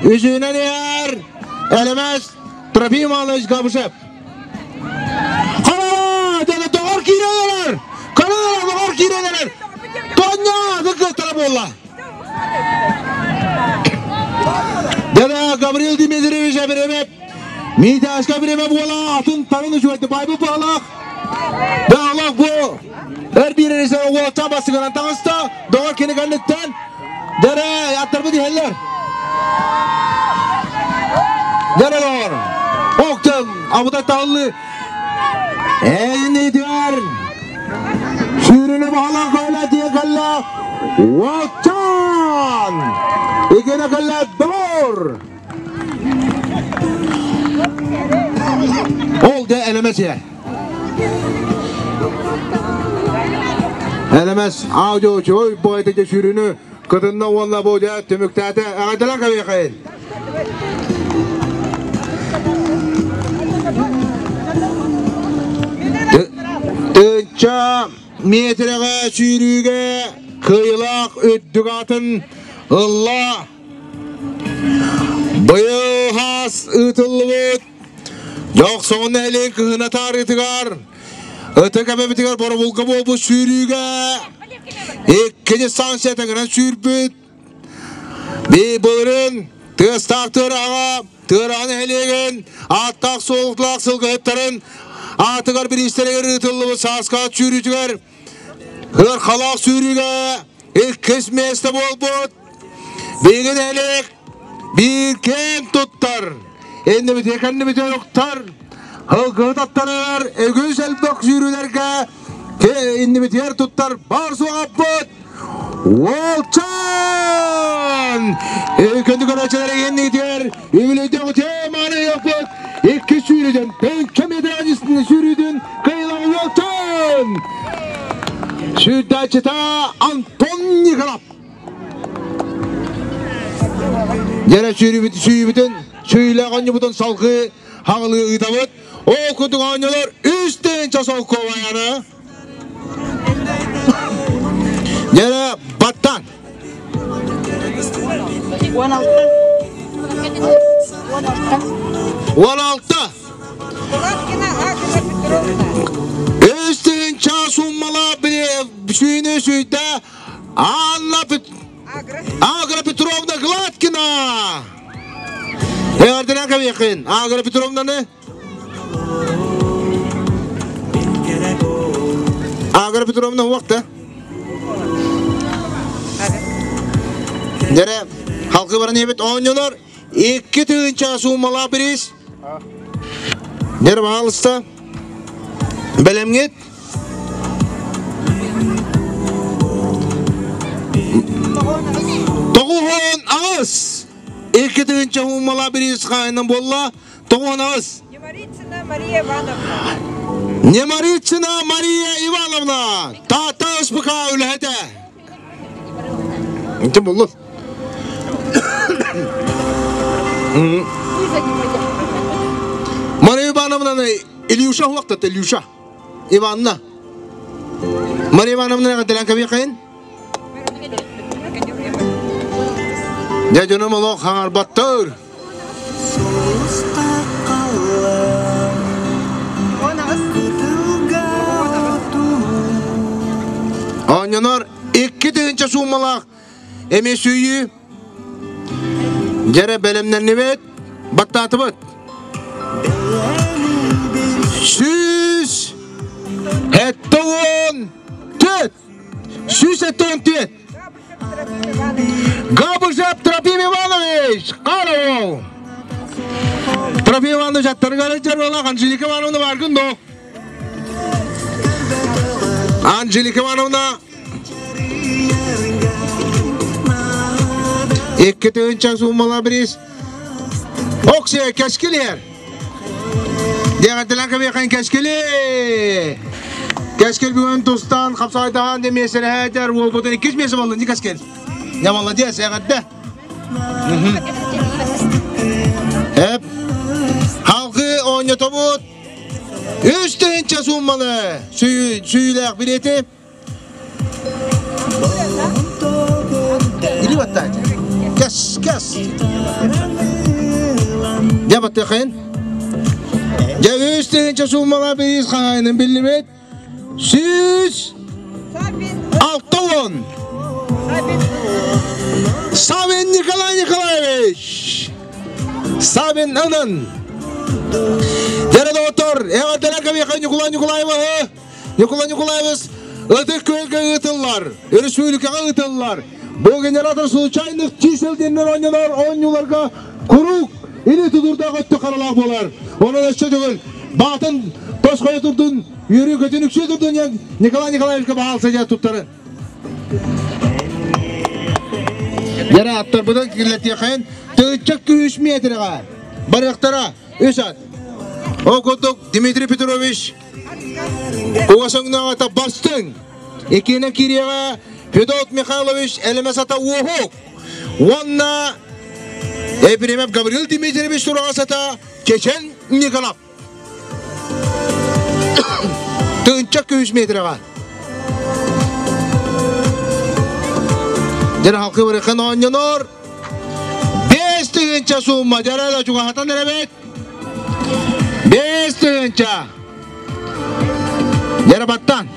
үсүһүнэн иһэр Элэмэс Трофим Иванович Габышев. Хара! Доҕор киирэн эрэр! Хара! Доҕор киирэн эрэр! Тоня! Кыттара буолла. Дада Гаврил Дмитриевич Ефремов Митяшка время буола атын тарын үчүгэйди байбы баалаах. Баалаах бу. Эр бииринесе уолча басыгынан таҥыста. Доҕор кини кэнниттэн дэрэ аттарбыт иһэллэр. Дэрэ доҕор. Октым абыта таллы. Эйнитигэр сүүрүнү баалаах көлө диэн кэллэ. Уолчаан! Икини кэллэ доҕор! Ол да элэмэс иһэр. Элэмэс аудио чой бу сүүрүнү кытынна уонна бу дьэ түмүктээтэ эҕэрдэлэн кэбиэхэйин. Тыынча миэтирэҕэ сүүрүүгэ кыайыылаах үрдүк аатын ылла Быйыл хаас ыытыллыбыт Дьохсоҕун нэһилиэгин кыһына таарыытыгар ытык эбэбитигэр боробулга буолбут сүүрүүгэ икки дистанция тэҥинэн сүүрбүт би былырын тыастаах тыараҕа Тыараҕа нэһилиэгин ааттаах суоллаах сылгыһыттарын аатыгар бириистэригэр ыытыллыбыт сааскаат сүүрүүтүгэр ыархалаах сүүрүүгэ иккис миэстэ буолбут Биһиги нэһилиэк биир кээн туттар, иннибитигэр кэннибитигэр уктар. Һылгыһыт аттарыгар үгүс элбэх сүүрүүлэргэ иннибитигэр туттар бар суоҕаппыт Уолчан! Күндү көрөөччүлэр иннигитигэр үбүлүйдэх үтүө мааны ыйыахпыт икки сүүрүүдэн тыһыынча метр сүүрүүдүн кыайыылаах Уолчан! Сүүрдээччитэ Антон Николаев. Дьэрэ сүүрүүбүт сүүрүүбүтүн сүүрүүлээх оонньуубутун салгыы хаҕылыы ыытабыт. Ол курдук оонньуулар 3 тыһыынча солкуобайаны Дьэрэ баттан. 16. 16. Булаткина Агния Петровна. 3 тыһыынча суммалаах сүүнү сүйдэ Анна Агра Петровна Гладкина. Эҕэрдэлээн кэбиэххин Агра Петровнаны. Агра Петровна уақта. Дere halkı баран ебет оонньолор 2 тыһыынча сууммалаах бириис. Дere баалыста. Бэлэмҥит. 98. 2 тыһыынча сууммалаах бириис хаһаайына буолла. 98. Немарицына Мария Ивановна. Немарицына Мария Ивановна. Таатта СПК үлэһитэ. Инче буллун. Мария Ивановна Илюша хуактат Илюша. Ивановна. Мария Ивановна кадалан кабиқайын? Дьэ дьонум олох хаҥарбаттар. Оонньонор 2 тыһыынча сууммалаах эмиэ сүүйүү. Дьэрэ бэлэмнэннибит, баттаатыбыт. 174. 174. Габышев Трофим Иванович, Караул. Трофим Иванович аттарыгар жарбалах Анжелика Ивановна баргын до. Анжелика Ивановна 2 тыһыынча сууммалаах бириис. Оксе кэскилер. Диэҕэрдэлэн кэбиэхэн кэскили. Кэскил бүгүн тустан хапсайдахан де меселэһэтер уолбутун иккис миэсэ боллун кэскил. Я молодец, эҕэрдэ. Эп. Халгы оонньотобут. 3 тыһыынча суумманы сүйүүлээх билети. Или баттаачы. Кэс, кэс. Дьэ баттыахын. Дьэ 3 тыһыынча сууммалаах бириис хаһаайынын биллибит. 160. Савин Николай Николаевич. Савин Анан. Дьэрэ доҕоттор, эҕэрдэлэр кэбиэхэ Николай Николаевы. Николай Николаевич Ытык Күөлгэ ыытыллар, өрөспүүбүлүкэҕэ ыытыллар. Бу генератор случайных чисел диэннэр оонньонор оонньууларга куруук или тутурдаах өттө харалаах буолар. Онон өссө төгүл баатын тосхойо турдун, үөрүү көтүн үксүү турдун диэн Николай Николаевичка баҕалса дьэ туттарын. Дьэрэ аттарбытын киллэтиэхин тыһыынча 3 метрэҕэ барыахтара үс ат. Ол курдук Дмитрий Петрович Кугас өҥнөөх ата бастыҥ. Иккиэнэ киириэҕэ Федот Михайлович Элэмэс ата Уоһук. Уонна Ефремов Гаврил Дмитриевич тураҕас ата Чечен Николав. 1103 метрэҕэ. Дьэрэ халкы барыхан оонньонор. 5000 суумма дьэрэ чугаһатан эрэбит. 5000. Дьэрэ баттан.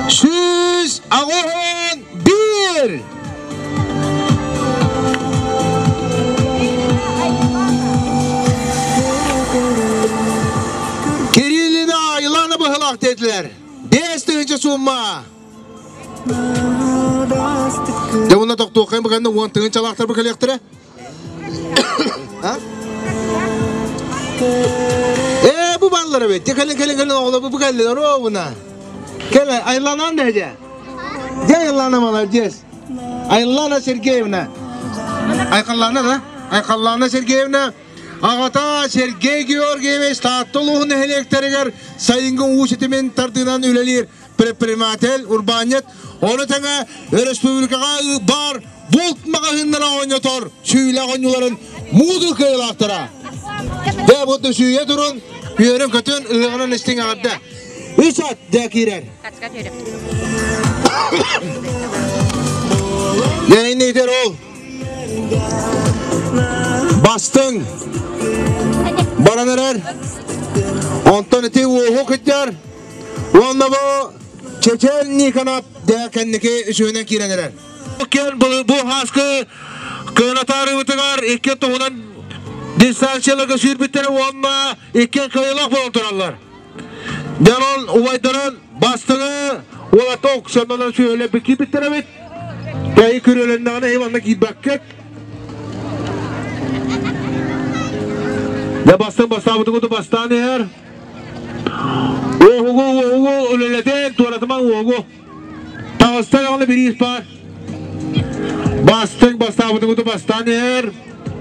181. Кириллина Илана быһылаах диэтилэр. 5000 суумма. Дьэ уонна тохтуоххайын буканна 10 тыһыынчалаахтар бу кэлиэхтэрэ. А? Ээ, бу баллар эбит. Кэлин, кэлин, кэлин, оҕолор бу кэллилэр оҕуна. Кэл, Айланан да дьэ. Дьэ, Айлана молодец. Айлана Сергеевна. Айхаллана да? Айхаллана Сергеевна. Аҕата Сергей Георгиевич Таатта улууһун нэһилиэктэригэр сайыҥҥы уу ситимин тардыынан үлэлиир предприниматель, урбаанньыт, ону тэҥэ өрөспүүбүлүкэҕэ баар булт маҕаһыыннара оонньотор сүүлэх оонньууларын муудул кыайыылаахтара. Дэ бу сүүйэ турун, үөрүн-көтүн, ыһыаҕынан истиҥ эҕэрдэ. Үс ат дэ киирэр. Дэ ол Бастыҥ баран эрэр. Онтон ити уоһу кыттар. Уонна бу Чечен Никонов дэ кэнники үсүһүнэн киирэн эрэр. Кел бу хааскы кыанатаарыбытыгар икки туһунан дистанцияларга сүүрбүттэрэ уонна икки кыайылаах буолан тураллар. Дьон убайдарын бастыҥы уолата оксаннан сүөһүлэрбит киирбиттэр эбит. Кэйи күрүөлэннэҕинэ Иванна киирбэккит. Дьэ бастыҥ бастаабытыгы бастаан иһэр. Уоһугу уоһугу үлэлэтэн туоратымаҥ уоһугу. Таҕыста даҕаны бириис баар. Бастыҥ бастаабытыгы бастаан иһэр.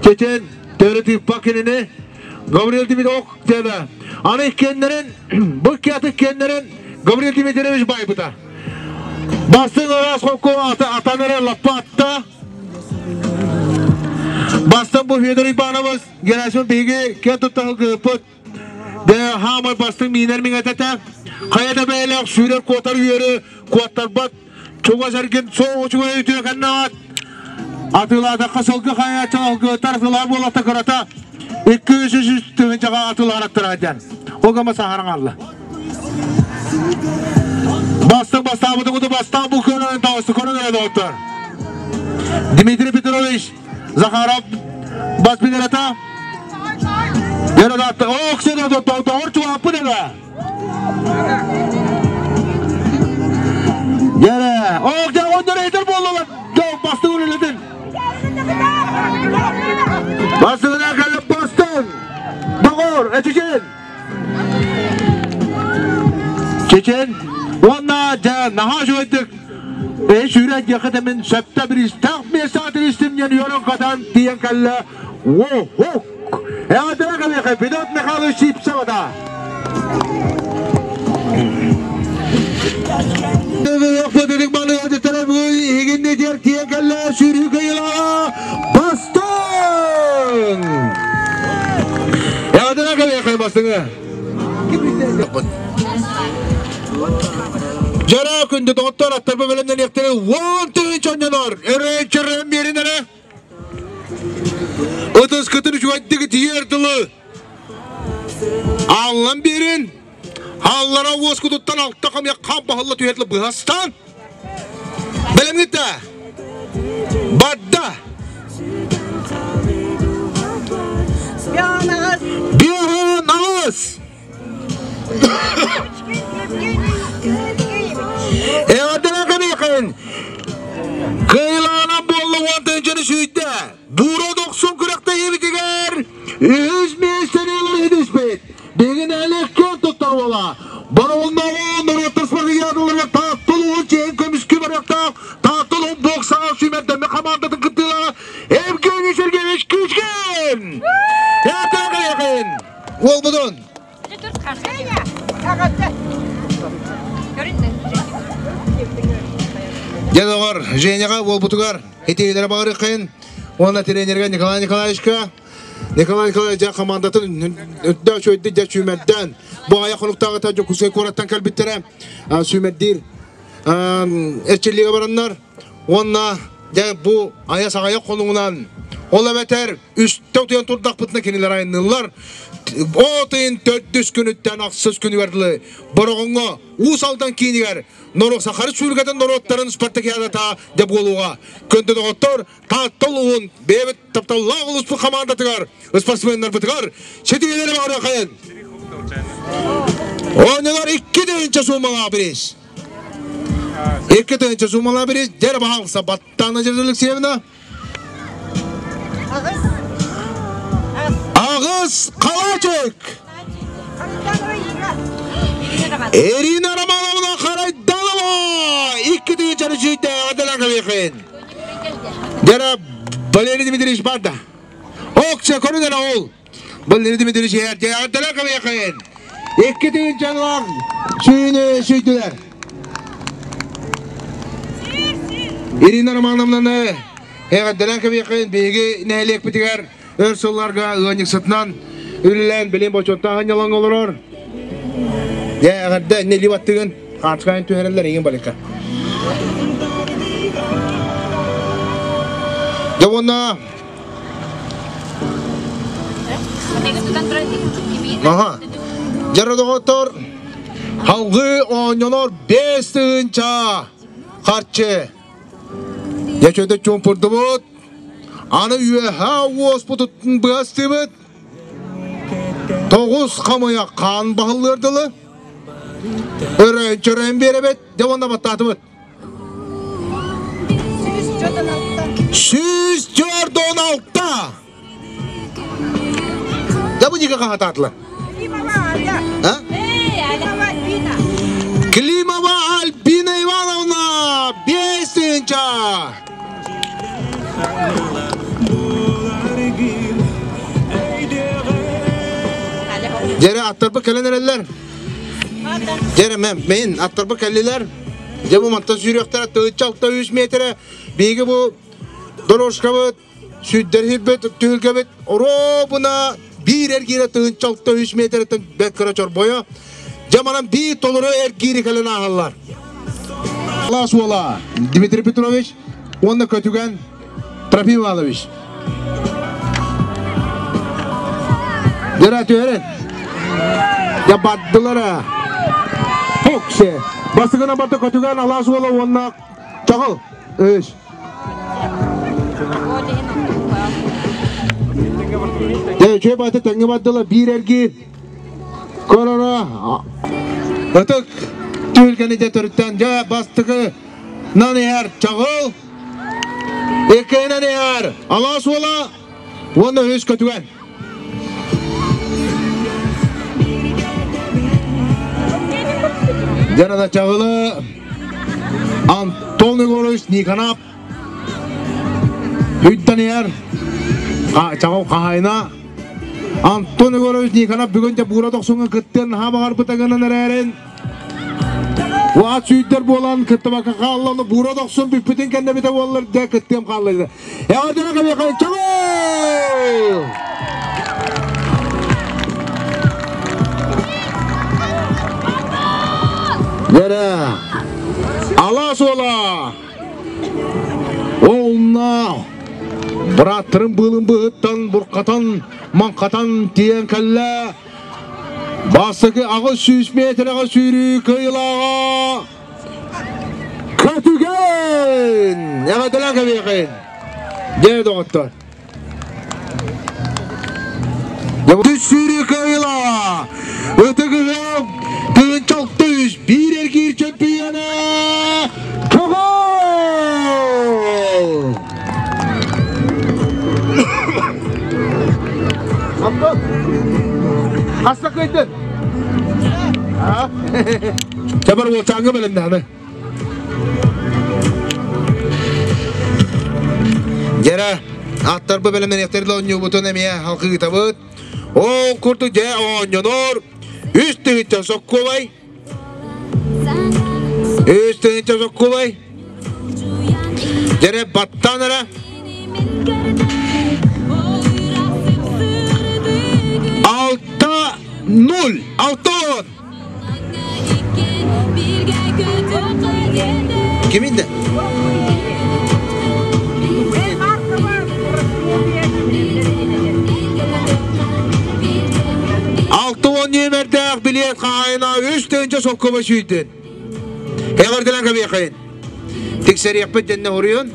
Чечен төрү тыыппак кинини. Гаврил Дмитриевич диэбэ. Аны иккиэннэрин, бу икки аты иккиэннэрин Гаврил Дмитриевич байбыта. Бастыҥ ыраас хокку аты атан эрэ лаппа атта. Бастыҥ бу Федор Иванович Герасимов биһиги киэн тутта сылгыһыппыт. Дэ хаамай бастыҥ миинэр миҥэтэтэ. Хайа да бэйэлээх сүүрэр куотар үөрү куоттарбат. Чугас эргин суох үчүгэй үтүө кэннэҕат. Атыылаатахха сылгы хайааччы алгыттар атылаар буолата кырата 200 тыһыынчаҕа атыылаһараттара диэн. Ол гама саһаран алла. Бастык бастаабыты куту бастаан бу көрөн таҕысты көрөн эрэ доҕоттор. Дмитрий Петрович Захаров бас билерата. Яралатты. Ох, сен доҕор чугааппын эбэ. Дьэрэ, ох, дьэ, оннор этер буоллулар. Дьэ, бастыҥ үлэлэтин. Бастыҥына кэлip бастыҥ. Доҕор, Чечен. Чечен. Уонна дьэ, наһаа үчүгэйдик Э сүүрэн диэххэ мин сөптө биристээх миэстэҕэ тигистим диэн үөрэн-көтөн тиийэн кэллэ. Уоһук! Эҕэрдэлэ кэлиэхэ Федот Михайлович Сипсев ата. Иһигиннитиэр тиийэн кэллэ сүүрүү кыайыылааҕа Бастыҥ! Эҕэрдэлэ кэлиэхэ бастыҥы! Дьара күндү доҕоттор аттарба бэлэмнэниэхтэрэ 10 000 онньонор өрөй-чөрөөн биэрин эрэ. Ытыскытын үчүгэйдик итийэр дылы. Аллан биэрин. Аллара уоскутуттан алта хамыйах хам баһылла түһэр быһастан. Бэлэмҥит Барда. Биоһун аҕыс. Эҕэрдэлэр кэмиэхин кыайылаанан буолла уон тыһыынчаны сүүйдэ. Бура дохсун күрэхтэһиибитигэр үһүс миэстэни ылар иһитиспит. Биһиги нэһилиэк киэн туттар уола. Боробулнооҕу норуоттар спартакиадаларыгар Таатта улууһун чиэһин көмүскүү барыахтаах Таатта улууһун боксаҕа сүүмэрдэммит хамаандатын кыттыылааҕа Евгений Сергеевич Кычкин! Эҕэрдэлэр кэлиэхин! Уолбутун! Дьэ доҕор, Женяҕа уолбутугар итиилэрэ баҕарыаххайын уонна тренергэ Николай Николаевичка Николай Николаевич дьэ командатын үрдээх үчүгэйдик дьэ сүүмэрдээн бу аҕыйах хонуктааҕыта Дьокуускай куораттан кэлбиттэрэ сүүмэрдиир эрчиллиигэ бараннар уонна дьэ бу айас аҕыйах хонугунан ол эбэтэр үстэ утуйан турдахпытына кинилэр айанныыллар от ыйын төрдүс күнүттэн ахсыс күнүгэр дылы Бороҕоҥҥо Уус Алдан киинигэр норуот Саха Республикатын норуоттарын спартакиадата дьэ буолуоҕа. Күндү доҕоттор, Таатта улууһун бэйэбит тапталлаах улууспут хамаандатыгар, спортсменнарбытыгар ситиһиилэри баҕарыахайын! Оонньуулар 2 тыһыынча суумалаах бириис. 2 тыһыынча суумалаах бириис. Дьэ, баһаалыста, Баттаана Надежда Алексеевна. Аҕыс. Кыргыз Халачык. Ирина Романовна Харайданова икки тыһыынчаны сүүйтэ эҕэрдэлээн кэбиэхин. Дьара Валерий Дмитриевич бар да. Окча көрүн эрэ ол. Валерий Дмитриевич эҕэрдэлээн кэбиэхин. Икки тыһыынчалаах сүүнү сүйдүлэр. Ирина Романовнаны эҕэрдэлээн кэбиэхин биһиги нэһилиэкпитигэр өр сылларга ыанньыксытынан үлэлээн билин бочуоттаах ынньалаҥ олорор. Дьэ эҕэрдэ нели баттыгын хаачкайын түһэрэллэр игин балика. Дьэ уонна Аха. Дьэ доҕоттор, халгыы оонньонор 5000 харчы. Дьэ чөтө чуумпурдубут. Аны үөһэ уоспутуттан быастыбыт. Тоҕус хамыйах хаан баһыллыар дылы. Өрөөн чөрөөн биэрэбит, дьэ уонна баттаатыбыт. 146. Дьэ бу дьигэ хаһатаатылар. А? Климова Альбина Ивановна 5000. Дьэрэ аттарбы кэлэн эрэллэр. Дьэрэ мен аттарбы кэллилэр. Дьэ бу мантан сүүрүөхтэрэ тыһыынча 63 метрэ. Биһиги бу дорожкабыт сүүрдэр түһүлгэбит оруобуна биир эргиирэ 1063 метреттэн бэрт кыра чорбойо. Дьэ манан биир толору эргиири кэлэн ааһаллар. Алаас уола Дмитрий Петрович уонна Көтүгэн Трофим Иванович. Дьэрэ түһэрин. Дьэ бардылар. Фоксе. Бастыгына барда Көтүгэн Алаас уола уонна Чаҕыл. Үс. Дьэ үчүгэй баата тэҥҥэ бардылар биир эргиир. Көрөрө ытык түһүлгэни дьэ төрүттэн дьэ бастакы нан иһэр Чаҕыл, иккиһинэн иһэр Алаас уола уонна үһүс Көтүгэн. Дьэ Чаҕылы Антон Егорович Никонов Үттэн иһэр Чаҕыл хаһаайына Антон Егорович Никонов бүгүн дьэ буура дохсуҥҥа кыттыан наһаа баҕарбыта гынан эрээрин Уаат сүүрдэр буолан кыттыбакка хаалла, ону буура дохсун бүппүтүн кэннэ бүтэ буоллар дьэ кыттыам хаалла. Эҕэрдэлэ кэбиэхэ Чаҕыл! Дьэрэ, алаас уола! Онно бырааттарын быылын быһыттан буркатан, маҥхатан тиийэн кэллэ. Бастакы 800 метрэҕэ сүүрүү кыайыылааҕа Көтүгэн! Эҕэрдэлээн кэбиэхин! Дьэ, доҕоттор. Үс сүүрүү кыайыылааҕа Ытык ыһыах тыһыынча 601 эргиир чөмпүйүөнэ Көҕөл! Антон, хаста кыайдын? Чабар уолчааҥҥа бэлэмнэһэ. Дьэрэ, аттарбы бэлэмнэниэхтэрин оонньуубутун эмиэ халкыытабыт. Ол курдук дьэ оонньонор үс тыһыынча соккуобай. Үс тыһыынча соккуобай. Дьэрэ баттаан эрэ. 6-0. 6-10. Кимин да? 6-10 нүөмэрдээх билиэт хаһаайына 3 тыһыынча солкуоба сүүйдүн. Эҕэрдэлэн кэбиэхин. Тиксэриэхпит дэннэ уруйун.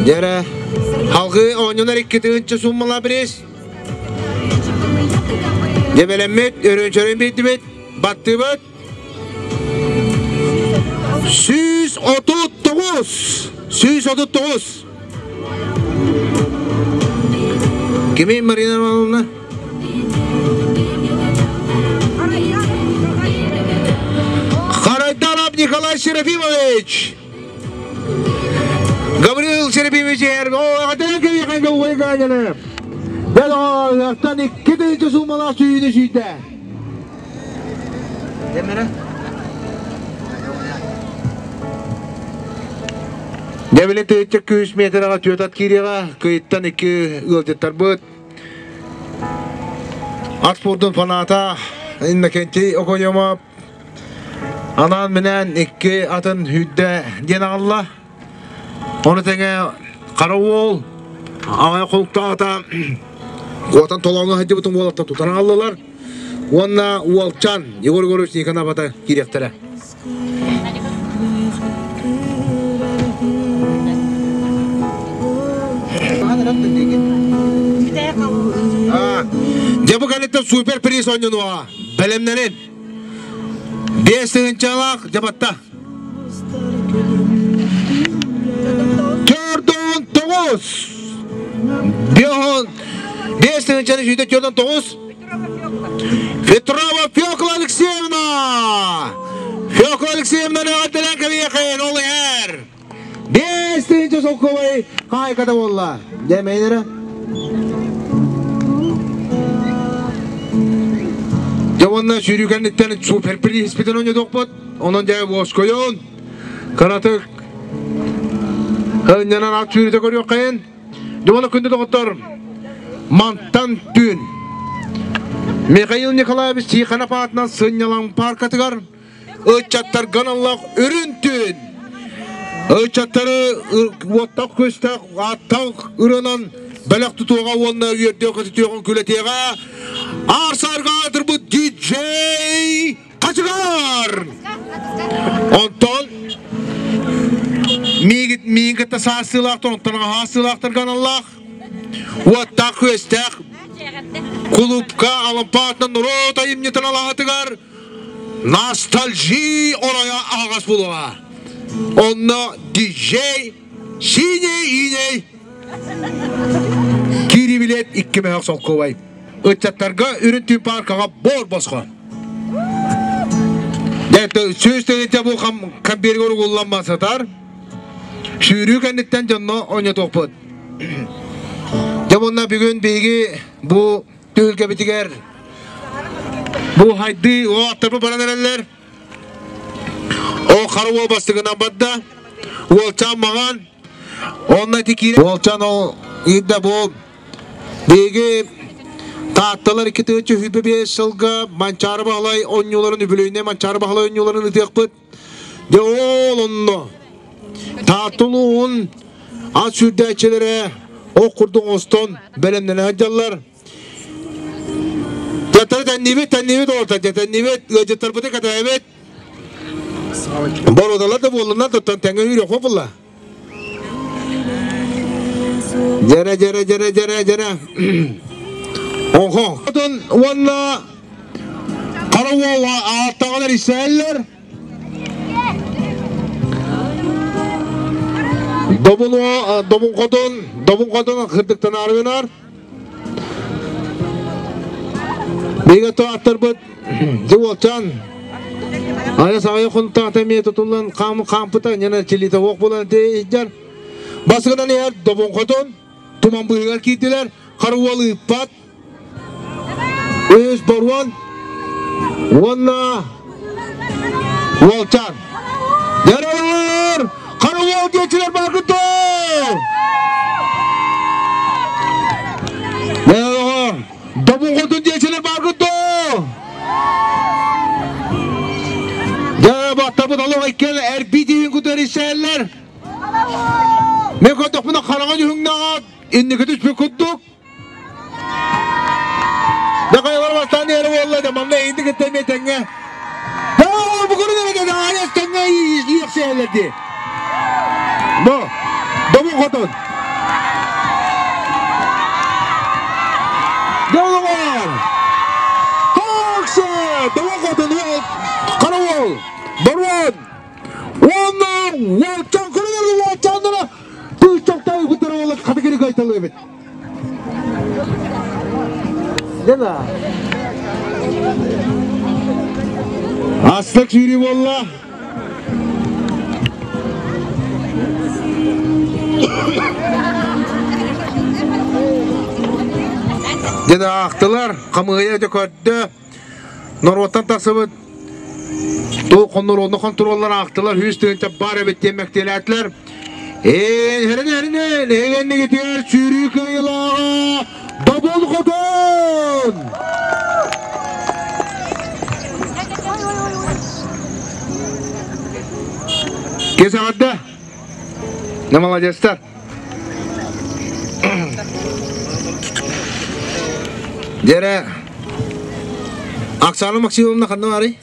Дьэрэ, халгыы оонньонор 2 тыһыынча суммала бириис. Дебелеммит, өрүнчөрүн биирдибит, баттыбыт. 139! 139. Кими Марина Ивановна? Харайдаров Николай Серафимович! Гаврил Серафимович Дәл 2 суммалаах сүйүүнү сүйдэ. Дебилин тыһычча күүс метраҕа түөрт ат киириэҕэ, кыйыттан икки ыалдьыттарбыт. Ат спордун фаната Иннокентий Оконемов анаан-минээн икки атын сүүрдэ диэн аҕалла. Ону тэҥэ Хара Уол аҕай холуктаата куотан толооҥҥо сылдьыбытын уолаттар тутан аҕаллылар. Уонна Уолчан Егор Егорович Никонов ата киириэхтэрэ. Дьэ бу кэнниттэн супер приз оонньонуоҕа. Бэлэмнэнин. 5 тыһыынчалаах дьабатта. 49. 5 тыһыынчаны сүүтэ 49. Петрова Фёкла Алексеевна! Фёкла Алексеевна эҕэрдэлээн кэбиэхин ол иһэр. 5 тыһыынча солкуобай хаайката буолла. Дьэ, мэйнэрэ. Дьэ уонна сүүрүү кэнниттэн супер приз-питин оонньотуохпут. Онон дьэ уоскуйун. Кыратык ынньанан ат сүүрүтэ көрүөххэйин. Дьэ уонна күндү доҕоттор, мантан түүн Михаил Николаевич Тихонов аатынан сынньалаҥ паркатыгар ыччаттарга аналлаах үрүн түүн ыччаттары уоттах көстөх ааттаах ырыанан бэлэх тутуоҕа уонна үөрдүөх көтүтүөҕүн күлэтиэҕэ аар-саарга аатырбыт диджей Хачыгар! Онтон миигит миигин кытта саастыылаахтар, онтон аһаастыылаахтарга аналлаах уоттаах күөстээх кулуупка Алампа аатынан норуот айымньытын алаһатыгар ностальжи оройо аһаҕас буолуоҕа. Онно диджей Синий Иней киирии билиэт 2 мөһөх солкуобай. Ыччаттарга Үрүн Түүн пааркаҕа бор босхо. 100 тыһыынча бу компьютерга угуллан сытар. Сүүрүү кэнниттэн дьонно оонньотуохпут. Дьэ уонна бүгүн биһиги бу түһүлгэбитигэр бу хайды о аттарбы баран эрэллэр. О хара уол бастыгынан барда. Уолчаан маҕан. Онно ити киирэ. Уолчаан ол иирдэ бу биһиги Таатталар 2025 сылга Манчаары Баһылай оонньууларын үбүлүөйүнэй Манчаары Баһылай оонньууларын ыытыахпыт. Дьэ ол онно Таатта улууһун ат сүүрдээччилэрэ ох курдук оҥостон бэлэмнэнэ сылдьаллар. Дьаттары тэннибит, тэннибит оҕолор, тэннибит, ыалдьыттарбытын кэтэһэбит. Боруодалар да буоллунар, туттан тэҥҥэ үүрүөх буолла. Дьэрэ, дьэрэ, дьэрэ, дьэрэ, дьэрэ. Охо. Уонна хара уол ааттаҕалар истээллэр. Добун добун хотун, добун хотун кырдыктан арыгынар. Бигэ аттарбыт дьуолчан Ая саҕайы хунтаата эмиэ тутуллан хаам хаампыта ньана чилиитэ уох буолан иһдэр. Басыгынан иһэр добун хотун туман быыһыгар киирдилэр. Хара уол ыыппат. Үс боруон уонна уолчаан. Дэрэлэр! Хара уол диэчилэр бааргыт дуо? Добун хотун диэчилэр бааргыт дуо? Дьэ, баттабыт олох иккиэн эрбии тиһин кутар исээллэр. Мен көрдөхпүнэ хараҥа дьүһүҥнэҕэ инники түспүт курдук. Дакайалар бастаан иһэр буолла да манна эйиини кытта эмиэ тэҥҥэ. Бу көрүн эрэ да аайас тэҥҥэ иэхсиһэллэр дии. Бу, добун хотун. Долугар! Токсы! Добун хотун, хара уол, боруон! Уонна уолчан көрүн эрэ уолчаннара! эбит. Дена. Астык сүүрүү буолла. Дьэ аахтылар, хамыыһыйа өтө көрдө. Норуоттан тахсыбыт туу хонноруонну хонтуруоллар аахтылар, 100 тыһыынча баар эбит диэн мэктиэлээтилэр. Эһэрин эринэн, эһигэннигитигэр сүүрүү кыайыылааҕа Добун Хотун! Кес эҕэрдэ! На молодецтар! Дьэрэ, Оксана Максимовна ханна барый?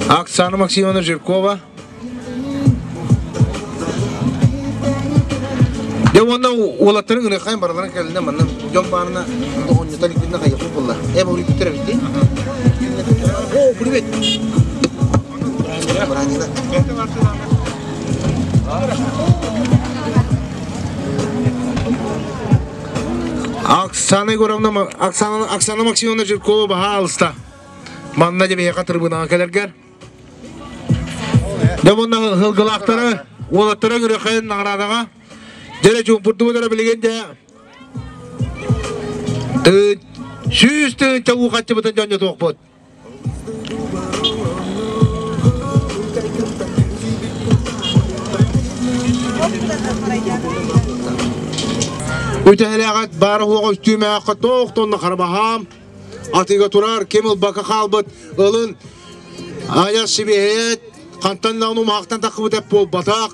Оксана Максимовна Жиркова. Дьэ уонна уолаттарын ырыахайын барыларын кэллинэ манна дьон баарына оонньото иликпитинэ хайыахпыт буолла. Э, буруйбуттар эбит дии. О, привет! Бранина. Оксана Егоровна, Оксана, Оксана Максимовна Жиркова баһаалыста. Манна дьэ биһиэхэ трибунаҕа кэлэргэр. Дьэ уонна сылгылаахтары, уолаттары көрүөххэйин наҕараадаҕа. Дьэрэ чуумпурдубут эрэ билигин дьэ 100 тыһыынча уу хаччыбытын дьонньотуохпут. Үтэһэлээҕит баара суоҕа үстүүмээххэ туох тонна харабаһаам атыыга турар ким ылбакка хаалбыт ылын айар сибиэһэйэт хантан даҕаны умаахтан таххыбыт эп буолбатах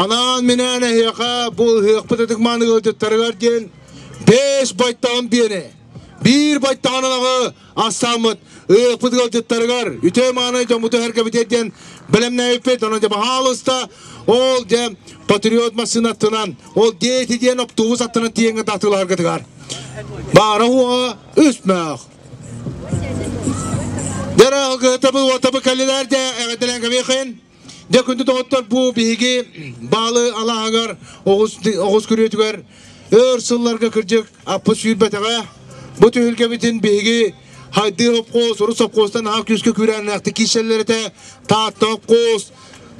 анаан минээн эһиэхэ бу ыһыахпыт ытык мааны ыалдьыттарыгар диэн бэс байтаҕын биэни биир байтаҕын анаҕы астааммыт ыһыахпыт ыалдьыттарыгар үтүө мааны дьоммуту эргэбитиэр диэн бэлэмнээбиппит онон дьэ баһаалыста ол дьэ патриот массыынаттынан ол дети диэн оптуобус аттынан тиийэҥҥэ атыылаһаргытыгар баара уоҕа үс мөөх Дьэ ылгыһытабы уотабы кэллилэр дэ эҕэрдэлээн кэбиэхин. Дьэ күндү доҕоттор бу биһиги баалы алааһыгар оҕус оҕус күрүөтүгэр өр сылларга кырдьык аппыт сүүрбэтэҕэ. Бу түһүлгэбитин биһиги Хайдыы сопхуос, урут сопхуостан аһа күүскэ күүрээннээхтик киирсэллэр этэ. Таатта сопхуос,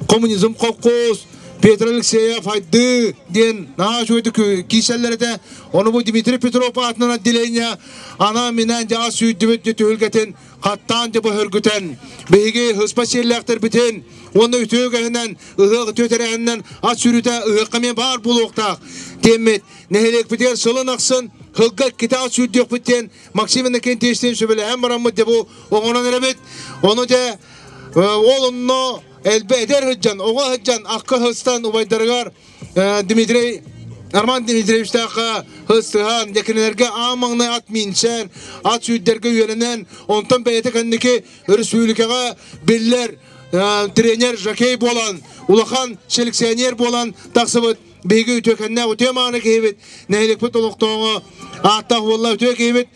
Коммунизм холкуос, Петр Алексеев Айды диэн наһаа үчүгэйдик киирсэллэр этэ. Ону бу Дмитрий Петров аатынан отделение анаан-минээн дьаҕас сүүрдүбүт түһүлгэтин хаттаан дьэ бөһөргүтэн биһиги ыспа сиэллээхтэрбитин уонна үтүө үгэһинэн ыһыах үтүө тэрээһининэн ат сүүрүүтэ ыһыахха эмиэ баар буолуохтаах диэммит нэһилиэкпитигэр сылын ахсын сылга иккитэ ат сүүрдүөхпүт диэн Максим Иннокентьевичтиин сүбэлэһэн бараммыт дьэ бу оҥорон эрэбит. Ону дьэ ол онно элбэ эдэр сылдьан, оҕо сылдьан акка сыстан убайдарыгар Дмитрий Арман Дмитриевичтаахха сыстыһан, дьэ кинилэргэ аан маҥнай ат миинсэн, ат сүүрдэргэ үөрэнэн, онтон бэйэтэ кэнники өрөспүүбүлүкэҕэ биллэр тренер жокей буолан, улахан селекционер буолан тахсыбыт биһиги үтүөкэннээх үтүө мааны киһибит, нэһилиэкпит олохтооҕо ааттаах буолла үтүө киһибит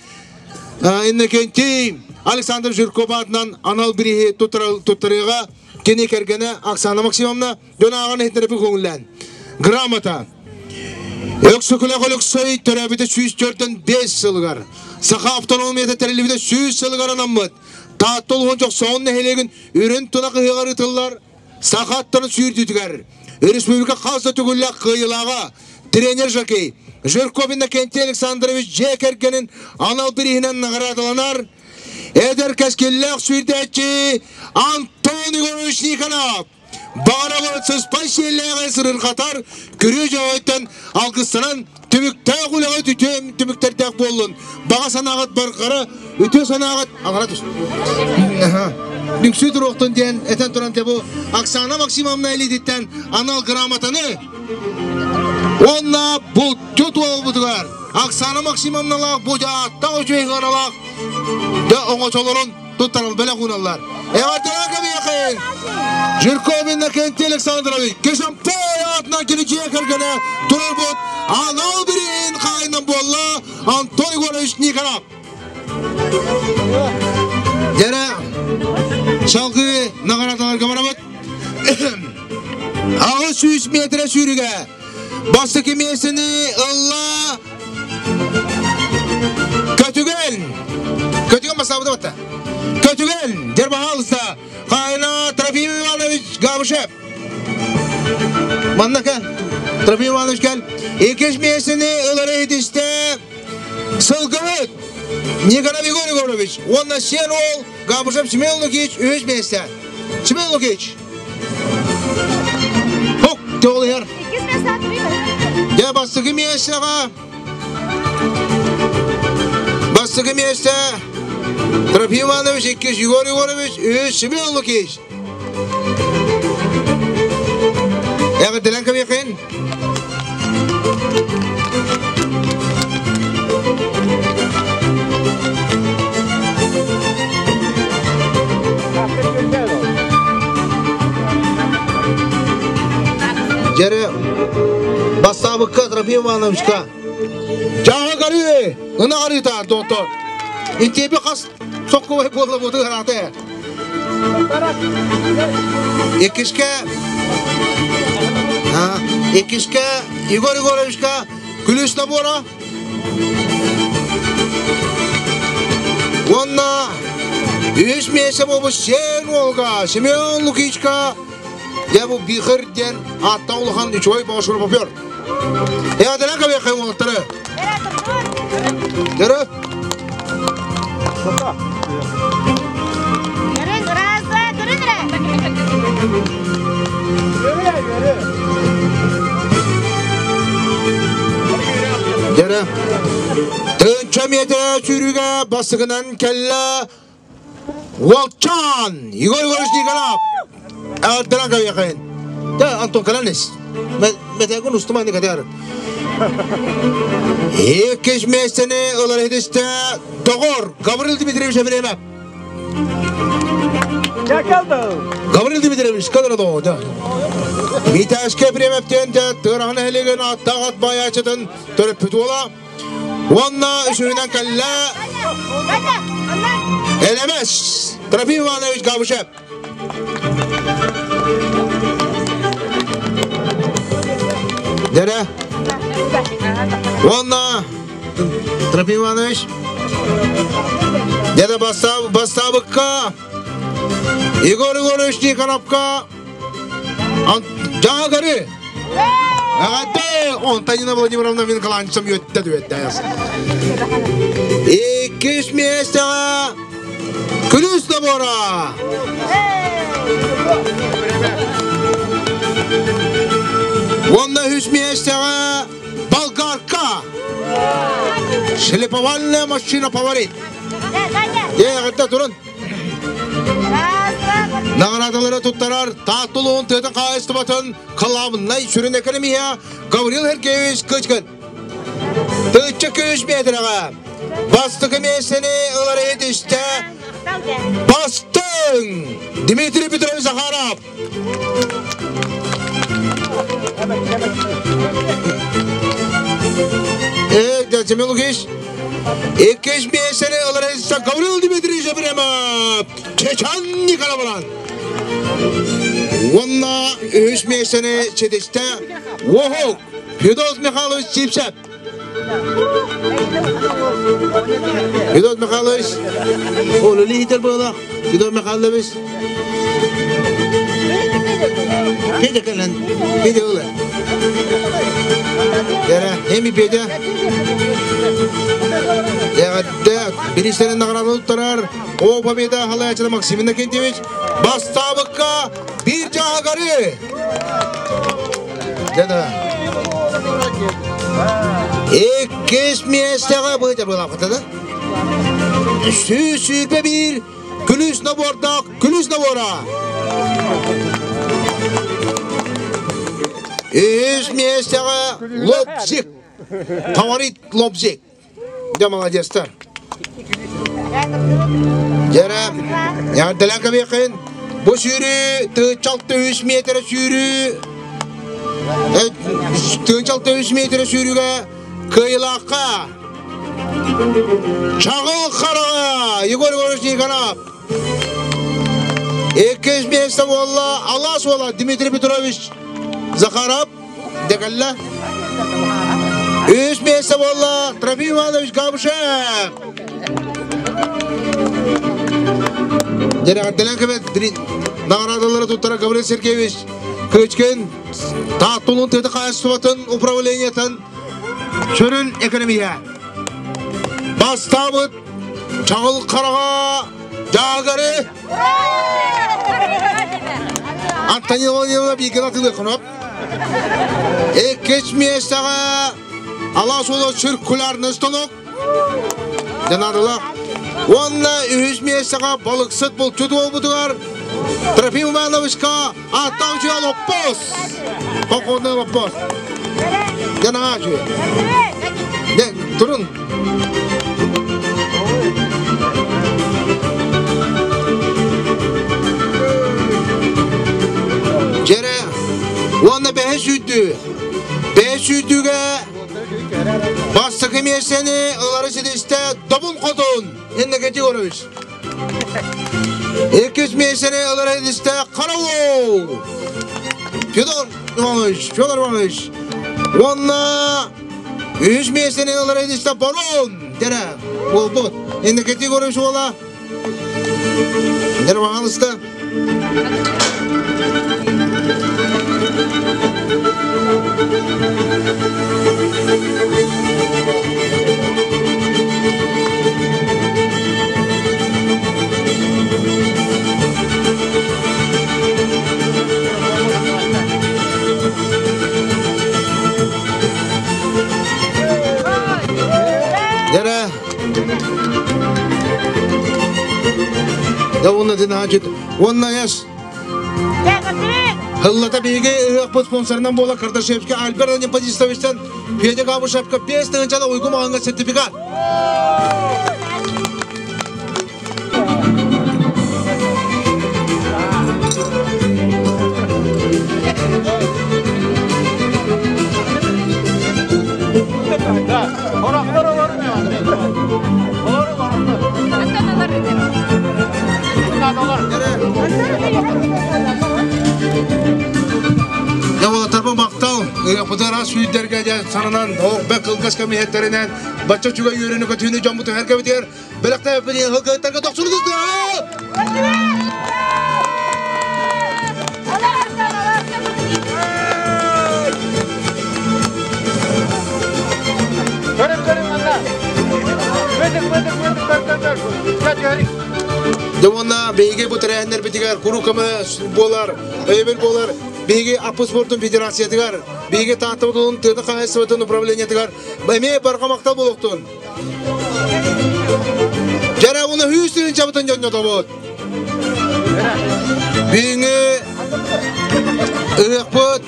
Иннокентий Александр Жирков аатынан анал бирииһи туттарыыга кини кэргэнэ Оксана Максимовна дьон ааҕан иһитинэрбин көҥүллээн. Грамота. Өксөкүлээх Өлөксөй төрөөбүтэ 104 сылыгар, Саха автономията тэриллибитэ 100 сылыгар анаммыт Таатта улууһун Дьохсоҕон нэһилиэгин Үрүн Тунах ыһыаҕар ыытыллар саха аттарын сүүрдүүтүгэр республика хас да төгүллээх кыайыылааҕа тренер жокей Жирков Иннокентий Александрович дьиэ кэргэнин анал бирииһинэн наҕараадаланар эдэр кэскиллээх сүүрдээччи Антон Егорович Никонов баҕарабыт сыспай сиэллээҕи сырырҕатар күрүө дьоһойтон алгыстанан түмүктээх үлэҕит үтүө түмүктэрдээх буоллун баҕа санааҕыт барҕара үтүө санааҕыт аҕара түс Нүксүү туруохтун диэн этэн туран те бу Оксана Максимовна илиититтэн анал грамотаны уонна булчут уолбутугар Оксана Максимовналаах бу дьааттаах үчүгэй ыаралаах да оҥочолорун туттарал бэлэх ууналлар. Эҕэрдэлээх кэбиэхин! Жирков Иннокентий Александрович Кишампой аатынан кини дьиэ кэргэнэ турарбыт анал бириин хаайынан буолла Антон Егорович Никонов. Дьэрэ салгыы наҕараадаларга барабыт. 800 метрэ сүүрүгэ. Бастакы миэстэни ылла Көтүгэн. Көтүгэн бассаабыта батта. Көтүгэн, дер пожалуйста, Хайна Трофим Иванович Габышев. Манна кэл. Трофим Иванович кэл. Иккис миэстэни ылары иһитистэ Сылгыһыт Николай Егор Егорович уонна сиэн уол Габышев Семен Лукич үһүс миэстэ. Семен Лукич. Хук, тоҕулуйар. Дьэ, бастакы миэстэҕэ Бастакы миэстэ Трофим Иванович, иккис Егор Егорович, үһүс Семен Лукич. Эҕэрдэлэн кэбиэхин. Дьэрэ бастаабыкка Трофим Ивановичка Дьааһы гарыы, ына арыытаар, доҕоттор. Интиэби хас соккубай буолла буту ыраата. Иккискэ иккискэ Егор Егоровичка күлүүс набора уонна үһүс миэсэ буолбут Сен уолга Семен Лукичка дьэ бу Бихыр диэн ааттаах улахан үчүгэй баҕа шуруповер. Эҕэрдэлээн кэбиэххэ уолаттары. Дөрө. Дөрө. Тыынча миэтэрэ сүүрүүгэ бастакынан кэллэ Уолчаан Егор Егорович Николаев Эҕэрдэлээн кэбиэххин. Дэ, Антон кэлэн ис. Мэтээкин устума ини кэтээр. Иккис миэстэни ылар иһитистэ Доҕор Гаврил Дмитриевич Ефремов. Гаврил Дмитриевич, кэлэр доо, да. Митяшка Ефремовтен дэ Тыараһын нэһилиэгин ааттаах ат баайааччытын төрөппүт уола. Уонна үсүһүнэн кэллэ Элэмэс Трофим Иванович Габышев. Дэрэ. Уонна Трофим Иванович Дядя бастабыкка Егор Егорович Никоновка Дьаагары! Эҕэрдэ! Антонина Владимировна Винкаланчам үөттэ түөттэ. Иккис миэстэҕэ Күлүүс набора! Уонна үһүс миэстэҕэ Болгарка! Шлифовальная машина фаворит. Эҕэрдэ турун! Наҕараадалары туттарар Таатта улууһун тыатын хаһаайыстыбатын кылаабынай сүрүн экономиһа Гаврил Сергеевич Кычкин. Тыычча күүс биэтэрэҕэ бастакы миэстэни ылар иһитистэ Бастыҥ Дмитрий Петрович Захаров. Э, Семен Лукич, Иккис миэстэни ылар Гаврил Дмитриевич Ефремов, Чечен Николаевна. Уонна үһүс миэстэни ситистэ Уоһук Федот Михайлович Сипсеп. Федот Михайлович, ол лидер буола. Федот Михайлович. Петя кэлэн, Петя ыла. Дэрэ, эми Петя. Эҕэрдэ бириистэрин наҕарааданы туттарар О Победа халаячыта Максим Иннокентьевич бастаабыкка биир чааһыгары. Дьэ да. Иккис миэстэҕэ быйта былаахыта да. 121 күлүүс набордаах күлүүс набора. Үһүс миэстэҕэ Лобзик. Фаворит Лобзик. Дьэ, молодецтар. Дьэрэ, эҕэрдэлээн кэбиэххин. Бу сүүрүү тыычалты үс миэтэрэ сүүрүү тыычалты үс миэтэрэ сүүрүүгэ кыайыылаахха Чаҕыл хараҕа Егор Егорович Никонов. Иккис миэстэ буолла Алаас уола Дмитрий Петрович Захаров. Декалла. Үс место буолла Трофим Иванович Габышев. Дьэрэҕэрдэлэн кэбэт наҕараадалары туттара Гаврил Сергеевич Кычкин Тааттулун тыата хаһаайыстыбатын управлениетын сүрүн экономиһа. Бастаабыт Чаҕыл Хараҕа Даагары Антонина Владимировна Бигина Тылыхынов. Иккис миэстэҕэ Алаас уола циркулярный станок Дьанаадылаах. Уонна үһүс миэстэҕэ балыксыт булчут буолбутугар Трофим Ивановичка ааттаах үчүгэй лоппос. Хохуоннай лоппос. Дьанаҕа үчүгэй. Турун. Дьэрэ уонна бэһис сүүрдүү. Бэһис сүүрдүүгэ Бастакы миэстэни ылары ситистэ Добун Хотун Иннокентий Егорович. Иккис миэстэни ылары ситистэ Караул Федор Иванович, Федор Иванович. Уонна үһүс миэстэни ылары ситистэ Барон Дэрэ буолбут. Иннокентий Егорович уола Дэрэ пожалуйста. Дэрэ Да уонна динажит. Уонна эс. Хыллата биһиги ыһыахпыт спонсорынан буола Кардашевский Альберт Анеподистовичтан Федя Габышевка 5 тыһыынчаны уйгу маҕаҥҥа сертификат. Дьэ уолаттарбын махтал, ыһыахпытыгар сүүрдэргэ дьэ сананан, бэ кылгас кэмиһэттэринэн бачча үчүгэй үөрүүнү көтүүнү дьоммутун эргэбитигэр бэлэхтээбиппин ыһыахтарга тохсунугут Көрүн көрүн манна. Бөтүк бөтүк бөтүк көр көр көр. Дьэ уонна биһиги бу тэрээһиннэрбитигэр куруук көмө буолар, өйөбүл буолар. Биһиги Аппы спортун федерациятыгар, биһиги Тааттабытын тыатын хаһаайыстыбатын управлениетыгар эмиэ барҕа махтал буолуохтун. Дьэрэ уна хүүс тыһыынчабытын дьонньотобут. Бүгүҥҥү ыһыахпыт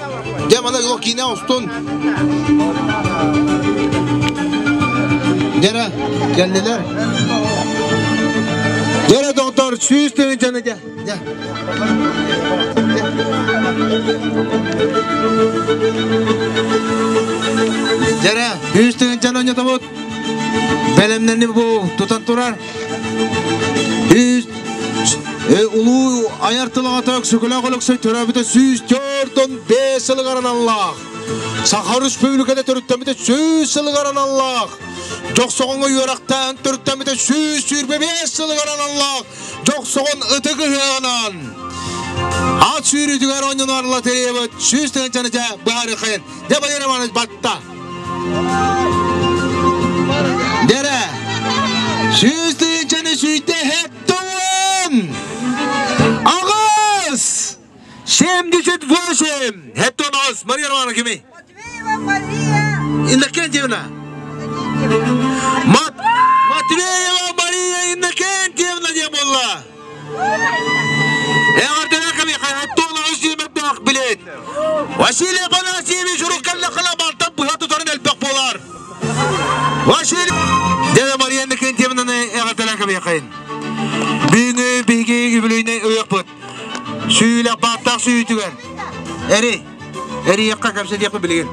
дьэ мана киинэ устун. Дьэрэ кэллилэр. Дьэрэ доктор 100 тыһыынчаны дьэ. Дьэ. Дьэрэ 100 тыһыынчаны ойнотобут. Бэлэмнэни бу тутан турар. Үс улуу айар тылаҕата Өксөкүлээх Өлөксөй төрөөбүтэ 145 сылыгар аналлаах. Саха Өрөспүүбүлүкэтэ төрүттэммитэ 100 сылыгар аналлаах. Дьохсоҕоҥҥо үөрэхтээн төрүттэммитэ 125 сылыгар аналлаах. Дьохсоҕон ытык ыһыаҕынан ат сүүрүүтүгэр оонньонор лотереябыт 100 тыһыынчаны дьэ быһаарыаххайын. Дьэ Валерий Иванович батта. Дэрэ, 100 тыһыынчаны сүүйтэ хеттуун! Аҕыс! 78! Хеттуун аҕыс! Мария Романовна кими? Матвеева Мария! Иннокентьевна! Мат Матвеева Мария Иннокентьевна диэн буолла! Эҕэрдэлэр кэми хаттуун аҕыс диэмэттээх билет! Василий Афанасьевич уруккаллахына балтан быһа тутарын элбэх буолар. Василий Деда Мария Иннокентьевнаны эҕэрдэлээн кэбиэхин. Бүгүҥҥү биһиги үбүлүөйүнэй ыйыахпыт. Сүүлэх бааттаах сүүтүгэр. Эри, эрийэххэ кэпсэтиэхпит билигин.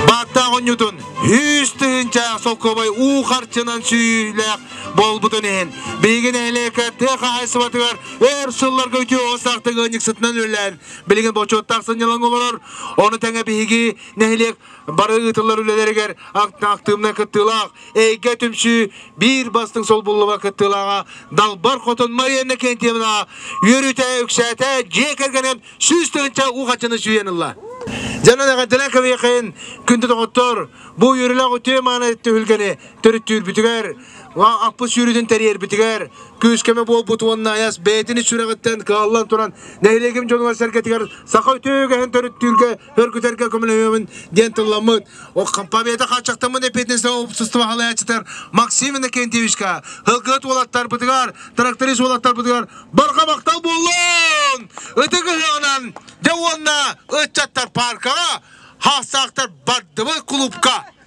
Бааттаах онньутун 100 000 солкуобай уу харчынан сүүйүүлээх буолбутун иһин биһиги нэһилиэккэ тыа хаһаайыстыбатыгар өр сылларга үтүө оҕустаахтык ыанньыксытынан үлэлээн билигин бочуоттаах сынньалаҥ олорор. Ону тэҥэ биһиги нэһилиэк бары ыытыллар үлэлэригэр актыыбынай кыттыылаах эйгэ түмсүү биир бастыҥ солбуллуба кыттыылааҕа Далбар Хотун Мария Иннокентьевна үөрүүтэ үксээтэ дьиэ кэргэнин 100 000 уу хаччыны сүүйэн ылла. Дьонон эҕэрдэлээн кэбиэхин күндү доҕоттор, бу үөрүүлээх үтүө мааны түһүлгэни төрүттүүрбүтүгэр, аппыт сүүрүүтүн тэрийэрбитигэр күүс-көмө буолбут уонна айас бэйэтин сүрэҕиттэн кыаллан туран нэһилиэгим дьонугар-сэргэтигэр саха үтүө үгэһин төрүттүүргэ, өргүтэргэ көмөлөһүөмүн диэн тылламмыт. О компания хааччахтаммыт эппиэтинэстээх уопсастыба салайааччытыгар Максим Иннокентьевичка, һылгыһыт уолаттарбытыгар, тракторист уолаттарбытыгар барҕа махтал буоллун! Ытык ыһыаҕынан дьэ уонна ыччаттар паркаҕа, хаастаахтар бардыбыт кулуупка!